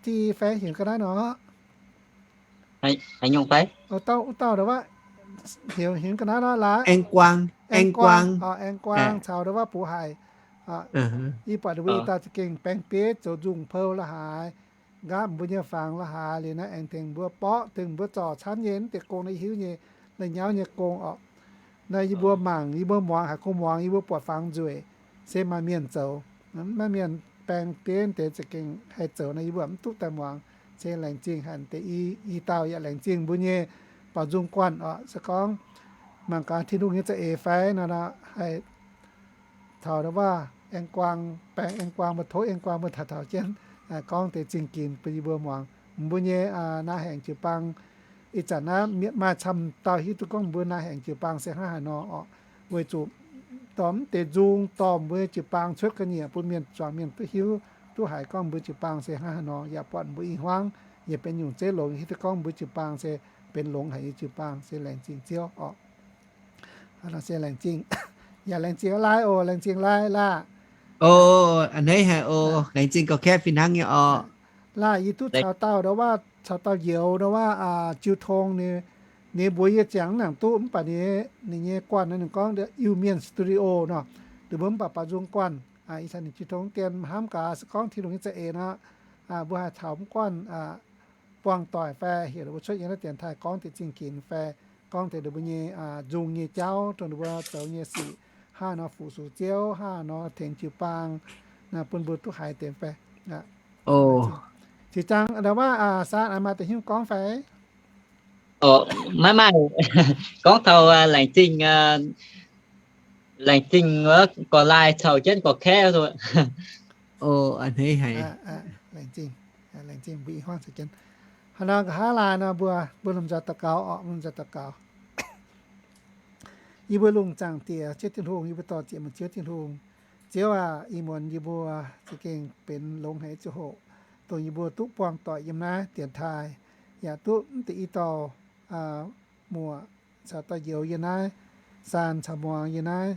Di fai heuc ga'naaiv nor. Wuov dauh, wuov dauh ndau wuov, heuc, heuc ga'naaiv nor laaix? Aeng Guang, Aeng Guang caux ndau wuov Bux Haic. Yie buatc ninh mbuo i dauh za'gengh baeng bieiv zoux nzung pou la'haaix, nqaapv mbuo nyei fangx la'haaix. Liuz naaiv aengx tengx mbuo borqv, tengx mbuo zorc camv nyei mv deix gong naaiv, yie hiuv nyei, la'nyauv nyei gong orqc. Naaiv yie mbuo mangc, yie mbuo muangx, haiz kungx muangx, yie mbuo buatc fangx nzueic, se maaih mienh zoux. Maaih mienh baeng bieiv deix za'gengh haih zoux nor, yie mbuo mv duqv daaih muangx. Se laengz zingh haic deix i dauh, yaac laengz zingh mbuo nyei baaux nzung guanh orqc. Se gorngv mangc gaax Tin-Hungh nyei za'eix fai nor, haih taux ndau wuov Aeng Guang, baeng Aeng Guang, mbuo tov Aeng Guang mbuo taux taux jienv gorngv deix zingh ginx bun yie mbuo muangx. Mbuo nyei Naa-Haengx jiu-baang ih zanc naaiv maaih camv dauh hiuv duqv gorngv mbuo Naa-Haengx jiu-baang se hnangv haaix nor orqc. Weic zuqc dorh mv deix nzung dorh mbuo nyei jiu-baang cuotv ga'nyiec bun mienh zuangx mienh duqv hiuv duqv haiz gorngv mbuo jiu-baang se hnangv haaix nor, yaac buatc mbuo i hmuangv yaac benx nyungc zeiv longx, hiuv duqv gorngv mbuo jiu-baang se benx longx haic nyei jiu-baang, se laengz zingh Ziouv orqc. Se laengz zingh, yaac laengz zingh Lai oc, laengz zingh Lai laah. A'hneiv haic oc, laengz zingh gauh kaeqv fih hnangv nyei orqc. Laah yie duqv caux dauh ndau wuov, caux dauh youz ndau wuov, Jiu Tong, ninh mbuox yie ziangx nangc duqv mv baac ninh, ninh nyei guanh nor ninh gorngv Iu-Mienh Studio nor, ninh mbuo mv baac baaux nzung guanh. Ih zanc ninh Jiu Tong dien hnamv gaax se gorngv Tin-Hungh nyei za'eix nor, mbuo haih taux mv guanh buangh doic fai heuc ninh mbuo cuotv yiem naaiv dienx taaih gorngv deix zingh ginx fai gorngv deix ninh mbuo nyei nzung nyei jauv, dongh ninh mbuo zoux nyei sic hnangv haaix nor fu-sux Ziouv, hnangv haaix nor tengx jiu-baang, bun mbuo duqv haiz deix fai. Ziex zaang ndau wuov, Saan maaih deix hnyouv gorngv fai? Maiv maaih. Gorngv taux laengz zingh, laengz zingh wuov gorx-laai caux jienv gorx-kaeqv. A'hneiv haic. Laengz zingh, laengz zingh mbuo i hmuangv caux jienv. Hnangv nor nqa'haav laai nor mbuo, mbuo lomh nzoih daux gaux orqc, lomh nzoih daux gaux. Yie mbuo lungh zaangc Diex, Ziouv Tin-Hungh, yie mbuo dor-ziec meih Ziouv Tin-Hungh. Ziouv aac, ih muonz yie mbuo za'gengh benx longx haic ziangh hoc, dongh yie mbuo duqv buangh doic yiem naaiv dienx taaih, yaac duqv mv deix i dauh muoc caux dauh njoux yiem naaiv, saanh caux muangx yiem naaiv,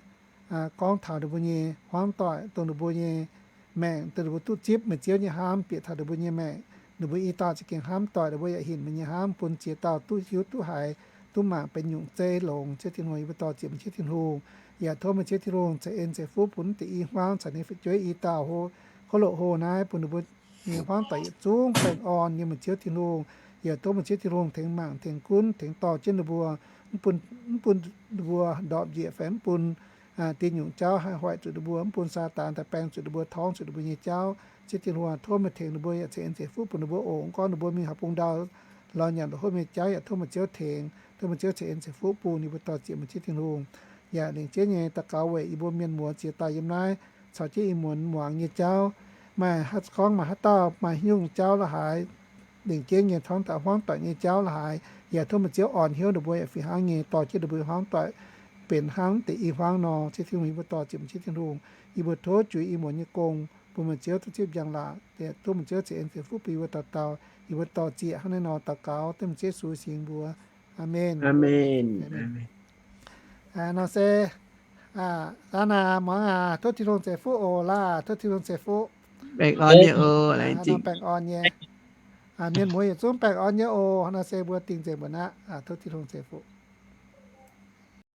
gorngv taux ninh mbuo nyei hmuangv doic, dongh ninh mbuo nyei maengc, dongh ninh mbuo duqv zipv meih Ziouv nyei hnamv bieqc taux ninh mbuo nyei maengc. Ninh mbuo i dauh za'gengh hnamv doic, ninh mbuo yaac hinc meih nyei hnamv bun ziex dauh duqv hiuv duqv haiz, duqv mangc benx nyungc zeiv longx. Ziouv Tin-Hungh, yie mbuo dor-ziec meih Ziouv Tin-Hungh. Yaac tov meih Ziouv Tin-Hungh ceix en ceix fuqv bun mv deix i hmuangv caux ninh fu'jueiv i dauh hlo loc hlo naaiv, bun ninh mbuo nyei hmuangv doic yietc zungv baengh orn yiem meih Ziouv Tin-Hungh. Yaac tov meih Ziouv Tin-Hungh tengx mangc, tengx gunv, tengx dorh jienv ninh mbuo, mv bun, mv bun ninh mbuo ndorpc njiec fai mv bun diuh nyungc jauv haih hoic zuqc ninh mbuo, mv bun Saadaan daaih baeng zuqc ninh mbuo, torngv zuqc ninh mbuo nyei jauv. Ziouv Tin-Hungh, tov meih tengx ninh mbuo yaac ceix en ceix fuqv bun ninh mbuo oc. Mv gorngv ninh mbuo mingh haaix bung ndau lorz nyanc lorz hopv nyei jauv yaac tov meih Ziouv tengx, tov meih Ziouv ceix en ceix fuqv bun. Yie mbuo dor-ziec meih Ziouv Tin-Hungh. Yaac lengc jeiv nyei daux gaux weic yie mbuo mienh muoz ziex dauh yiem naaiv caux jienv ih muonz muangx nyei jauv. Maaih haaix gorngv maaih haaix dauh maaih haaix nyungc jauv la'haaix, lengc jeiv nyei torngv taux hmuangv doic nyei jauv la'haaix, yaac tov meih Ziouv orn hnyouv ninh mbuo yaac fih hnangv nyei dorh jienv ninh mbuo hmuangv doic benx hnangv deix i hmuangv nor. Ziouv Tin-Hungh, yie mbuo dor-ziec meih Ziouv Tin-Hungh. Yie mbuo tov juix ih muonz nyei gong bun meih Ziouv duqv zipv njang-laangc. Tov meih Ziouv ceix en ceix fuqv bun yie mbuo dauh dauh. Yie mbuo dor-ziec hnangv naaiv nor daux gaux dengv meih Ziouv Yesu singx mbuox. Aamen. Nor se, aa, muangx aac, tov Tin-Hungh ceix fuqv oc. Laac, tov Tin-Hungh ceix fuqv. Baengh orn nyei oc. Baengh orn nyei. Mienh muoz yietc zungv baengh orn nyei oc. Nor se mbuo dingh nzengc mbuo aqv. Tov Tin-Hungh ceix fuqv.